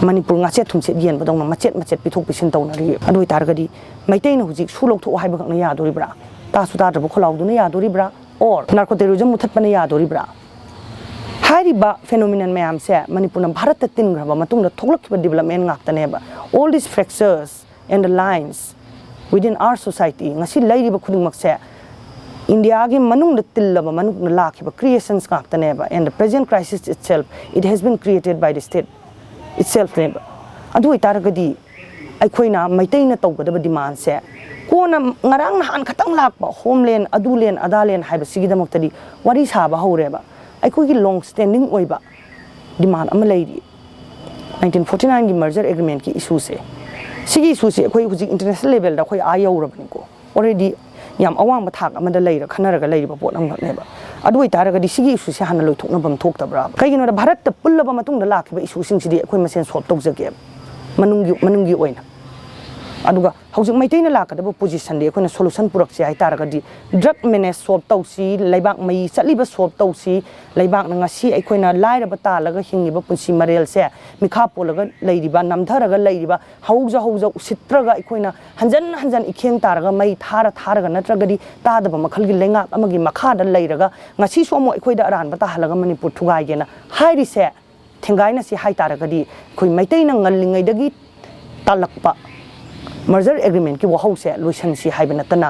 ꯃꯅꯤꯄꯨꯔ ꯉꯥꯆꯦꯠ ꯊꯨꯝꯆꯦꯠ ꯌꯦꯟꯕꯗꯧꯅ ꯃꯆꯦꯠ ꯃꯆꯦꯠ ꯄꯤꯊꯣꯛ ꯄꯤꯁꯤꯟ ꯇꯧꯅꯔꯤ꯫ ꯑꯗꯨ ꯑꯣꯏꯇꯥꯔꯒꯗꯤ ꯃꯩꯇꯩꯅ ꯍꯧꯖꯤꯛ ꯁꯨ ꯂꯧꯊꯣꯛꯑꯣ ꯍꯥꯏꯕꯈꯛꯅ ꯌꯥꯗꯣꯔꯤꯕ꯭ꯔꯥ? ꯇꯥꯁꯨ ꯇꯥꯗ꯭ꯔꯕ ꯈꯣꯜꯂꯥꯎꯗꯨꯅ ꯌꯥꯗꯣꯔꯤꯕ꯭ꯔꯥ? Or narco terrorism ꯃꯨꯊꯠꯄꯅ ꯌꯥꯗꯣꯔꯤꯕ꯭ꯔꯥ? ꯍꯥꯏꯔꯤꯕ phenomenon ꯃꯌꯥꯝꯁꯦ ꯃꯅꯤꯄꯨꯔꯅ ꯚꯥꯔꯠꯇ ꯇꯤꯟꯈ꯭ꯔꯕ ꯃꯇꯨꯡꯗ ꯊꯣꯛꯂꯛꯈꯤꯕ development ꯉꯥꯛꯇꯅꯦꯕ꯫ All these fractures and the lines within our society, ꯉꯁꯤ ꯂꯩꯔꯤꯕ ꯈꯨꯗꯤꯡꯃꯛꯁꯦ ꯏꯟꯗꯤꯌꯥꯒꯤ ꯃꯅꯨꯡꯗ ꯇꯤꯜꯂꯕ ꯃꯅꯨꯡꯗ ꯂꯥꯛꯈꯤꯕ creations ꯉꯥꯛꯇꯅꯦꯕ꯫ And the present crisis itself, it has been created by the state itselfꯅꯦꯕ꯫ ꯑꯗꯨ ꯑꯣꯏꯇꯥꯔꯒꯗꯤ ꯑꯩꯈꯣꯏꯅ ꯃꯩꯇꯩꯅ ꯇꯧꯒꯗꯕ demandꯁꯦ ꯀꯣꯟꯅ ꯉꯔꯥꯡ ꯅꯍꯥꯟ ꯈꯛꯇꯪ ꯂꯥꯛꯄ homeland, ꯑꯗꯨ land, ꯑꯗꯥ land ꯍꯥꯏꯕꯁꯤꯒꯤꯗꯃꯛꯇꯗꯤ ꯋꯥꯔꯤ ꯁꯥꯕ ꯍꯧꯔꯦꯕ꯫ ꯑꯩꯈꯣꯏꯒꯤ long standing ꯑꯣꯏꯕ demand ꯑꯃ ꯂꯩꯔꯤ꯫ Nineteen forty nineꯒꯤ merger agreementꯀꯤ issueꯁꯦ, ꯁꯤꯒꯤ issueꯁꯦ ꯑꯩꯈꯣꯏ ꯍꯧꯖꯤꯛ international levelꯗ ꯑꯩꯈꯣꯏ ꯑꯥ ꯌꯧꯔꯕꯅꯤꯀꯣ꯫ Already ꯌꯥꯝ ꯑꯋꯥꯡꯕ ꯊꯥꯛ ꯑꯃꯗ ꯂꯩꯔ ꯈꯟꯅꯔꯒ ꯂꯩꯔꯤꯕ ꯄꯣꯠ ꯑꯃꯈꯛꯅꯦꯕ꯫ ꯑꯗꯨ ꯑꯣꯏꯇꯥꯔꯒꯗꯤ ꯁꯤꯒꯤ issueꯁꯦ ꯍꯥꯟꯅ ꯂꯣꯏꯊꯣꯛꯅꯕ ꯑꯃ ꯊꯣꯛꯇꯕ꯭ꯔꯥ? ꯀꯩꯒꯤꯅꯣꯗ ꯚꯥꯔꯠꯇ ꯄꯨꯜꯂꯕ ꯃꯇꯨꯡꯗ ꯂꯥꯛꯈꯤꯕ issueꯁꯤꯡꯁꯤꯗꯤ ꯑꯩꯈꯣꯏ ꯃꯁꯦꯟ solve ꯇꯧꯖꯒꯦꯕ, ꯃꯅꯨꯡꯒꯤ, ꯃꯅꯨꯡꯒꯤ ꯑꯣꯏꯅ꯫ ꯑꯗꯨꯒ ꯍꯧꯖꯤꯛ ꯃꯩꯇꯩꯅ ꯂꯥꯛꯀꯗꯕ positionꯗꯤ ꯑꯩꯈꯣꯏꯅ solution ꯄꯨꯔꯛꯁꯤ ꯍꯥꯏꯇꯥꯔꯒꯗꯤ, drug menace solve ꯇꯧꯁꯤ, ꯂꯩꯕꯥꯛ ꯃꯩ ꯆꯠꯂꯤꯕ solve ꯇꯧꯁꯤ, ꯂꯩꯕꯥꯛꯅ ꯉꯁꯤ ꯑꯩꯈꯣꯏꯅ ꯂꯥꯏꯔꯕ ꯇꯥꯜꯂꯒ ꯍꯤꯡꯉꯤꯕ ꯄꯨꯟꯁꯤ ꯃꯔꯦꯜꯁꯦ, ꯃꯤꯈꯥ ꯄꯣꯜꯂꯒ ꯂꯩꯔꯤꯕ, ꯅꯝꯊꯔꯒ ꯂꯩꯔꯤꯕ, ꯍꯧꯖ ꯍꯧꯖ ꯎꯁꯤꯠꯇ꯭ꯔꯒ ꯑꯩꯈꯣꯏꯅ ꯍꯟꯖꯟ ꯍꯟꯖꯟ ꯏꯈꯦꯡ ꯇꯥꯔꯒ ꯃꯩ ꯊꯥꯔ ꯊꯥꯔꯒ ꯅꯠꯇ꯭ꯔꯒꯗꯤ ꯇꯥꯗꯕ ꯃꯈꯜꯒꯤ ꯂꯩꯉꯥꯛ ꯑꯃꯒꯤ ꯃꯈꯥꯗ ꯂꯩꯔꯒ ꯉꯁꯤꯁꯨ ꯑꯃꯨꯛ ꯑꯩꯈꯣꯏꯗ ꯑꯔꯥꯟꯕ ꯇꯥꯍꯜꯂꯒ ꯃꯅꯤꯄꯨꯔ ꯊꯨꯒꯥꯏꯒꯦꯅ ꯍꯥꯏꯔꯤꯁꯦ, ꯊꯦꯡꯒꯥꯏꯅꯁꯤ ꯍꯥꯏꯇꯥꯔꯒꯗꯤ, ꯑꯩꯈꯣꯏ ꯃꯩꯇꯩꯅ ꯉꯜꯂꯤꯉꯩꯗꯒꯤ ꯇꯥꯜꯂꯛꯄ merger agreementꯀꯤ ꯋꯥꯍꯧꯁꯦ ꯂꯣꯏꯁꯟꯁꯤ ꯍꯥꯏꯕ ꯅꯠꯇꯅ,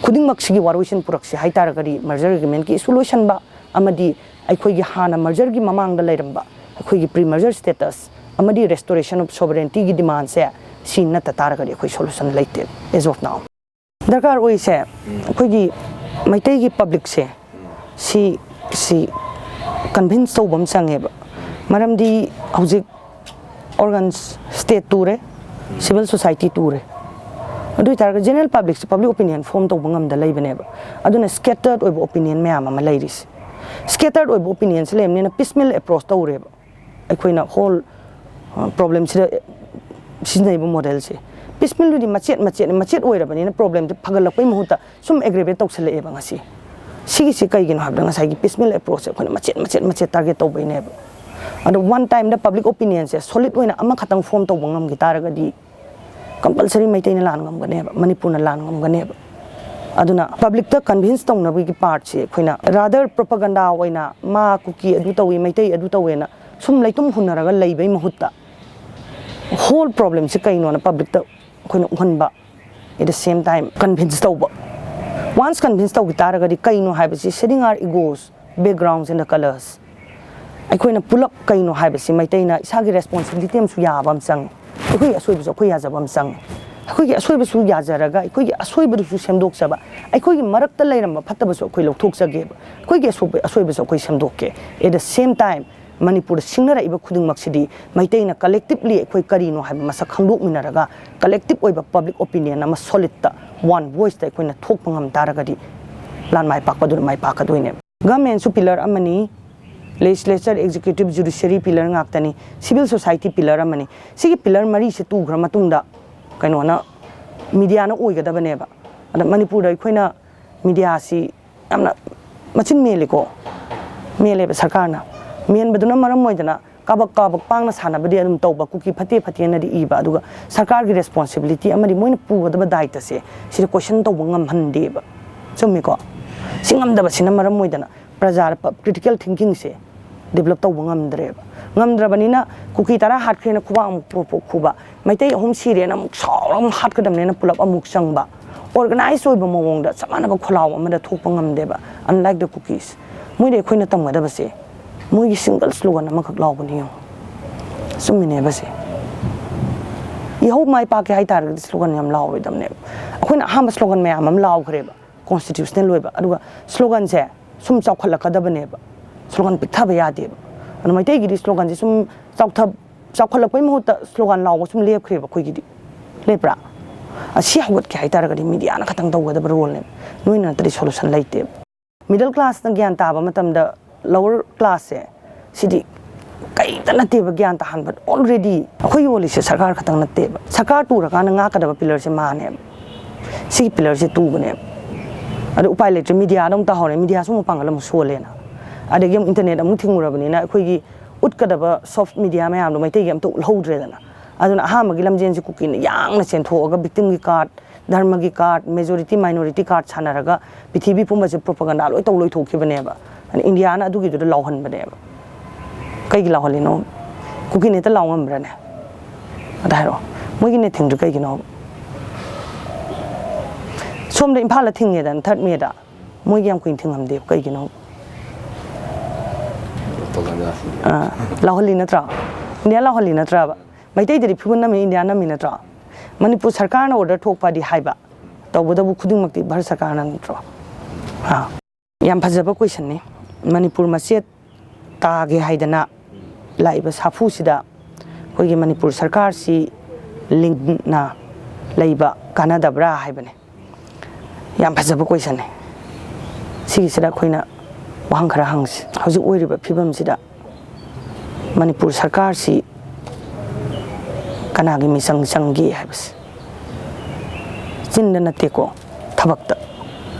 ꯈꯨꯗꯤꯡꯃꯛꯁꯤꯒꯤ ꯋꯥꯔꯣꯏꯁꯤꯟ ꯄꯨꯔꯛꯁꯤ ꯍꯥꯏꯇꯥꯔꯒꯗꯤ, merger agreementꯀꯤ issue ꯂꯣꯏꯁꯟꯕ ꯑꯃꯗꯤ ꯑꯩꯈꯣꯏꯒꯤ ꯍꯥꯟꯅ mergerꯒꯤ ꯃꯃꯥꯡꯗ ꯂꯩꯔꯝꯕ ꯑꯩꯈꯣꯏꯒꯤ pre merger status ꯑꯃꯗꯤ restoration of sovereigntyꯒꯤ demandꯁꯦ, ꯁꯤ ꯅꯠꯇ ꯇꯥꯔꯒꯗꯤ ꯑꯩꯈꯣꯏ solution ꯂꯩꯇꯦ as of now꯫ ꯗꯔꯀꯥꯔ ꯑꯣꯏꯁꯦ ꯑꯩꯈꯣꯏꯒꯤ ꯃꯩꯇꯩꯒꯤ publicꯁꯦ, ꯁꯤ ꯁꯤ convince ꯇꯧꯕ ꯑꯃ ꯆꯪꯉꯦꯕ꯫ ꯃꯔꯝꯗꯤ ꯍꯧꯖꯤꯛ organs, state ꯇꯨꯔꯦ, civil society ꯇꯨꯔꯦ꯫ ꯑꯗꯨ ꯑꯣꯏꯇꯥꯔꯒꯗꯤ general publicꯁꯦ public opinion form ꯇꯧꯕ ꯉꯝꯗ ꯂꯩꯕꯅꯦꯕ꯫ ꯑꯗꯨꯅ scattered ꯑꯣꯏꯕ opinion ꯃꯌꯥꯝ ꯑꯃ ꯂꯩꯔꯤꯁꯦ꯫ Scattered ꯑꯣꯏꯕ opinionꯁꯦ ꯂꯩꯕꯅꯤꯅ piecemeal approach ꯇꯧꯔꯦꯕ꯫ ꯑꯩꯈꯣꯏꯅ whole problemꯁꯤꯗ ꯁꯤꯖꯤꯟꯅꯔꯤꯕ modelꯁꯦ, piecemealꯗꯨꯗꯤ ꯃꯆꯦꯠ ꯃꯆꯦꯠ ꯃꯆꯦꯠ ꯑꯣꯏꯔꯕꯅꯤꯅ problemꯁꯦ ꯐꯒꯠꯂꯛꯄꯩ ꯃꯍꯨꯠꯇ ꯁꯨꯝ aggravate ꯇꯧꯁꯜꯂꯛꯑꯦꯕ ꯉꯁꯤ꯫ ꯁꯤꯒꯤꯁꯤ ꯀꯩꯒꯤꯅꯣ ꯍꯥꯏꯕꯗ, ꯉꯁꯥꯏꯒꯤ piecemeal approachꯁꯦ ꯑꯩꯈꯣꯏꯅ ꯃꯆꯦꯠ ꯃꯆꯦꯠ ꯃꯆꯦꯠ target ꯇꯧꯕꯩꯅꯦꯕ꯫ ꯑꯗꯣ one timeꯗ public opinionꯁꯦ solid ꯑꯣꯏꯅ ꯑꯃꯈꯛꯇꯪ form ꯇꯧꯕ ꯉꯝꯈꯤ ꯇꯥꯔꯒꯗꯤ, compulsory ꯃꯩꯇꯩꯅ ꯂꯥꯟ ꯉꯝꯒꯅꯦꯕ, ꯃꯅꯤꯄꯨꯔꯅ ꯂꯥꯟ ꯉꯝꯒꯅꯦꯕ꯫ ꯑꯗꯨꯅ publicꯇ convince ꯇꯧꯅꯕꯒꯤ partꯁꯤ ꯑꯩꯈꯣꯏꯅ rather propaganda ꯑꯣꯏꯅ ꯃꯥ ꯀꯨꯀꯤ ꯑꯗꯨ ꯇꯧꯏ, ꯃꯩꯇꯩ ꯑꯗꯨ ꯇꯧꯋꯦꯅ ꯁꯨꯝ ꯂꯩꯇꯨꯝ ꯍꯨꯟꯅꯔꯒ ꯂꯩꯕꯩ ꯃꯍꯨꯠꯇ, whole problemꯁꯤ ꯀꯩꯅꯣꯅ publicꯇ ꯑꯩꯈꯣꯏꯅ ꯎꯍꯟꯕ, at the same time convince ꯇꯧꯕ꯫ Once convince ꯇꯧꯈꯤ ꯇꯥꯔꯒꯗꯤ, ꯀꯩꯅꯣ ꯍꯥꯏꯕꯁꯤ, setting our egos, backgrounds and the colours, ꯑꯩꯈꯣꯏꯅ ꯄꯨꯂꯞ ꯀꯩꯅꯣ ꯍꯥꯏꯕꯁꯤ ꯃꯩꯇꯩꯅ ꯏꯁꯥꯒꯤ responsibility ꯑꯃꯁꯨ ꯌꯥꯕ ꯑꯃ ꯆꯪꯉꯤ꯫ ꯑꯩꯈꯣꯏꯒꯤ ꯑꯁꯣꯏꯕꯁꯨ ꯑꯩꯈꯣꯏ ꯌꯥꯖꯕ ꯑꯃ ꯆꯪꯉꯤ꯫ ꯑꯩꯈꯣꯏꯒꯤ ꯑꯁꯣꯏꯕꯁꯨ ꯌꯥꯖꯔꯒ, ꯑꯩꯈꯣꯏꯒꯤ ꯑꯁꯣꯏꯕꯗꯨꯁꯨ ꯁꯦꯝꯗꯣꯛꯆꯕ, ꯑꯩꯈꯣꯏꯒꯤ ꯃꯔꯛꯇ ꯂꯩꯔꯝꯕ ꯐꯠꯇꯕꯁꯨ ꯑꯩꯈꯣꯏ ꯂꯧꯊꯣꯛꯆꯒꯦꯕ, ꯑꯩꯈꯣꯏꯒꯤ ꯑꯁꯣꯏꯕ, ꯑꯁꯣꯏꯕꯁꯨ ꯑꯩꯈꯣꯏ ꯁꯦꯝꯗꯣꯛꯀꯦ꯫ At the same time, ꯃꯅꯤꯄꯨꯔꯗ ꯁꯤꯡꯅꯔꯛꯏꯕ ꯈꯨꯗꯤꯡꯃꯛꯁꯤꯗꯤ ꯃꯩꯇꯩꯅ collectively ꯑꯩꯈꯣꯏ ꯀꯔꯤꯅꯣ ꯍꯥꯏꯕ ꯃꯁꯛ ꯈꯪꯗꯣꯛꯃꯤꯟꯅꯔꯒ, collective ꯑꯣꯏꯕ public opinion ꯑꯃ solidꯇ, one voiceꯇ ꯑꯩꯈꯣꯏꯅ ꯊꯣꯛꯄ ꯉꯝ ꯇꯥꯔꯒꯗꯤ, ꯂꯥꯟ ꯃꯥꯏ ꯄꯥꯛꯄꯗꯨꯅ ꯃꯥꯏ ꯄꯥꯛꯀꯗꯣꯏꯅꯦꯕ꯫ Governmentꯁꯨ pillar ꯑꯃꯅꯤ, legislature, executive, judiciary pillar ꯉꯥꯛꯇꯅꯤ, civil society pillar ꯑꯃꯅꯤ꯫ ꯁꯤꯒꯤ pillar ꯃꯔꯤꯁꯦ ꯇꯨꯈ꯭ꯔ ꯃꯇꯨꯡꯗ, ꯀꯩꯅꯣꯅ, ꯃꯤꯗꯤꯌꯥꯅ ꯑꯣꯏꯒꯗꯕꯅꯦꯕ꯫ ꯑꯗ ꯃꯅꯤꯄꯨꯔꯗ ꯑꯩꯈꯣꯏꯅ ꯃꯤꯗꯤꯌꯥꯁꯤ ꯌꯥꯝꯅ ꯃꯆꯤꯟ ꯃꯦꯜꯂꯤꯀꯣ, ꯃꯦꯜꯂꯦꯕ ꯁꯔꯀꯥꯔꯅ꯫ ꯃꯦꯟꯕꯗꯨꯅ ꯃꯔꯝ ꯑꯣꯏꯗꯅ ꯀꯥꯕꯛ ꯀꯥꯕꯛ ꯄꯥꯡꯅ ꯁꯥꯟꯅꯕꯗꯤ ꯑꯗꯨꯝ ꯇꯧꯕ, ꯀꯨꯀꯤ ꯐꯠꯇꯦ ꯐꯠꯇꯦꯅꯗꯤ ꯏꯕ, ꯑꯗꯨꯒ ꯁꯔꯀꯥꯔꯒꯤ ꯔꯦꯁꯄꯣꯟꯁꯤꯕꯤꯂꯤꯇꯤ ꯑꯃꯗꯤ ꯃꯣꯏꯅ ꯄꯨꯒꯗꯕ ꯗꯥꯏꯇꯁꯦ ꯁꯤꯗ ꯀꯣꯏꯁꯟ ꯇꯧꯕ ꯉꯝꯍꯟꯗꯦꯕ꯫ ꯆꯨꯝꯃꯤꯀꯣ? ꯁꯤ ꯉꯝꯗꯕꯁꯤꯅ ꯃꯔꯝ ꯑꯣꯏꯗꯅ ꯄ꯭ꯔꯖꯥꯗ ꯀ꯭ꯔꯤꯇꯤꯀꯦꯜ ꯊꯤꯡꯀꯤꯡꯁꯦ ꯗꯤꯕꯂꯞ ꯇꯧꯕ ꯉꯝꯗ꯭ꯔꯦꯕ꯫ ꯉꯝꯗ꯭ꯔꯕꯅꯤꯅ ꯀꯨꯀꯤ ꯇꯔꯥ ꯍꯥꯠꯈ꯭ꯔꯦꯅ ꯈꯨꯕꯥꯛ ꯑꯃꯨꯛ ꯄꯣꯛ ꯄꯣꯛ ꯈꯨꯕ, ꯃꯩꯇꯩ ꯑꯍꯨꯝ ꯁꯤꯔꯦꯅ ꯑꯃꯨꯛ ꯁꯥꯎꯔ ꯑꯃꯨꯛ ꯍꯥꯠꯀꯗꯕꯅꯦꯅ ꯄꯨꯂꯞ ꯑꯃꯨꯛ ꯆꯪꯕ, ꯑꯣꯔꯒꯅꯥꯏꯖ ꯑꯣꯏꯕ ꯃꯑꯣꯡꯗ ꯆꯞ ꯃꯥꯟꯅꯕ ꯈꯣꯜꯂꯥꯎ ꯑꯃꯗ ꯊꯣꯛꯄ ꯉꯝꯗꯦꯕ꯫ Unlike the Kukis, ꯃꯣꯏꯗ ꯑꯩꯈꯣꯏꯅ ꯇꯝꯒꯗꯕꯁꯦ ꯃꯣꯏꯒꯤ ꯁꯤꯡꯒꯜ ꯁ꯭ꯂꯣꯒꯟ ꯑꯃꯈꯛ ꯂꯥꯎꯕꯅꯤ ꯌꯦꯡꯉꯣ꯫ ꯆꯨꯝꯃꯤꯅꯦꯕ ꯁꯦ꯫ ꯏꯍꯧ ꯃꯥꯏ ꯄꯥꯛꯀꯦ ꯍꯥꯏꯇꯥꯔꯒꯗꯤ ꯁ꯭ꯂꯣꯒꯟ ꯌꯥꯝ ꯂꯥꯎꯔꯣꯏꯗꯕꯅꯦꯕ꯫ ꯑꯩꯈꯣꯏꯅ ꯑꯍꯥꯟꯕ ꯁ꯭ꯂꯣꯒꯟ ꯃꯌꯥꯝ ꯑꯃ ꯂꯥꯎꯈ꯭ꯔꯦꯕ, ꯀꯣꯟꯁꯇꯤꯇ꯭ꯌꯨꯁꯅꯦꯜ ꯑꯣꯏꯕ, ꯑꯗꯨꯒ ꯁ꯭ꯂꯣꯒꯟꯁꯦ ꯁꯨꯝ ꯆꯥꯎꯈꯠꯂꯛꯀꯗꯕꯅꯦꯕ꯫ ꯁ꯭ꯂꯣꯒꯟ ꯄꯤꯛꯊꯕ ꯌꯥꯗꯦꯕ꯫ ꯑꯗꯣ ꯃꯩꯇꯩꯒꯤꯗꯤ ꯁ꯭ꯂꯣꯒꯟꯁꯦ ꯁꯨꯝ ꯆꯥꯎꯊ-, ꯆꯥꯎꯈꯠꯂꯛꯄꯩ ꯃꯍꯨꯠꯇ ꯁ꯭ꯂꯣꯒꯥꯟ ꯂꯥꯎꯕ ꯁꯨꯝ ꯂꯦꯞꯈ꯭ꯔꯦꯕ ꯑꯩꯈꯣꯏꯒꯤꯗꯤ꯫ ꯂꯦꯞꯄ꯭ꯔꯥ? ꯑꯁꯤ ꯍꯧꯒꯠꯀꯦ ꯍꯥꯏꯇꯥꯔꯒꯗꯤ ꯃꯤꯗꯤꯌꯥꯅ ꯈꯇꯪ ꯇꯧꯒꯗꯕ ꯔꯣꯜꯅꯦꯕ꯫ ꯅꯣꯏꯅ ꯅꯠꯇ꯭ꯔꯗꯤ ꯁꯣꯂꯨꯁꯟ ꯂꯩꯇꯦꯕ꯫ ꯃꯤꯗꯜ ꯀ꯭ꯂꯥꯁꯅ ꯒ꯭ꯌꯥꯟ ꯇꯥꯕ ꯃꯇꯝꯗ ꯂꯋꯔ ꯀ꯭ꯂꯥꯁꯁꯦ ꯁꯤꯗꯤ ꯀꯩꯇ ꯅꯠꯇꯦꯕ ꯒ꯭ꯌꯥꯟ ꯇꯥꯍꯟꯕ꯫ ꯑꯣꯜꯔꯦꯗꯤ ꯑꯩꯈꯣꯏ ꯌꯣꯜꯂꯤꯁꯦ ꯁꯔꯀꯥꯔ ꯈꯛꯇꯪ ꯅꯠꯇꯦꯕ꯫ ꯁꯔꯀꯥꯔ ꯇꯨꯔꯀꯥꯟꯗ ꯉꯥꯛꯀꯗꯕ ꯄꯤꯂꯔꯁꯦ ꯃꯥꯅꯦꯕ꯫ ꯁꯤꯒꯤ ꯄꯤꯂꯔꯁꯦ ꯇꯨꯕꯅꯦꯕ꯫ ꯑꯗꯨ ꯎꯄꯥꯏ ꯂꯩꯇ꯭ꯔꯦ, ꯃꯤꯗꯤꯌꯥꯗ ꯑꯃꯨꯛ ꯇꯥꯍꯧꯔꯦ, ꯃꯤꯗꯤꯌꯥꯁꯨ ꯑꯃꯨꯛ ꯄꯥꯡꯒꯜ ꯑꯃꯨꯛ ꯁꯣꯜꯂꯦꯅ꯫ ꯑꯗꯒꯤ ꯑꯃꯨꯛ ꯏꯟꯇꯔꯅꯦꯠ ꯑꯃꯨꯛ ꯊꯤꯡꯉꯨꯔꯕꯅꯤꯅ ꯑꯩꯈꯣꯏꯒꯤ ꯎꯠꯀꯗꯕ ꯁꯣꯐ ꯃꯤꯗꯤꯌꯥ ꯃꯌꯥꯝꯗꯣ ꯃꯩꯇꯩꯒꯤ ꯑꯝꯇ ꯎꯠꯍꯧꯗ꯭ꯔꯦꯗꯅ꯫ ꯑꯗꯨꯅ ꯑꯍꯥꯟꯕꯒꯤ ꯂꯝꯖꯦꯟꯁꯦ ꯀꯨꯀꯤꯅ ꯌꯥꯡꯅ ꯆꯦꯟꯊꯣꯛꯑꯒ ꯚꯤꯛꯇꯤꯝꯒꯤ ꯀꯥꯔꯠ, ꯙꯔꯃꯒꯤ ꯀꯥꯔꯠ, ꯃꯦꯖꯣꯔꯤꯇꯤ ꯃꯥꯏꯅꯣꯔꯤꯇꯤ ꯀꯥꯔꯠ ꯁꯥꯟꯅꯔꯒ ꯄ꯭ꯔꯤꯊꯤꯕꯤ ꯄꯨꯝꯕꯁꯦ ꯄ꯭ꯔꯣꯄꯒꯟꯗꯥ ꯂꯣꯏ ꯇꯧ ꯂꯣꯏꯊꯣꯛꯈꯤꯕꯅꯦꯕ꯫ ꯑꯗ ꯏꯟꯗꯤꯌꯥꯅ ꯑꯗꯨꯒꯤꯗꯨꯗ ꯂꯥꯎꯍꯟꯕꯅꯦꯕ꯫ ꯀꯩꯒꯤ ꯂꯥꯎꯍꯜꯂꯤꯅꯣ? ꯀꯨꯀꯤꯅ ꯍꯦꯛꯇ ꯂꯥꯎ ꯉꯝꯕ꯭ꯔꯥꯅꯦ? ꯑꯗ ꯍꯥꯏꯔꯛꯑꯣ, ꯃꯣꯏꯒꯤꯅ ꯊꯤꯡꯗ꯭ꯔꯤ ꯀꯩꯒꯤꯅꯣ? ꯁꯣꯝꯗ ꯏꯝꯐꯥꯜꯗ ꯊꯤꯡꯉꯦꯗꯅ ꯊꯥꯔꯠ ꯃꯦꯗ, ꯃꯣꯏꯒꯤ ꯌꯥꯝ ꯀꯨꯏꯅ ꯊꯤꯡꯉꯝꯗꯦꯕ꯫ ꯀꯩꯒꯤꯅꯣ? ꯑꯥ, ꯂꯥꯎꯍꯜꯂꯤ ꯅꯠꯇ꯭ꯔꯣ? ꯏꯟꯗꯤꯌꯥ ꯂꯥꯎꯍꯜꯂꯤ ꯅꯠꯇ꯭ꯔꯕ? ꯃꯩꯇꯩꯗꯗꯤ ꯐꯤꯕꯨꯟ ꯅꯝꯃꯤ, ꯏꯟꯗꯤꯌꯥ ꯅꯝꯃꯤ ꯅꯠꯇ꯭ꯔꯣ? ꯃꯅꯤꯄꯨꯔ ꯁꯔꯀꯥꯔꯅ ꯑꯣꯔꯗꯔ ꯊꯣꯛꯄꯗꯤ ꯍꯥꯏꯕ, ꯇꯧꯕꯇꯕꯨ ꯈꯨꯗꯤꯡꯃꯛꯇꯤ ꯚꯥꯔꯠ ꯁꯔꯀꯥꯔꯅ ꯅꯠꯇ꯭ꯔꯣ? ꯑꯥ, ꯌꯥꯝ ꯐꯖꯕ ꯀꯣꯏꯁꯟꯅꯤ꯫ ꯃꯅꯤꯄꯨꯔ ꯃꯆꯦꯠ ꯇꯥꯒꯦ ꯍꯥꯏꯗꯅ ꯂꯥꯛꯏꯕ ꯁꯥꯐꯨꯁꯤꯗ ꯑꯩꯈꯣꯏꯒꯤ ꯃꯅꯤꯄꯨꯔ ꯁꯔꯀꯥꯔꯁꯤ ꯂꯤꯡꯅ ꯂꯩꯕ ꯀꯥꯟꯅꯗꯕ꯭ꯔꯥ ꯍꯥꯏꯕꯅꯤ꯫ ꯌꯥꯝ ꯐꯖꯕ ꯀꯣꯏꯁꯟꯅꯤ꯫ ꯁꯤꯒꯤꯁꯤꯗ ꯑꯩꯈꯣꯏꯅ ꯋꯥꯍꯪ ꯈꯔ ꯍꯪꯁꯤ꯫ ꯍꯧꯖꯤꯛ ꯑꯣꯏꯔꯤꯕ ꯐꯤꯕꯝꯁꯤꯗ ꯃꯅꯤꯄꯨꯔ ꯁꯔꯀꯥꯔꯁꯤ ꯀꯅꯥꯒꯤ ꯃꯤꯆꯪ ꯆꯪꯒꯦ ꯍꯥꯏꯕꯁꯤ? ꯆꯤꯟꯗ ꯅꯠꯇꯦꯀꯣ, ꯊꯕꯛꯇ꯫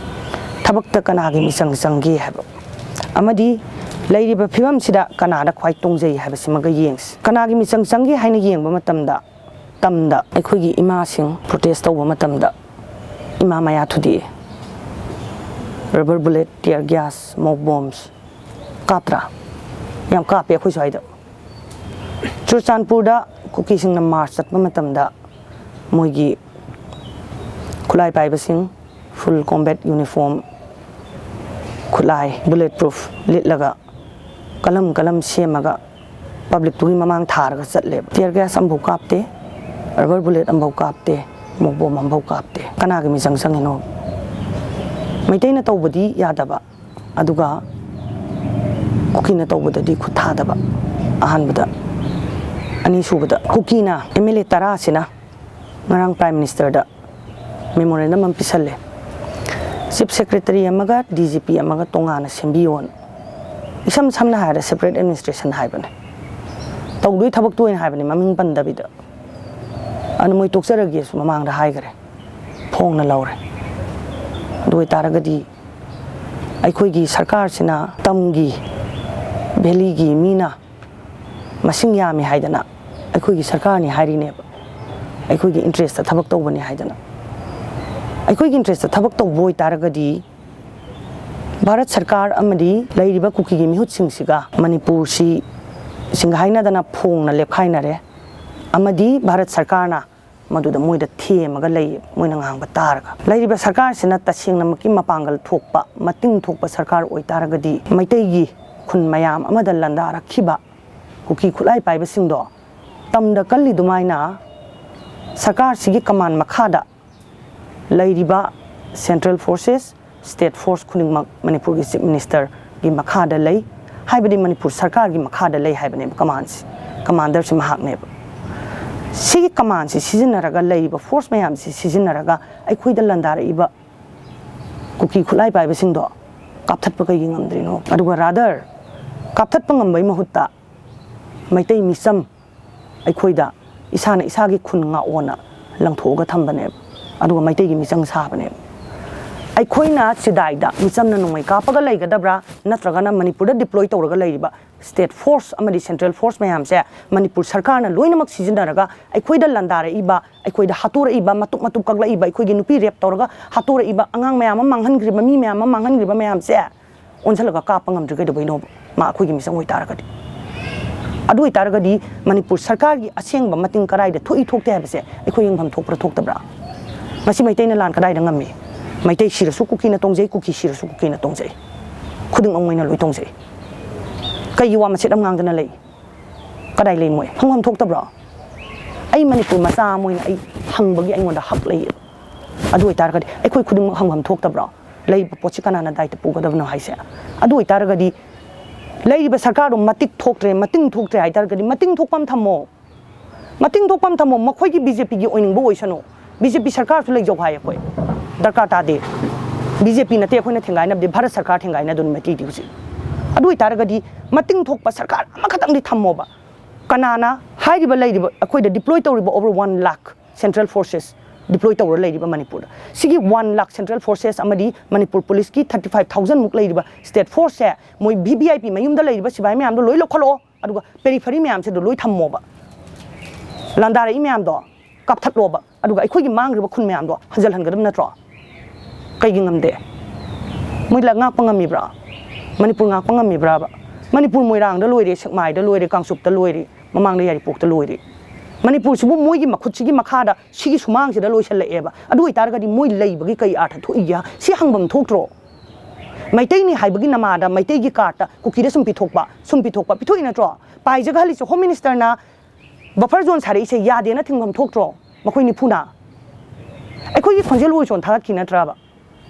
ꯊꯕꯛꯇ ꯀꯅꯥꯒꯤ ꯃꯤꯆꯪ ꯆꯪꯒꯦ ꯍꯥꯏꯕ ꯑꯃꯗꯤ ꯂꯩꯔꯤꯕ ꯐꯤꯕꯝꯁꯤꯗ ꯀꯅꯥꯗ ꯈ꯭ꯋꯥꯏ ꯇꯣꯡꯖꯩ ꯍꯥꯏꯕꯁꯤꯃꯒ ꯌꯦꯡꯁꯤ꯫ ꯀꯅꯥꯒꯤ ꯃꯤꯆꯪ ꯆꯪꯒꯦ ꯍꯥꯏꯅ ꯌꯦꯡꯕ ꯃꯇꯝꯗ, ꯇꯝꯗ ꯑꯩꯈꯣꯏꯒꯤ ꯏꯃꯥꯁꯤꯡ ꯄ꯭ꯔꯣꯇꯦꯁ ꯇꯧꯕ ꯃꯇꯝꯗ ꯏꯃꯥ ꯃꯌꯥ ꯊꯨꯗꯦꯛꯑꯦ꯫ ꯔꯕꯔ ꯕꯨꯂꯦꯠ, ꯇꯤꯌꯔ ꯒ꯭ꯌꯥꯁ, ꯃꯣꯛ ꯕꯣꯝꯁ ꯀꯥꯞꯇ꯭ꯔꯥ? ꯌꯥꯝ ꯀꯥꯞꯄꯦ ꯑꯩꯈꯣꯏ ꯁ꯭ꯋꯥꯏꯗ꯫ ꯆꯨꯔꯆꯥꯟꯄꯨꯔꯗ ꯀꯨꯀꯤꯁꯤꯡꯅ ꯃꯥꯔꯆ ꯆꯠꯄ ꯃꯇꯝꯗ ꯃꯣꯏꯒꯤ ꯈꯨꯠꯂꯥꯏ ꯄꯥꯏꯕꯁꯤꯡ, ꯐꯨꯜ ꯀꯣꯝꯕꯦꯠ ꯌꯨꯅꯤꯐꯣꯔꯝ, ꯈꯨꯠꯂꯥꯏ ꯕꯨꯂꯦꯠ ꯄ꯭ꯔꯨꯐ ꯂꯤꯠꯂꯒ, ꯀꯂꯝ ꯀꯂꯝ ꯁꯦꯝꯃꯒ ꯄꯕ꯭ꯂꯤꯛꯇꯨꯒꯤ ꯃꯃꯥꯡ ꯊꯥꯔꯒ ꯆꯠꯂꯦꯕ꯫ ꯇꯤꯌꯔ ꯒ꯭ꯌꯥꯁ ꯑꯃꯐꯥꯎ ꯀꯥꯞꯇꯦ, ꯔꯕꯔ ꯕꯨꯂꯦꯠ ꯑꯃꯐꯥꯎ ꯀꯥꯞꯇꯦ, ꯃꯣꯛ ꯕꯣꯝ ꯑꯃꯐꯥꯎ ꯀꯥꯞꯇꯦ꯫ ꯀꯅꯥꯒꯤ ꯃꯤꯆꯪ ꯆꯪꯉꯤꯅꯣ? ꯃꯩꯇꯩꯅ ꯇꯧꯕꯗꯤ ꯌꯥꯗꯕ, ꯑꯗꯨꯒ ꯀꯨꯀꯤꯅ ꯇꯧꯕꯗꯗꯤ ꯈꯨꯠ ꯊꯥꯗꯕ꯫ ꯑꯍꯥꯟꯕꯗ꯫ ꯑꯅꯤꯁꯨꯕꯗ, ꯀꯨꯀꯤꯅ ꯑꯦꯝ ꯑꯦꯜ ꯑꯦ ꯇꯔꯥꯁꯤꯅ ꯉꯔꯥꯡ ꯄ꯭ꯔꯥꯏꯝ ꯃꯤꯅꯤꯁꯇꯔꯗ ꯃꯦꯃꯣꯔꯦꯟꯗꯝ ꯑꯃ ꯄꯤꯁꯜꯂꯦ꯫ ꯆꯤꯐ ꯁꯦꯀ꯭ꯔꯦꯇꯔꯤ ꯑꯃꯒ ꯗꯤ ꯖꯤ ꯄꯤ ꯑꯃꯒ ꯇꯣꯉꯥꯟꯅ ꯁꯦꯝꯕꯤꯌꯣꯅ꯫ ꯏꯁꯝ ꯁꯝꯅ ꯍꯥꯏꯔꯕꯗ ꯁꯦꯄꯔꯦꯠ ꯑꯦꯗꯃꯤꯅꯤꯁꯇ꯭ꯔꯦꯁꯟ ꯍꯥꯏꯕꯅꯦ꯫ ꯇꯧꯗꯣꯏ ꯊꯕꯛꯇꯣ ꯑꯣꯏꯅ ꯍꯥꯏꯕꯅꯦ, ꯃꯃꯤꯡ ꯄꯟꯗꯕꯤꯗ꯫ ꯑꯗꯨ ꯃꯣꯏ ꯇꯣꯛꯆꯔꯒꯦꯁꯨ ꯃꯃꯥꯡꯗ ꯍꯥꯏꯈꯔꯦ, ꯐꯣꯡꯅ ꯂꯧꯔꯦ꯫ ꯑꯗꯨ ꯑꯣꯏꯇꯥꯔꯒꯗꯤ ꯑꯩꯈꯣꯏꯒꯤ ꯁꯔꯀꯥꯔꯁꯤꯅ ꯇꯝꯒꯤ, ꯚꯦꯂꯤꯒꯤ ꯃꯤꯅ ꯃꯁꯤꯡ ꯌꯥꯝꯃꯤ ꯍꯥꯏꯗꯅ ꯑꯩꯈꯣꯏꯒꯤ ꯁꯔꯀꯥꯔꯅꯤ ꯍꯥꯏꯔꯤꯅꯦꯕ, ꯑꯩꯈꯣꯏꯒꯤ ꯏꯟꯇꯔꯦꯁꯇ ꯊꯕꯛ ꯇꯧꯕꯅꯤ ꯍꯥꯏꯗꯅ꯫ ꯑꯩꯈꯣꯏꯒꯤ ꯏꯟꯇꯔꯦꯁꯇ ꯊꯕꯛ ꯇꯧꯕ ꯑꯣꯏꯇꯥꯔꯒꯗꯤ ꯚꯥꯔꯠ ꯁꯔꯀꯥꯔ ꯑꯃꯗꯤ ꯂꯩꯔꯤꯕ ꯀꯨꯀꯤꯒꯤ ꯃꯤꯍꯨꯠꯁꯤꯡꯁꯤꯒ ꯃꯅꯤꯄꯨꯔꯁꯤ ꯁꯤꯡꯒꯥꯏꯅꯗꯅ, ꯐꯣꯡꯅ ꯂꯦꯞꯈꯥꯏꯅꯔꯦ꯫ ꯑꯃꯗꯤ ꯚꯥꯔꯠ ꯁꯔꯀꯥꯔꯅ ꯃꯗꯨꯗ ꯃꯣꯏꯗ ꯊꯦꯝꯃꯒ ꯂꯩ, ꯃꯣꯏꯅ ꯉꯥꯡꯕ ꯇꯥꯔꯒ꯫ ꯂꯩꯔꯤꯕ ꯁꯔꯀꯥꯔꯁꯤꯅ ꯇꯁꯦꯡꯅꯃꯛꯀꯤ ꯃꯄꯥꯡꯒꯜ ꯊꯣꯛꯄ, ꯃꯇꯤꯡ ꯊꯣꯛꯄ ꯁꯔꯀꯥꯔ ꯑꯣꯏꯇꯥꯔꯒꯗꯤ, ꯃꯩꯇꯩꯒꯤ ꯈꯨꯟ ꯃꯌꯥꯝ ꯑꯃꯗ ꯂꯥꯟꯗꯥꯔꯛꯈꯤꯕ ꯀꯨꯀꯤ ꯈꯨꯠꯂꯥꯏ ꯄꯥꯏꯕꯁꯤꯡꯗꯣ ꯇꯝꯗ ꯀꯜꯂꯤꯗꯨꯃꯥꯏꯅ ꯁꯔꯀꯥꯔꯁꯤꯒꯤ ꯀꯃꯥꯟ ꯃꯈꯥꯗ ꯂꯩꯔꯤꯕ ꯁꯦꯟꯇ꯭ꯔꯦꯜ ꯐꯣꯔꯁꯦꯁ, ꯁ꯭ꯇꯦꯠ ꯐꯣꯔꯁ ꯈꯨꯗꯤꯡꯃꯛ ꯃꯅꯤꯄꯨꯔꯒꯤ ꯆꯤꯐ ꯃꯤꯅꯤꯁꯇꯔꯒꯤ ꯃꯈꯥꯗ ꯂꯩ, ꯍꯥꯏꯕꯗꯤ ꯃꯅꯤꯄꯨꯔ ꯁꯔꯀꯥꯔꯒꯤ ꯃꯈꯥꯗ ꯂꯩ ꯍꯥꯏꯕꯅꯦꯕ ꯀꯃꯥꯟꯁꯤ, ꯀꯃꯥꯟꯗꯔꯁꯤ ꯃꯍꯥꯛꯅꯦꯕ꯫ ꯁꯤꯒꯤ ꯀꯃꯥꯟꯁꯤ ꯁꯤꯖꯤꯟꯅꯔꯒ, ꯂꯩꯔꯤꯕ ꯐꯣꯔꯁ ꯃꯌꯥꯝꯁꯤ ꯁꯤꯖꯤꯟꯅꯔꯒ ꯑꯩꯈꯣꯏꯗ ꯂꯥꯟꯗꯥꯔꯛꯏꯕ ꯀꯨꯀꯤ ꯈꯨꯠꯂꯥꯏ ꯄꯥꯏꯕꯁꯤꯡꯗꯣ ꯀꯥꯞꯊꯠꯄ ꯀꯩꯒꯤ ꯉꯝꯗ꯭ꯔꯤꯅꯣ? ꯑꯗꯨꯒ ꯔꯥꯗꯔ ꯀꯥꯞꯊꯠꯄ ꯉꯝꯕꯩ ꯃꯍꯨꯠꯇ ꯃꯩꯇꯩ ꯃꯤꯆꯝ ꯑꯩꯈꯣꯏꯗ ꯏꯁꯥꯅ ꯏꯁꯥꯒꯤ ꯈꯨꯟ ꯉꯥꯛꯑꯣꯅ ꯂꯪꯊꯣꯛꯑꯒ ꯊꯝꯕꯅꯦꯕ꯫ ꯑꯗꯨꯒ ꯃꯩꯇꯩꯒꯤ ꯃꯤꯆꯪ ꯁꯥꯕꯅꯦꯕ꯫ ꯑꯩꯈꯣꯏꯅ ꯆꯤꯗꯥꯏꯗ ꯃꯤꯆꯝꯅ ꯅꯣꯡꯃꯩ ꯀꯥꯞꯄꯒ ꯂꯩꯒꯗꯕ꯭ꯔꯥ, ꯅꯠꯇ꯭ꯔꯒꯅ ꯃꯅꯤꯄꯨꯔꯗ deploy ꯇꯧꯔꯒ ꯂꯩꯔꯤꯕ state force ꯑꯃꯗꯤ central force ꯃꯌꯥꯝꯁꯦ ꯃꯅꯤꯄꯨꯔ ꯁꯔꯀꯥꯔꯅ ꯂꯣꯏꯅꯃꯛ ꯁꯤꯖꯤꯟꯅꯔꯒ ꯑꯩꯈꯣꯏꯗ ꯂꯥꯟꯗꯥꯔꯛꯏꯕ, ꯑꯩꯈꯣꯏꯗ ꯍꯥꯠꯇꯣꯔꯛꯏꯕ, ꯃꯇꯨꯞ ꯃꯇꯨꯞ ꯀꯛꯂꯛꯏꯕ, ꯑꯩꯈꯣꯏꯒꯤ ꯅꯨꯄꯤ rape ꯇꯧꯔꯒ ꯍꯥꯠꯇꯣꯔꯛꯏꯕ, ꯑꯉꯥꯡ ꯃꯌꯥꯝ ꯑꯃ ꯃꯥꯡꯍꯟꯈ꯭ꯔꯤꯕ, ꯃꯤ ꯃꯌꯥꯝ ꯑꯃ ꯃꯥꯡꯍꯟꯈ꯭ꯔꯤꯕ ꯃꯌꯥꯝꯁꯦ ꯑꯣꯟꯁꯤꯜꯂꯒ ꯀꯥꯞꯄ ꯉꯝꯗ꯭ꯔꯤ ꯀꯩꯗꯧꯕꯩꯅꯣꯕ? ꯃꯥ ꯑꯩꯈꯣꯏꯒꯤ ꯃꯤꯆꯪ ꯑꯣꯏꯇꯥꯔꯒꯗꯤ꯫ ꯑꯗꯨ ꯑꯣꯏꯇꯥꯔꯒꯗꯤ ꯃꯅꯤꯄꯨꯔ ꯁꯔꯀꯥꯔꯒꯤ ꯑꯁꯦꯡꯕ ꯃꯇꯤꯡ ꯀꯗꯥꯏꯗ ꯊꯣꯛꯏ ꯊꯣꯛꯇꯦ ꯍꯥꯏꯕꯁꯦ ꯑꯩꯈꯣꯏ ꯌꯦꯡꯐꯝ ꯊꯣꯛꯄ꯭ꯔꯥ ꯊꯣꯛꯇꯕ꯭ꯔꯥ? ꯉꯁꯤ ꯃꯩꯇꯩꯅ ꯂꯥꯟ ꯀꯗꯥꯏꯗ ꯉꯝꯃꯤ? ꯃꯩꯇꯩ ꯁꯤꯔꯁꯨ ꯀꯨꯀꯤꯅ ꯇꯣꯡꯖꯩ, ꯀꯨꯀꯤ ꯁꯤꯔꯁꯨ ꯀꯨꯀꯤꯅ ꯇꯣꯡꯖꯩ, ꯈꯨꯗꯤꯡꯃꯛ ꯃꯣꯏꯅ ꯂꯣꯏ ꯇꯣꯡꯖꯩ꯫ ꯀꯩꯒꯤ ꯋꯥ ꯃꯆꯦꯠ ꯑꯃ ꯉꯥꯡꯗꯅ ꯂꯩ? ꯀꯗꯥꯏ ꯂꯩ ꯃꯣꯏ? ꯍꯪꯐꯝ ꯊꯣꯛꯇꯕ꯭ꯔꯣ? ꯑꯩ ꯃꯅꯤꯄꯨꯔ ꯃꯆꯥ ꯑꯃ ꯑꯣꯏꯅ ꯑꯩ ꯍꯪꯕꯒꯤ ꯑꯩꯉꯣꯟꯗ ꯍꯛ ꯂꯩꯌꯦꯕ꯫ ꯑꯗꯨ ꯑꯣꯏꯇꯥꯔꯒꯗꯤ ꯑꯩꯈꯣꯏ ꯈꯨꯗꯤꯡꯃꯛ ꯍꯪꯐꯝ ꯊꯣꯛꯇꯕ꯭ꯔꯣ? ꯂꯩꯔꯤꯕ ꯄꯣꯠꯁꯤ ꯀꯅꯥꯅ ꯗꯥꯏꯇ ꯄꯨꯒꯗꯕꯅꯣ ꯍꯥꯏꯁꯦ? ꯑꯗꯨ ꯑꯣꯏꯇꯥꯔꯒꯗꯤ ꯂꯩꯔꯤꯕ ꯁꯔꯀꯥꯔꯗꯣ ꯃꯇꯤꯛ ꯊꯣꯛꯇ꯭ꯔꯦ, ꯃꯇꯤꯡ ꯊꯣꯛꯇ꯭ꯔꯦ ꯍꯥꯏꯇꯥꯔꯒꯗꯤ ꯃꯇꯤꯡ ꯊꯣꯛꯄ ꯑꯃ ꯊꯝꯃꯣ꯫ ꯃꯇꯤꯡ ꯊꯣꯛꯄ ꯑꯃ ꯊꯝꯃꯣ, ꯃꯈꯣꯏꯒꯤ BJPꯒꯤ ꯑꯣꯏꯅꯤꯡꯕ ꯑꯣꯏꯁꯅꯨ꯫ BJP ꯁꯔꯀꯥꯔꯁꯨ ꯂꯩꯖꯧ ꯍꯥꯏ ꯑꯩꯈꯣꯏ꯫ ꯗꯔꯀꯥꯔ ꯇꯥꯗꯦ꯫ BJP ꯅꯠꯇꯦ ꯑꯩꯈꯣꯏꯅ ꯊꯦꯡꯒꯥꯏꯅꯕꯗꯤ, ꯚꯥꯔꯠ ꯁꯔꯀꯥꯔ ꯊꯦꯡꯒꯥꯏꯅꯗꯣꯏꯅꯤ ꯃꯩꯇꯩꯗꯤ ꯍꯧꯖꯤꯛ꯫ ꯑꯗꯨ ꯑꯣꯏꯇꯥꯔꯒꯗꯤ ꯃꯇꯤꯡ ꯊꯣꯛꯄ ꯁꯔꯀꯥꯔ ꯑꯃꯈꯛꯇꯪꯗꯤ ꯊꯝꯃꯣꯕ꯫ ꯀꯅꯥꯅ ꯍꯥꯏꯔꯤꯕ ꯂꯩꯔꯤꯕ ꯑꯩꯈꯣꯏꯗ deploy ꯇꯧꯔꯤꯕ over one lakh central forces deploy ꯇꯧꯔ ꯂꯩꯔꯤꯕ ꯃꯅꯤꯄꯨꯔꯗ? ꯁꯤꯒꯤ one lakh central forces ꯑꯃꯗꯤ ꯃꯅꯤꯄꯨꯔ ꯄꯨꯂꯤꯁꯀꯤ thirty five thousand ꯃꯨꯛ ꯂꯩꯔꯤꯕ state forceꯁꯦ ꯃꯣꯏ VVIP ꯃꯌꯨꯝꯗ ꯂꯩꯔꯤꯕ ꯁꯤꯐꯥꯏ ꯃꯌꯥꯝꯗꯣ ꯂꯣꯏ ꯂꯧꯈꯠꯂꯛꯑꯣ, ꯑꯗꯨꯒ periphery ꯃꯌꯥꯝꯁꯤꯗ ꯂꯣꯏ ꯊꯝꯃꯣꯕ꯫ ꯂꯥꯟꯗꯥꯔꯛꯏ ꯃꯌꯥꯝꯗꯣ ꯀꯥꯞꯊꯠꯂꯣꯕ, ꯑꯗꯨꯒ ꯑꯩꯈꯣꯏꯒꯤ ꯃꯥꯡꯈ꯭ꯔꯤꯕ ꯈꯨꯟ ꯃꯌꯥꯝꯗꯣ ꯍꯟꯖꯤꯜꯍꯟꯒꯗꯕ ꯅꯠꯇ꯭ꯔꯣ? ꯀꯩꯒꯤ ꯉꯝꯗꯦ? ꯃꯣꯏ ꯂ-, ꯉꯥꯛꯄ ꯉꯝꯃꯤꯕ꯭ꯔꯥ? ꯃꯅꯤꯄꯨꯔ ꯉꯥꯛꯄ ꯉꯝꯃꯤꯕ꯭ꯔꯥꯕ? ꯃꯅꯤꯄꯨꯔ ꯃꯣꯏꯔꯥꯡꯗ ꯂꯣꯏꯔꯦ, ꯁꯦꯛꯃꯥꯏꯗ ꯂꯣꯏꯔꯦ, ꯀꯥꯡꯆꯨꯞꯇ ꯂꯣꯏꯔꯦ, ꯃꯃꯥꯡꯗ ꯌꯥꯏꯔꯤꯄꯣꯛꯇ ꯂꯣꯏꯔꯦ꯫ ꯃꯅꯤꯄꯨꯔꯁꯤꯕꯨ ꯃꯣꯏꯒꯤ ꯃꯈꯨꯠꯁꯤꯒꯤ ꯃꯈꯥꯗ ꯁꯤꯒꯤ ꯁꯨꯃꯥꯡꯁꯤꯗ ꯂꯣꯏꯁꯤꯜꯂꯛꯑꯦꯕ꯫ ꯑꯗꯨ ꯑꯣꯏꯇꯥꯔꯒꯗꯤ ꯃꯣꯏ ꯂꯩꯕꯒꯤ ꯀꯩ ꯑꯥꯔꯊ ꯊꯣꯛꯏꯒꯦ? ꯁꯤ ꯍꯪꯐꯝ ꯊꯣꯛꯇ꯭ꯔꯣ? ꯃꯩꯇꯩꯅꯤ ꯍꯥꯏꯕꯒꯤ ꯅꯃꯥꯗ ꯃꯩꯇꯩꯒꯤ ꯀꯥꯔꯠꯇ ꯀꯨꯀꯤꯗ ꯁꯨꯝ ꯄꯤꯊꯣꯛꯄ, ꯁꯨꯝ ꯄꯤꯊꯣꯛꯄ, ꯄꯤꯊꯣꯛꯏ ꯅꯠꯇ꯭ꯔꯣ? ꯄꯥꯏꯖꯒꯍꯜꯂꯤꯁꯦ ꯍꯣꯝ ꯃꯤꯅꯤꯁꯇꯔꯅ buffer zone ꯁꯥꯔꯛꯏꯁꯦ ꯌꯥꯗꯦꯅ ꯊꯤꯡꯐꯝ ꯊꯣꯛꯇ꯭ꯔꯣ? ꯃꯈꯣꯏ ꯅꯤꯐꯨꯅ꯫ ꯑꯩꯈꯣꯏꯒꯤ ꯈꯣꯟꯖꯦꯜ ꯑꯣꯏ ꯆꯣꯟ ꯊꯥꯒꯠꯈꯤ ꯅꯠꯇ꯭ꯔꯕ?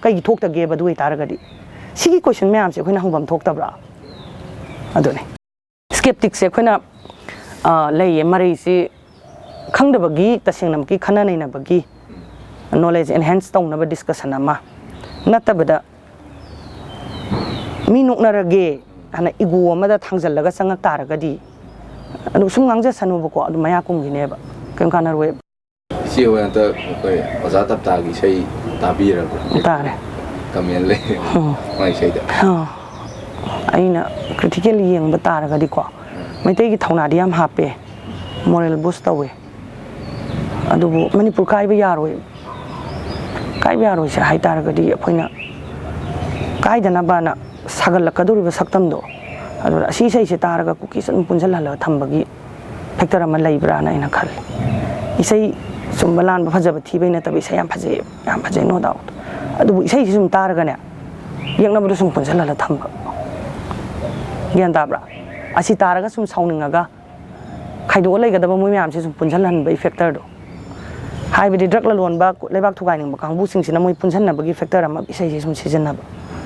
ꯀꯩꯒꯤ ꯊꯣꯛꯇꯒꯦꯕ? ꯑꯗꯨ ꯑꯣꯏꯇꯥꯔꯒꯗꯤ ꯁꯤꯒꯤ question ꯃꯌꯥꯝꯁꯦ ꯑꯩꯈꯣꯏꯅ ꯍꯪꯐꯝ ꯊꯣꯛꯇꯕ꯭ꯔꯥ? ꯑꯗꯨꯅꯤ꯫ Skepticꯁꯦ ꯑꯩꯈꯣꯏꯅ, ꯑ, ꯂꯩꯌꯦ, ꯃꯔꯩꯁꯤ ꯈꯪꯗꯕꯒꯤ, ꯇꯁꯦꯡꯅꯃꯛꯀꯤ ꯈꯟꯅ ꯅꯩꯅꯕꯒꯤ, knowledge enhance ꯇꯧꯅꯕ discussion ꯑꯃ ꯅꯠꯇꯕꯗ, ꯃꯤ ꯅꯣꯛꯅꯔꯒꯦ ꯍꯥꯏꯅ ego ꯑꯃꯗ ꯊꯥꯡꯖꯜꯂꯒ ꯆꯪꯉꯛ ꯇꯥꯔꯒꯗꯤ, ꯑꯗꯨ ꯁꯨꯝ ꯉꯥꯡꯖꯁꯅꯨꯕꯀꯣ, ꯑꯗꯨ ꯃꯌꯥ ꯀꯨꯝꯈꯤꯅꯦꯕ, ꯀꯩꯝ ꯀꯥꯟꯅꯔꯣꯏꯕ꯫ ꯏꯆꯦ ꯍꯣꯏ ꯍꯟꯗꯛ ꯑꯩꯈꯣꯏ ꯑꯣꯖꯥ ꯇꯞꯇꯥꯒꯤ ꯏꯁꯩ ꯇꯥꯕꯤꯔꯕ꯭ꯔꯥ? ꯇꯥꯔꯦ꯫ ꯀꯃꯦꯟ ꯂꯩ꯫ ꯎꯝ꯫ ꯃꯥꯏ ꯏꯁꯩꯗ꯫ ꯑꯥ꯫ ꯑꯩꯅ ꯀ꯭ꯔꯤꯇꯤꯀꯦꯜ ꯌꯦꯡꯕ ꯇꯥꯔꯒꯗꯤꯀꯣ, ꯃꯩꯇꯩꯒꯤ ꯊꯧꯅꯥꯗꯤ ꯌꯥꯝ ꯍꯥꯞꯄꯦ, ꯃꯣꯔꯦꯜ ꯕꯨꯁ ꯇꯧꯋꯦ꯫ ꯑꯗꯨꯕꯨ ꯃꯅꯤꯄꯨꯔ ꯀꯥꯏꯕ ꯌꯥꯔꯣꯏ꯫ ꯀꯥꯏꯕ ꯌꯥꯔꯣꯏꯁꯦ ꯍꯥꯏ ꯇꯥꯔꯒꯗꯤ ꯑꯩꯈꯣꯏꯅ ꯀꯥꯏꯗꯅꯕꯅ ꯁꯥꯒꯠꯂꯛꯀꯗꯧꯔꯤꯕ ꯁꯛꯇꯝꯗꯣ, ꯑꯗꯨꯅ ꯑꯁꯤ ꯏꯁꯩꯁꯦ ꯇꯥꯔꯒ ꯀꯨꯀꯤꯁꯦ ꯑꯗꯨꯝ ꯄꯨꯟꯁꯤꯜꯍꯜꯂꯒ ꯊꯝꯕꯒꯤ ꯐꯦꯛꯇꯔ ꯑꯃ ꯂꯩꯕ꯭ꯔꯥꯅ ꯑꯩꯅ ꯈꯜꯂꯤ꯫ ꯏꯁꯩ ꯆꯨꯝꯕ ꯂꯥꯟꯕ, ꯐꯖꯕ ꯊꯤꯕꯩ ꯅꯠꯇꯕ, ꯏꯁꯩ ꯌꯥꯝ ꯐꯖꯩ, ꯌꯥꯝ ꯐꯖꯩ, no doubt꯫ ꯑꯗꯨꯕꯨ ꯏꯁꯩꯁꯤ ꯁꯨꯝ ꯇꯥꯔꯒꯅꯦ, ꯌꯦꯛꯅꯕꯗꯣ ꯁꯨꯝ ꯄꯨꯟꯁꯤꯜꯍꯜꯂ ꯊꯝꯕ꯫ ꯒ꯭ꯌꯥꯟ ꯇꯥꯕ꯭ꯔꯥ? ꯑꯁꯤ ꯇꯥꯔꯒ ꯁꯨꯝ ꯁꯥꯎꯅꯤꯡꯉꯒ ꯈꯥꯏꯗꯣꯛꯑ ꯂꯩꯒꯗꯕ ꯃꯣꯏ ꯃꯌꯥꯝꯁꯦ ꯁꯨꯝ ꯄꯨꯟꯁꯤꯜꯍꯟꯕꯒꯤ ꯐꯦꯛꯇꯔꯗꯣ꯫ ꯍꯥꯏꯕꯗꯤ ꯗ꯭ꯔꯒ ꯂꯂꯣꯟꯕ, ꯂꯩꯕꯥꯛ ꯊꯨꯒꯥꯏꯅꯤꯡꯕ ꯀꯥꯡꯕꯨꯁꯤꯡꯁꯤꯅ ꯃꯣꯏ ꯄꯨꯟꯁꯤꯟꯅꯕꯒꯤ ꯐꯦꯛꯇꯔ ꯑꯃ ꯏꯁꯩꯁꯦ ꯁꯨꯝ ꯁꯤꯖꯤꯟꯅꯕ,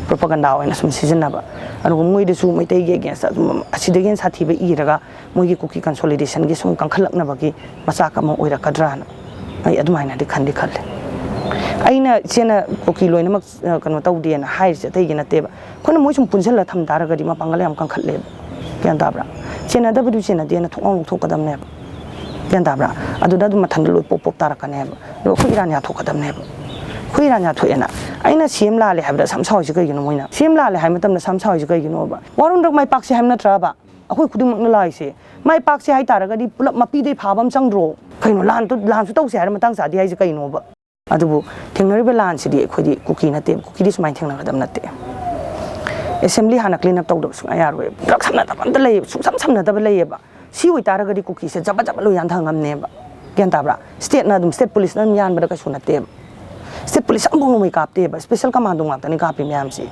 ꯄ꯭ꯔꯣꯄꯒꯟꯗꯥ ꯑꯣꯏꯅ ꯁꯨꯝ ꯁꯤꯖꯤꯟꯅꯕ꯫ ꯑꯗꯨꯒ ꯃꯣꯏꯗꯁꯨ ꯃꯩꯇꯩꯒꯤ ꯑꯦꯒꯦꯟꯁꯇ ꯑꯗꯨꯝ ꯑꯁꯤꯗꯒꯤ ꯍꯦꯟꯅ ꯁꯥꯊꯤꯕ ꯏꯔꯒ ꯃꯣꯏꯒꯤ ꯀꯨꯀꯤ ꯀꯟꯁꯣꯂꯤꯗꯦꯁꯟꯒꯤ ꯁꯨꯝ ꯀꯟꯈꯠꯂꯛꯅꯕꯒꯤ ꯃꯆꯥꯛ ꯑꯃ ꯑꯣꯏꯔꯛꯀꯗ꯭ꯔꯥꯅ ꯑꯩ ꯑꯗꯨꯃꯥꯏꯅꯗꯤ ꯈꯟꯗꯤ ꯈꯜꯂꯦ꯫ ꯑꯩꯅ ꯏꯆꯦꯅ ꯀꯨꯀꯤ ꯂꯣꯏꯅꯃꯛ, ꯑ, ꯀꯩꯅꯣ ꯇꯧꯗꯦꯅ ꯍꯥꯏꯔꯤꯁꯦ ꯑꯇꯩꯒꯤ ꯅꯠꯇꯦꯕ꯫ ꯑꯩꯈꯣꯏꯅ ꯃꯣꯏ ꯁꯨꯝ ꯄꯨꯟꯁꯤꯜꯂ ꯊꯝ ꯇꯥꯔꯒꯗꯤ ꯃꯄꯥꯡꯒꯜ ꯌꯥꯝ ꯀꯟꯈꯠꯂꯦꯕ꯫ ꯒ꯭ꯌꯥꯟ ꯇꯥꯕ꯭ꯔꯥ? ꯆꯦꯟꯅꯗꯕꯗꯨ ꯆꯦꯟꯅꯗꯦꯅ ꯊꯣꯛꯅ ꯂꯧꯊꯣꯛꯀꯗꯕꯅꯦꯕ꯫ ꯒ꯭ꯌꯥꯟ ꯇꯥꯕ꯭ꯔꯥ? ꯑꯗꯨꯗ ꯑꯗꯨꯝ ꯃꯊꯟꯇ ꯂꯣꯏ ꯄꯣꯞ ꯄꯣꯞ ꯇꯥꯔꯛꯀꯅꯦꯕ꯫ ꯑꯗꯣ ꯑꯩꯈꯣꯏ ꯏꯔꯥꯟ ꯌꯥꯊꯣꯛꯀꯗꯕꯅꯦꯕ꯫ ꯑꯩꯈꯣꯏ ꯏꯔꯥꯟ ꯌꯥꯊꯣꯛꯑꯦꯅ ꯑꯩꯅ ꯁꯤ ꯑꯦꯝ ꯂꯥꯜꯂꯦ ꯍꯥꯏꯕꯗ ꯁꯝ ꯁꯥꯎꯔꯤꯁꯦ ꯀꯩꯒꯤꯅꯣ ꯃꯣꯏꯅ? ꯁꯤ ꯑꯦꯝ ꯂꯥꯜꯂꯦ ꯍꯥꯏꯕ ꯃꯇꯝꯗ ꯁꯝ ꯁꯥꯎꯔꯤꯁꯦ ꯀꯩꯒꯤꯅꯣꯕ? ꯋꯥꯔꯣꯟꯗ꯭ꯔꯛ ꯃꯥꯏ ꯄꯥꯛꯁꯦ ꯍꯥꯏꯕ ꯅꯠꯇ꯭ꯔꯕ? ꯑꯩꯈꯣꯏ ꯈꯨꯗꯤꯡꯃꯛꯅ ꯂꯥꯛꯏꯁꯦ꯫ ꯃꯥꯏ ꯄꯥꯛꯁꯦ ꯍꯥꯏ ꯇꯥꯔꯒꯗꯤ ꯄꯨꯂꯞ ꯃꯄꯤꯗꯩ ꯐꯥꯕ ꯑꯃ ꯆꯪꯗ꯭ꯔꯣ? ꯀꯩꯅꯣ, ꯂꯥꯟ-, ꯂꯥꯟꯁꯨ ꯇꯧꯁꯦ ꯍꯥꯏꯔ ꯃꯇꯥꯡ ꯆꯥꯗꯦ ꯍꯥꯏꯁꯦ ꯀꯩꯅꯣꯕ? ꯑꯗꯨꯕꯨ ꯊꯦꯡꯅꯔꯤꯕ ꯂꯥꯟꯁꯤꯗꯤ ꯑꯩꯈꯣꯏꯗꯤ ꯀꯨꯀꯤ ꯅꯠꯇꯦ, ꯀꯨꯀꯤꯗꯤ ꯁꯨꯃꯥꯏꯅ ꯊꯦꯡꯅꯒꯗꯕ ꯅꯠꯇꯦ꯫ ꯑꯦꯁꯦꯝꯕ꯭ꯂꯤ ꯍꯥꯟꯅ ꯀ꯭ꯂꯤꯟ ꯑꯞ ꯇꯧꯗꯕ ꯁꯨꯡꯌꯥ ꯌꯥꯔꯣꯏ꯫ ꯗ꯭ꯔꯒ ꯁꯝꯅꯗꯕ ꯑꯝꯇ ꯂꯩꯌꯦꯕ, ꯁꯨꯡꯁꯝ ꯁꯝꯅꯗꯕ ꯂꯩꯌꯦꯕ꯫ ꯁꯤ ꯑꯣꯏꯇꯥꯔꯒꯗꯤ ꯀꯨꯀꯤꯁꯦ ꯖꯕ ꯖꯕ ꯂꯣꯏ ꯌꯥꯟꯊ ꯉꯝꯅꯦꯕ꯫ ꯒ꯭ꯌꯥꯟ ꯇꯥꯕ꯭ꯔꯥ? ꯁ꯭ꯇꯦꯠꯅ ꯑꯗꯨꯝ, ꯁ꯭ꯇꯦꯠ ꯄꯨꯂꯤꯁꯅ ꯑꯗꯨꯝ ꯌꯥꯟꯕꯗ ꯀꯩꯁꯨ ꯅꯠꯇꯦꯕ꯫ ꯁ꯭ꯇꯦꯠ ꯄꯨꯂꯤꯁ ꯑꯃꯐꯥꯎ ꯅꯣꯡꯃꯩ ꯀꯥꯞꯇꯦꯕ, ꯁ꯭ꯄꯦꯁꯦꯜ ꯀꯃꯥꯟꯗꯣ ꯉꯥꯛꯇꯅꯤ ꯀꯥꯞꯄꯤ ꯃꯌꯥꯝꯁꯦ꯫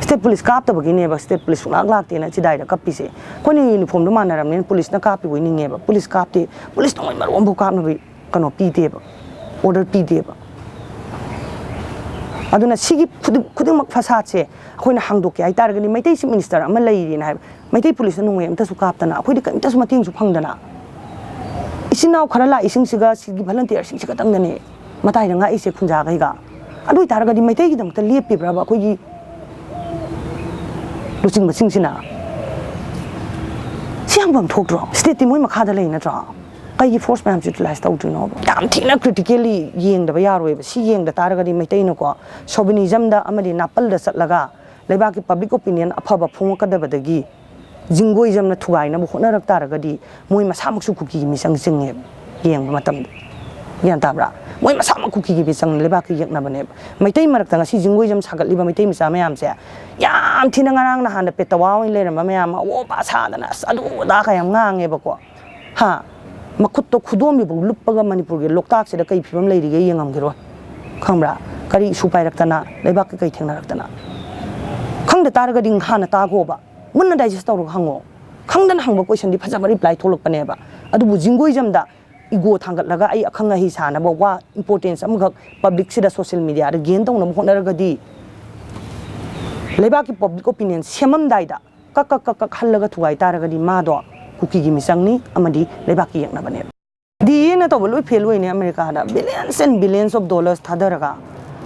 ꯁ꯭ꯇꯦꯠ ꯄꯨꯂꯤꯁ ꯀꯥꯞꯇꯕꯒꯤꯅꯦꯕ ꯁ꯭ꯇꯦꯠ ꯄꯨꯂꯤꯁ ꯁꯨꯡꯂꯥꯛ ꯂꯥꯛꯇꯦꯅ ꯆꯤꯗꯥꯏꯗ ꯀꯞꯄꯤꯁꯦ꯫ ꯑꯩꯈꯣꯏꯅ ꯌꯨꯅꯤꯐꯣꯔꯝꯗꯣ ꯃꯥꯟꯅꯔꯕꯅꯤꯅ ꯄꯨꯂꯤꯁꯅ ꯀꯥꯞꯄꯤꯕꯣꯏ ꯅꯤꯡꯉꯦꯕ꯫ ꯄꯨꯂꯤꯁ ꯀꯥꯞꯇꯦ, ꯄꯨꯂꯤꯁ ꯅꯣꯡꯃꯩ ꯃꯔꯨ ꯑꯃꯐꯥꯎ ꯀꯥꯞꯅꯕ ꯀꯩꯅꯣ ꯄꯤꯗꯦꯕ, ꯑꯣꯔꯗꯔ ꯄꯤꯗꯦꯕ꯫ ꯑꯗꯨꯅ ꯁꯤꯒꯤ ꯈꯨꯗꯤꯡ-, ꯈꯨꯗꯤꯡꯃꯛ ꯐꯁꯥꯠꯁꯦ ꯑꯩꯈꯣꯏꯅ ꯍꯥꯡꯗꯣꯛꯀꯦ ꯍꯥꯏꯇꯥꯔꯒꯗꯤ, ꯃꯩꯇꯩ ꯆꯤꯐ ꯃꯤꯅꯤꯁꯇꯔ ꯑꯃ ꯂꯩꯔꯤꯅ ꯍꯥꯏꯕ, ꯃꯩꯇꯩ ꯄꯨꯂꯤꯁꯅ ꯅꯣꯡꯃꯩ ꯑꯝꯇꯁꯨ ꯀꯥꯞꯇꯅ, ꯑꯩꯈꯣꯏꯗꯤ ꯀꯔꯤꯝꯇꯁꯨ ꯃꯇꯦꯡꯁꯨ ꯐꯪꯗꯅ, ꯏꯆꯤꯟ ꯏꯅꯥꯎ ꯈꯔ ꯂꯥꯛꯏꯁꯤꯡꯁꯤꯒ, ꯁꯤꯒꯤ ꯚꯂꯟꯇꯤꯌꯔꯁꯤꯡꯁꯤ ꯈꯛꯇꯪꯗꯅꯦ ꯃꯇꯥꯏꯗ ꯉꯥꯛꯏꯁꯦ ꯈꯨꯟꯖꯥꯈꯩꯒ꯫ ꯑꯗꯨ ꯑꯣꯏꯇꯥꯔꯒꯗꯤ ꯃꯩꯇꯩꯒꯤꯗꯃꯛꯇ ꯂꯦꯞꯄꯤꯕ꯭ꯔꯕ ꯑꯩꯈꯣꯏꯒꯤ ꯂꯨꯆꯤꯡꯕꯁꯤꯡꯁꯤꯅ? ꯁꯤ ꯍꯪꯐꯝ ꯊꯣꯛꯇ꯭ꯔꯣ? ꯁ꯭ꯇꯦꯠꯇꯤ ꯃꯣꯏ ꯃꯈꯥꯗ ꯂꯩ ꯅꯠꯇ꯭ꯔꯣ? ꯀꯩꯒꯤ ꯐꯣꯔꯁ ꯃꯌꯥꯝꯁꯤ ꯌꯨꯇꯤꯂꯥꯏꯁ ꯇꯧꯗ꯭ꯔꯤꯅꯣꯕ? ꯌꯥꯝ ꯊꯤꯅ ꯀ꯭ꯔꯤꯇꯤꯀꯦꯜꯂꯤ ꯌꯦꯡꯗꯕ ꯌꯥꯔꯣꯏꯕ꯫ ꯁꯤ ꯌꯦꯡꯗ ꯇꯥꯔꯒꯗꯤ ꯃꯩꯇꯩꯅꯀꯣ ꯁꯣꯕꯤꯅꯤꯖꯝꯗ ꯑꯃꯗꯤ ꯅꯥꯄꯜꯗ ꯆꯠꯂꯒ ꯂꯩꯕꯥꯛꯀꯤ ꯄꯕ꯭ꯂꯤꯛ ꯑꯣꯄꯤꯅꯤꯌꯟ ꯑꯐꯕ ꯐꯣꯡꯉꯛꯀꯗꯕꯗꯒꯤ ꯖꯤꯡꯒꯣꯏꯖꯝꯅ ꯊꯨꯒꯥꯏꯅꯕ ꯍꯣꯠꯅꯔꯛ ꯇꯥꯔꯒꯗꯤ ꯃꯣꯏ ꯃꯁꯥꯃꯛꯁꯨ ꯀꯨꯀꯤꯒꯤ ꯃꯤꯆꯪ ꯆꯤꯡꯉꯦꯕ ꯌꯦꯡꯕ ꯃꯇꯝꯗ꯫ ꯒ꯭ꯌꯥꯟ ꯇꯥꯕ꯭ꯔꯥ? ꯃꯣꯏ ꯃꯁꯥꯃꯛ ꯀꯨꯀꯤꯒꯤ ꯃꯤꯆꯪ, ꯂꯩꯕꯥꯛꯀꯤ ꯌꯦꯛꯅꯕꯅꯦꯕ꯫ ꯃꯩꯇꯩ ꯃꯔꯛꯇ ꯉꯁꯤ ꯖꯤꯡꯒꯣꯏꯖꯝ ꯁꯥꯒꯠꯂꯤꯕ ꯃꯩꯇꯩ ꯃꯆꯥ ꯃꯌꯥꯝꯁꯦ ꯌꯥꯝ ꯊꯤꯅ ꯉꯔꯥꯡ ꯅꯍꯥꯟꯗ ꯄꯦꯇꯋꯥ ꯑꯣꯏꯅ ꯂꯩꯔꯝꯕ ꯃꯌꯥꯝ ꯑꯃ ꯑꯣ ꯄꯥ ꯁꯥꯗꯅ ꯑꯁ ꯑꯗꯨ ꯑꯗꯥ ꯀ ꯌꯥꯝ ꯉꯥꯡꯉꯦꯕꯀꯣ꯫ ꯍꯥ? ꯃꯈꯨꯠꯇꯣ ꯈꯨꯗꯣꯝꯕꯤꯕꯨ ꯂꯨꯞꯄꯒ ꯃꯅꯤꯄꯨꯔꯒꯤ ꯂꯣꯛꯇꯥꯛꯁꯤꯗ ꯀꯩ ꯐꯤꯕꯝ ꯂꯩꯔꯤꯒꯦ ꯌꯦꯡꯉꯝꯈꯤꯔꯣꯏ꯫ ꯈꯪꯕ꯭ꯔꯥ? ꯀꯔꯤ ꯏꯁꯨ ꯄꯥꯏꯔꯛꯇꯅ, ꯂꯩꯕꯥꯛꯀ ꯀꯩ ꯊꯦꯡꯅꯔꯛꯇꯅ? ꯈꯪꯗ ꯇꯥꯔꯒꯗꯤ ꯍꯥꯟꯅ ꯇꯥꯈꯣꯕ꯫ ꯃꯨꯟꯅ ꯗꯥꯏꯖꯦꯁ ꯇꯧꯔꯒ ꯍꯪꯉꯣ꯫ ꯈꯪꯗꯅ ꯍꯪꯕ ꯀꯣꯏꯁꯟꯗꯤ ꯐꯖꯕ ꯔꯤꯄ꯭ꯂꯥꯏ ꯊꯣꯛꯂꯛꯄꯅꯦꯕ꯫ ꯑꯗꯨꯕꯨ ꯖꯤꯡꯒꯣꯏꯖꯝꯗ ꯏꯒꯣ ꯊꯥꯡꯒꯠꯂꯒ ꯑꯩ ꯑꯈꯪ ꯑꯍꯩ ꯁꯥꯅꯕ ꯋꯥ ꯏꯝꯄꯣꯔꯇꯦꯟꯁ ꯑꯃꯈꯛ ꯄꯕ꯭ꯂꯤꯛꯁꯤꯗ ꯁꯣꯁꯤꯌꯦꯜ ꯃꯤꯗꯤꯌꯥꯗ ꯒꯦꯟ ꯇꯧꯅꯕ ꯍꯣꯠꯅꯔꯒꯗꯤ ꯂꯩꯕꯥꯛꯀꯤ ꯄꯕ꯭ꯂꯤꯛ ꯑꯣꯄꯤꯅꯤꯌꯟ ꯁꯦꯝꯃꯝꯗꯥꯏꯗ ꯀꯛ ꯀꯛ ꯀꯛ ꯀꯛ ꯍꯜꯂꯒ ꯊꯨꯒꯥꯏ ꯇꯥꯔꯒꯗꯤ ꯃꯥꯗꯣ ꯀꯨꯀꯤꯒꯤ ꯃꯤꯆꯪꯅꯤ ꯑꯃꯗꯤ ꯂꯩꯕꯥꯛꯀꯤ ꯌꯦꯛꯅꯕꯅꯦꯕ꯫ ꯗꯤ ꯑꯦꯅ ꯇꯧꯕ ꯂꯣꯏ ꯐꯦꯜ ꯑꯣꯏꯅꯦ ꯑꯃꯦꯔꯤꯀꯥꯗ꯫ Billions and billions of dollars ꯊꯥꯗꯔꯒ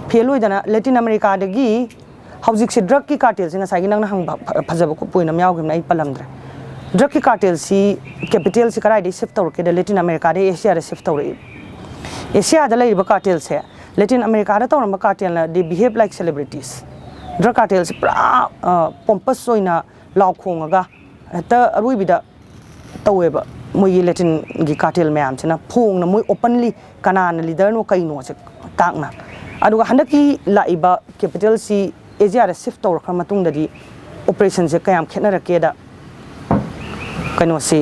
ꯐꯦꯜ ꯑꯣꯏꯗꯅ ꯂꯦꯇꯤꯟ ꯑꯃꯦꯔꯤꯀꯥꯗꯒꯤ ꯍꯧꯖꯤꯛꯁꯦ ꯗ꯭ꯔꯛꯀꯤ ꯀꯥꯔꯇꯦꯜꯁꯦ ꯉꯁꯥꯏꯒꯤ ꯅꯪꯅ ꯍꯪꯕ ꯐ- ꯐꯖꯕ ꯄꯣꯏꯟ ꯑꯃ ꯌꯥꯎꯈꯤꯕꯅ ꯑꯩ ꯄꯜꯂꯝꯗ꯭ꯔꯦ꯫ ꯗ꯭ꯔꯛꯀꯤ ꯀꯥꯔꯇꯦꯜꯁꯤ ꯀꯦꯄꯤꯇꯦꯜꯁꯤ ꯀꯗꯥꯏꯗꯒꯤ ꯁꯤꯐ ꯇꯧꯔꯛꯀꯦꯗ ꯂꯦꯇꯤꯟ ꯑꯃꯦꯔꯤꯀꯥꯗꯒꯤ ꯑꯦꯁꯤꯌꯥꯗ ꯁꯤꯐ ꯇꯧꯔꯛꯏ꯫ ꯑꯦꯁꯤꯌꯥꯗ ꯂꯩꯔꯤꯕ ꯀꯥꯔꯇꯦꯜꯁꯦ ꯂꯦꯇꯤꯟ ꯑꯃꯦꯔꯤꯀꯥꯗ ꯇꯧꯔꯝꯕ ꯀꯥꯔꯇꯦꯜꯅ they behave like celebrities꯫ Drug ꯀꯥꯔꯇꯦꯜꯁꯤ ꯄꯨꯔꯥ ꯄꯣꯝꯄꯁ ꯑꯣꯏꯅ ꯂꯥꯎ ꯈꯣꯡꯉꯒ ꯍꯦꯛꯇ ꯑꯔꯣꯏꯕꯤꯗ ꯇꯧꯋꯦꯕ꯫ ꯃꯣꯏꯒꯤ ꯂꯦꯇꯤꯟꯒꯤ ꯀꯥꯔꯇꯦꯜ ꯃꯌꯥꯝꯁꯤꯅ ꯐꯣꯡꯅ ꯃꯣꯏ ꯑꯣꯄꯟꯂꯤ ꯀꯅꯥꯅ ꯂꯤꯗꯔꯅꯣ ꯀꯩꯅꯣꯁꯦ ꯇꯥꯛꯅ꯫ ꯑꯗꯨꯒ ꯍꯟꯗꯛꯀꯤ ꯂꯥꯛꯏꯕ ꯀꯦꯄꯤꯇꯦꯜꯁꯤ ꯑꯦꯁꯤꯌꯥꯗ ꯁꯤꯐ ꯇꯧꯔꯛꯈ꯭ꯔ ꯃꯇꯨꯡꯗꯗꯤ ꯑꯣꯄꯔꯦꯁꯟꯁꯦ ꯀꯌꯥꯝ ꯈꯦꯠꯅꯔꯛꯀꯦꯗ ꯀꯩꯅꯣꯁꯤ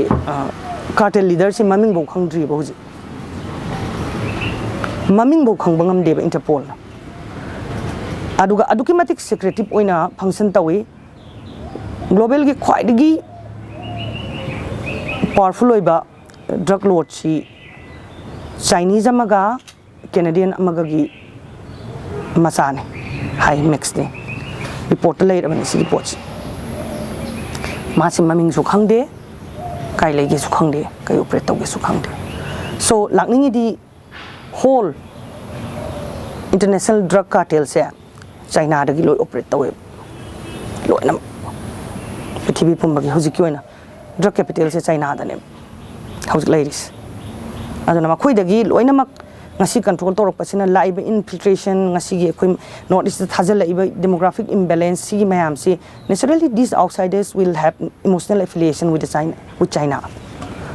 ꯀꯥꯔꯇꯦꯜ ꯂꯤꯗꯔꯁꯤ ꯃꯃꯤꯡꯐꯧ ꯈꯪꯗ꯭ꯔꯤꯕ ꯍꯧꯖꯤꯛ꯫ ꯃꯃꯤꯡꯐꯧ ꯈꯪꯕ ꯉꯝꯗꯦꯕ ꯏꯟꯇꯔꯄꯣꯜꯅ꯫ ꯑꯗꯨꯒ ꯑꯗꯨꯛꯀꯤ ꯃꯇꯤꯛ ꯁꯦꯀ꯭ꯔꯦꯇꯤꯞ ꯑꯣꯏꯅ ꯐꯪꯁꯟ ꯇꯧꯏ꯫ ꯒ꯭ꯂꯣꯕꯦꯜꯒꯤ ꯈ꯭ꯋꯥꯏꯗꯒꯤ ꯄꯥꯋꯔꯐꯨꯜ ꯑꯣꯏꯕ ꯗ꯭ꯔꯛ ꯂꯣꯔꯗꯁꯤ ꯆꯥꯏꯅꯤꯁ ꯑꯃꯒ ꯀꯦꯅꯦꯗꯤꯌꯟ ꯑꯃꯒꯒꯤ ꯃꯆꯥꯅꯤ ꯍꯥꯏ, ꯃꯤꯛꯁꯅꯤ꯫ ꯔꯤꯄꯣꯔꯠꯇ ꯂꯩꯔꯕꯅꯤ ꯁꯤꯒꯤ ꯄꯣꯠꯁꯤ꯫ ꯃꯥꯁꯤ ꯃꯃꯤꯡꯁꯨ ꯈꯪꯗꯦ, ꯀꯥꯏ ꯂꯩꯒꯦꯁꯨ ꯈꯪꯗꯦ, ꯀꯩ ꯑꯣꯄꯔꯦꯠ ꯇꯧꯒꯦꯁꯨ ꯈꯪꯗꯦ꯫ ꯁꯣ ꯂꯥꯛꯅꯤꯡꯉꯤꯗꯤ ꯍꯣꯜ ꯏꯟꯇꯔꯅꯦꯁꯅꯦꯜ ꯗ꯭ꯔꯛ ꯀꯥꯔꯇꯦꯜꯁꯦ ꯆꯥꯏꯅꯥꯗꯒꯤ ꯂꯣꯏ ꯑꯣꯄꯔꯦꯠ ꯇꯧꯋꯦꯕ꯫ ꯂꯣꯏꯅꯃꯛ ꯄ꯭ꯔꯤꯊꯤꯕꯤ ꯄꯨꯝꯕꯒꯤ ꯍꯧꯖꯤꯛꯀꯤ ꯑꯣꯏꯅ ꯗ꯭ꯔꯛ ꯀꯦꯄꯤꯇꯦꯜꯁꯦ ꯆꯥꯏꯅꯥꯗꯅꯦꯕ ꯍꯧꯖꯤꯛ ꯂꯩꯔꯤꯁꯦ꯫ ꯑꯗꯨꯅ ꯃꯈꯣꯏꯗꯒꯤ ꯂꯣꯏꯅꯃꯛ ꯉꯁꯤ ꯀꯟꯇ꯭ꯔꯣꯜ ꯇꯧꯔꯛꯄꯁꯤꯅ ꯂꯥꯛꯏꯕ ꯏꯟꯐꯤꯜꯇ꯭ꯔꯦꯁꯟ, ꯉꯁꯤꯒꯤ ꯑꯩꯈꯣꯏ ꯅꯣꯔꯠ ꯏꯁꯇ ꯊꯥꯖꯤꯜꯂꯛꯏꯕ ꯗꯦꯃꯣꯒ꯭ꯔꯥꯐꯤꯛ ꯏꯝꯕꯦꯂꯦꯟꯁ, ꯁꯤꯒꯤ ꯃꯌꯥꯝꯁꯤ naturally these outsiders will have emotional affiliation with the China, with China.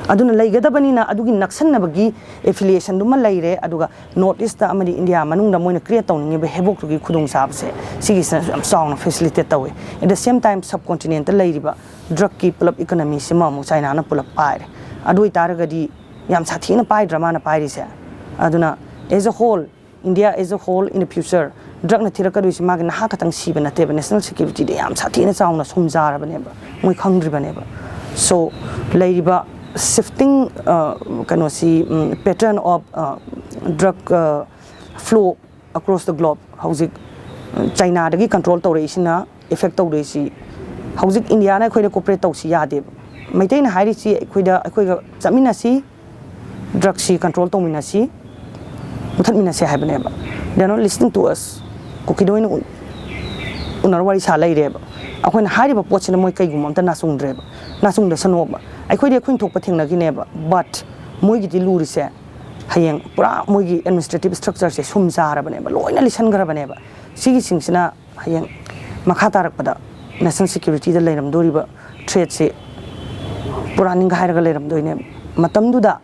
ꯑꯗꯨꯅ ꯂꯩꯒꯗꯕꯅꯤꯅ ꯑꯗꯨꯒꯤ ꯅꯛꯁꯟꯅꯕꯒꯤ ꯑꯦꯐꯤꯂꯤꯌꯦꯁꯟꯗꯨꯃ ꯂꯩꯔꯦ꯫ ꯑꯗꯨꯒ ꯅꯣꯔꯠ ꯏꯁꯇ ꯑꯃꯗꯤ ꯏꯟꯗꯤꯌꯥ ꯃꯅꯨꯡꯗ ꯃꯣꯏꯅ ꯀ꯭ꯔꯤꯌꯦꯠ ꯇꯧꯅꯤꯡꯉꯤꯕ ꯍꯦꯕꯣꯛꯇꯨꯒꯤ ꯈꯨꯗꯣꯡꯆꯥꯕꯁꯦ ꯁꯤꯒꯤꯁꯤꯅꯁꯨ ꯌꯥꯝ ꯆꯥꯎꯅ ꯐꯦꯁꯤꯂꯤꯇꯦꯠ ꯇꯧꯋꯦ꯫ At the same time, subcontinent ꯂꯩꯔꯤꯕ ꯗ꯭ꯔꯛꯀꯤ ꯄꯨꯂꯞ ꯏꯀꯣꯅꯣꯃꯤꯁꯤꯃ ꯑꯃꯨꯛ ꯆꯥꯏꯅꯥꯅ ꯄꯨꯂꯞ ꯄꯥꯏꯔꯦ꯫ ꯑꯗꯨ ꯑꯣꯏꯇꯥꯔꯒꯗꯤ ꯌꯥꯝ ꯁꯥꯊꯤꯅ ꯄꯥꯏꯗ꯭ꯔꯥ ꯃꯥꯅ ꯄꯥꯏꯔꯤꯁꯦ? ꯑꯗꯨꯅ as a whole, India as a whole in the future, ꯗ꯭ꯔꯛꯅ ꯊꯤꯔꯛꯀꯗꯣꯏꯁꯤ ꯃꯥꯒꯤ ꯅꯍꯥ ꯈꯛꯇꯪ ꯁꯤꯕ ꯅꯠꯇꯦꯕ, ꯅꯦꯁꯅꯦꯜ ꯁꯦꯀ꯭ꯌꯨꯔꯤꯇꯤꯗ ꯌꯥꯝ ꯁꯥꯊꯤꯅ ꯆꯥꯎꯅ ꯁꯨꯝꯖꯥꯔꯕꯅꯦꯕ, ꯃꯣꯏ ꯈꯪꯗ꯭ꯔꯤꯕꯅꯦꯕ꯫ ꯁꯣ ꯂꯩꯔꯤꯕ ꯁꯤꯐꯇꯤꯡ ꯀꯩꯅꯣꯁꯤ, pattern of drug flow across the globe, ꯍꯧꯖꯤꯛ ꯆꯥꯏꯅꯥꯗꯒꯤ ꯀꯟꯇ꯭ꯔꯣꯜ ꯇꯧꯔꯛꯏꯁꯤꯅ ꯏꯐꯦꯛ ꯇꯧꯗꯣꯏꯁꯤ꯫ ꯍꯧꯖꯤꯛ ꯏꯟꯗꯤꯌꯥꯅ ꯑꯩꯈꯣꯏꯗ ꯀꯣꯄꯔꯦꯠ ꯇꯧꯁꯤ ꯌꯥꯗꯦꯕ꯫ ꯃꯩꯇꯩꯅ ꯍꯥꯏꯔꯤꯁꯤ ꯑꯩꯈꯣꯏꯗ, ꯑꯩꯈꯣꯏꯒ ꯆꯠꯃꯤꯟꯅꯁꯤ, ꯗ꯭ꯔꯛꯁꯤ ꯀꯟꯇ꯭ꯔꯣꯜ ꯇꯧꯃꯤꯟꯅꯁꯤ, ꯃꯨꯊꯠꯃꯤꯟꯅꯁꯤ ꯍꯥꯏꯕꯅꯦꯕ꯫ They are not listening to us. ꯀꯨꯀꯤꯗ ꯑꯣꯏꯅ ꯎ-, ꯎꯅꯔ ꯋꯥꯔꯤ ꯁꯥ ꯂꯩꯔꯦꯕ꯫ ꯑꯩꯈꯣꯏꯅ ꯍꯥꯏꯔꯤꯕ ꯄꯣꯠꯁꯤꯅ ꯃꯣꯏ ꯀꯩꯒꯨꯝꯕ ꯑꯝꯇ ꯅꯥꯆꯨꯡꯗ꯭ꯔꯦꯕ, ꯅꯥꯆꯨꯡꯗꯁꯅꯣꯕ꯫ ꯑꯩꯈꯣꯏꯗꯤ ꯑꯩꯈꯣꯏꯅ ꯊꯣꯛꯄ ꯊꯦꯡꯅꯈꯤꯅꯦꯕ, but ꯃꯣꯏꯒꯤꯗꯤ ꯂꯨꯔꯤꯁꯦ ꯍꯌꯦꯡ ꯄꯨꯔꯥ ꯃꯣꯏꯒꯤ ꯑꯦꯗꯃꯤꯅꯤꯁꯇ꯭ꯔꯦꯇꯤꯞ ꯏꯁꯇ꯭ꯔꯛꯆꯔꯁꯦ ꯁꯨꯝ ꯆꯥꯔꯕꯅꯦꯕ, ꯂꯣꯏꯅ ꯂꯤꯁꯟꯈ꯭ꯔꯕꯅꯦꯕ꯫ ꯁꯤꯒꯤꯁꯤꯡꯁꯤꯅ ꯍꯌꯦꯡ ꯃꯈꯥ ꯇꯥꯔꯛꯄꯗ ꯅꯦꯁꯅꯦꯜ ꯁꯦꯀ꯭ꯌꯨꯔꯤꯇꯤꯗ ꯂꯩꯔꯝꯗꯣꯔꯤꯕ ꯊ꯭ꯔꯦꯠꯁꯦ ꯄꯨꯔꯥ ꯅꯤꯡꯒꯥꯏꯔꯒ ꯂꯩꯔꯝꯗꯣꯏꯅꯦꯕ꯫ ꯃꯇꯝꯗꯨꯗ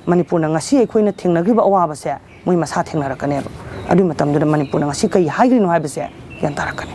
ꯃꯅꯤꯄꯨꯔꯅ ꯉꯁꯤ ꯑꯩꯈꯣꯏꯅ ꯊꯦꯡꯅꯈ꯭ꯔꯤꯕ ꯑꯋꯥꯕꯁꯦ ꯃꯣꯏ ꯃꯁꯥ ꯊꯦꯡꯅꯔꯛꯀꯅꯦꯕ꯫ ꯑꯗꯨꯒꯤ ꯃꯇꯝꯗꯨꯗ ꯃꯅꯤꯄꯨꯔꯅ ꯉꯁꯤ ꯀꯩ ꯍꯥꯏꯈ꯭ꯔꯤꯅꯣ ꯍꯥꯏꯕꯁꯦ ꯒ꯭ꯌꯥꯟ ꯇꯥꯔꯛꯀꯅꯤ꯫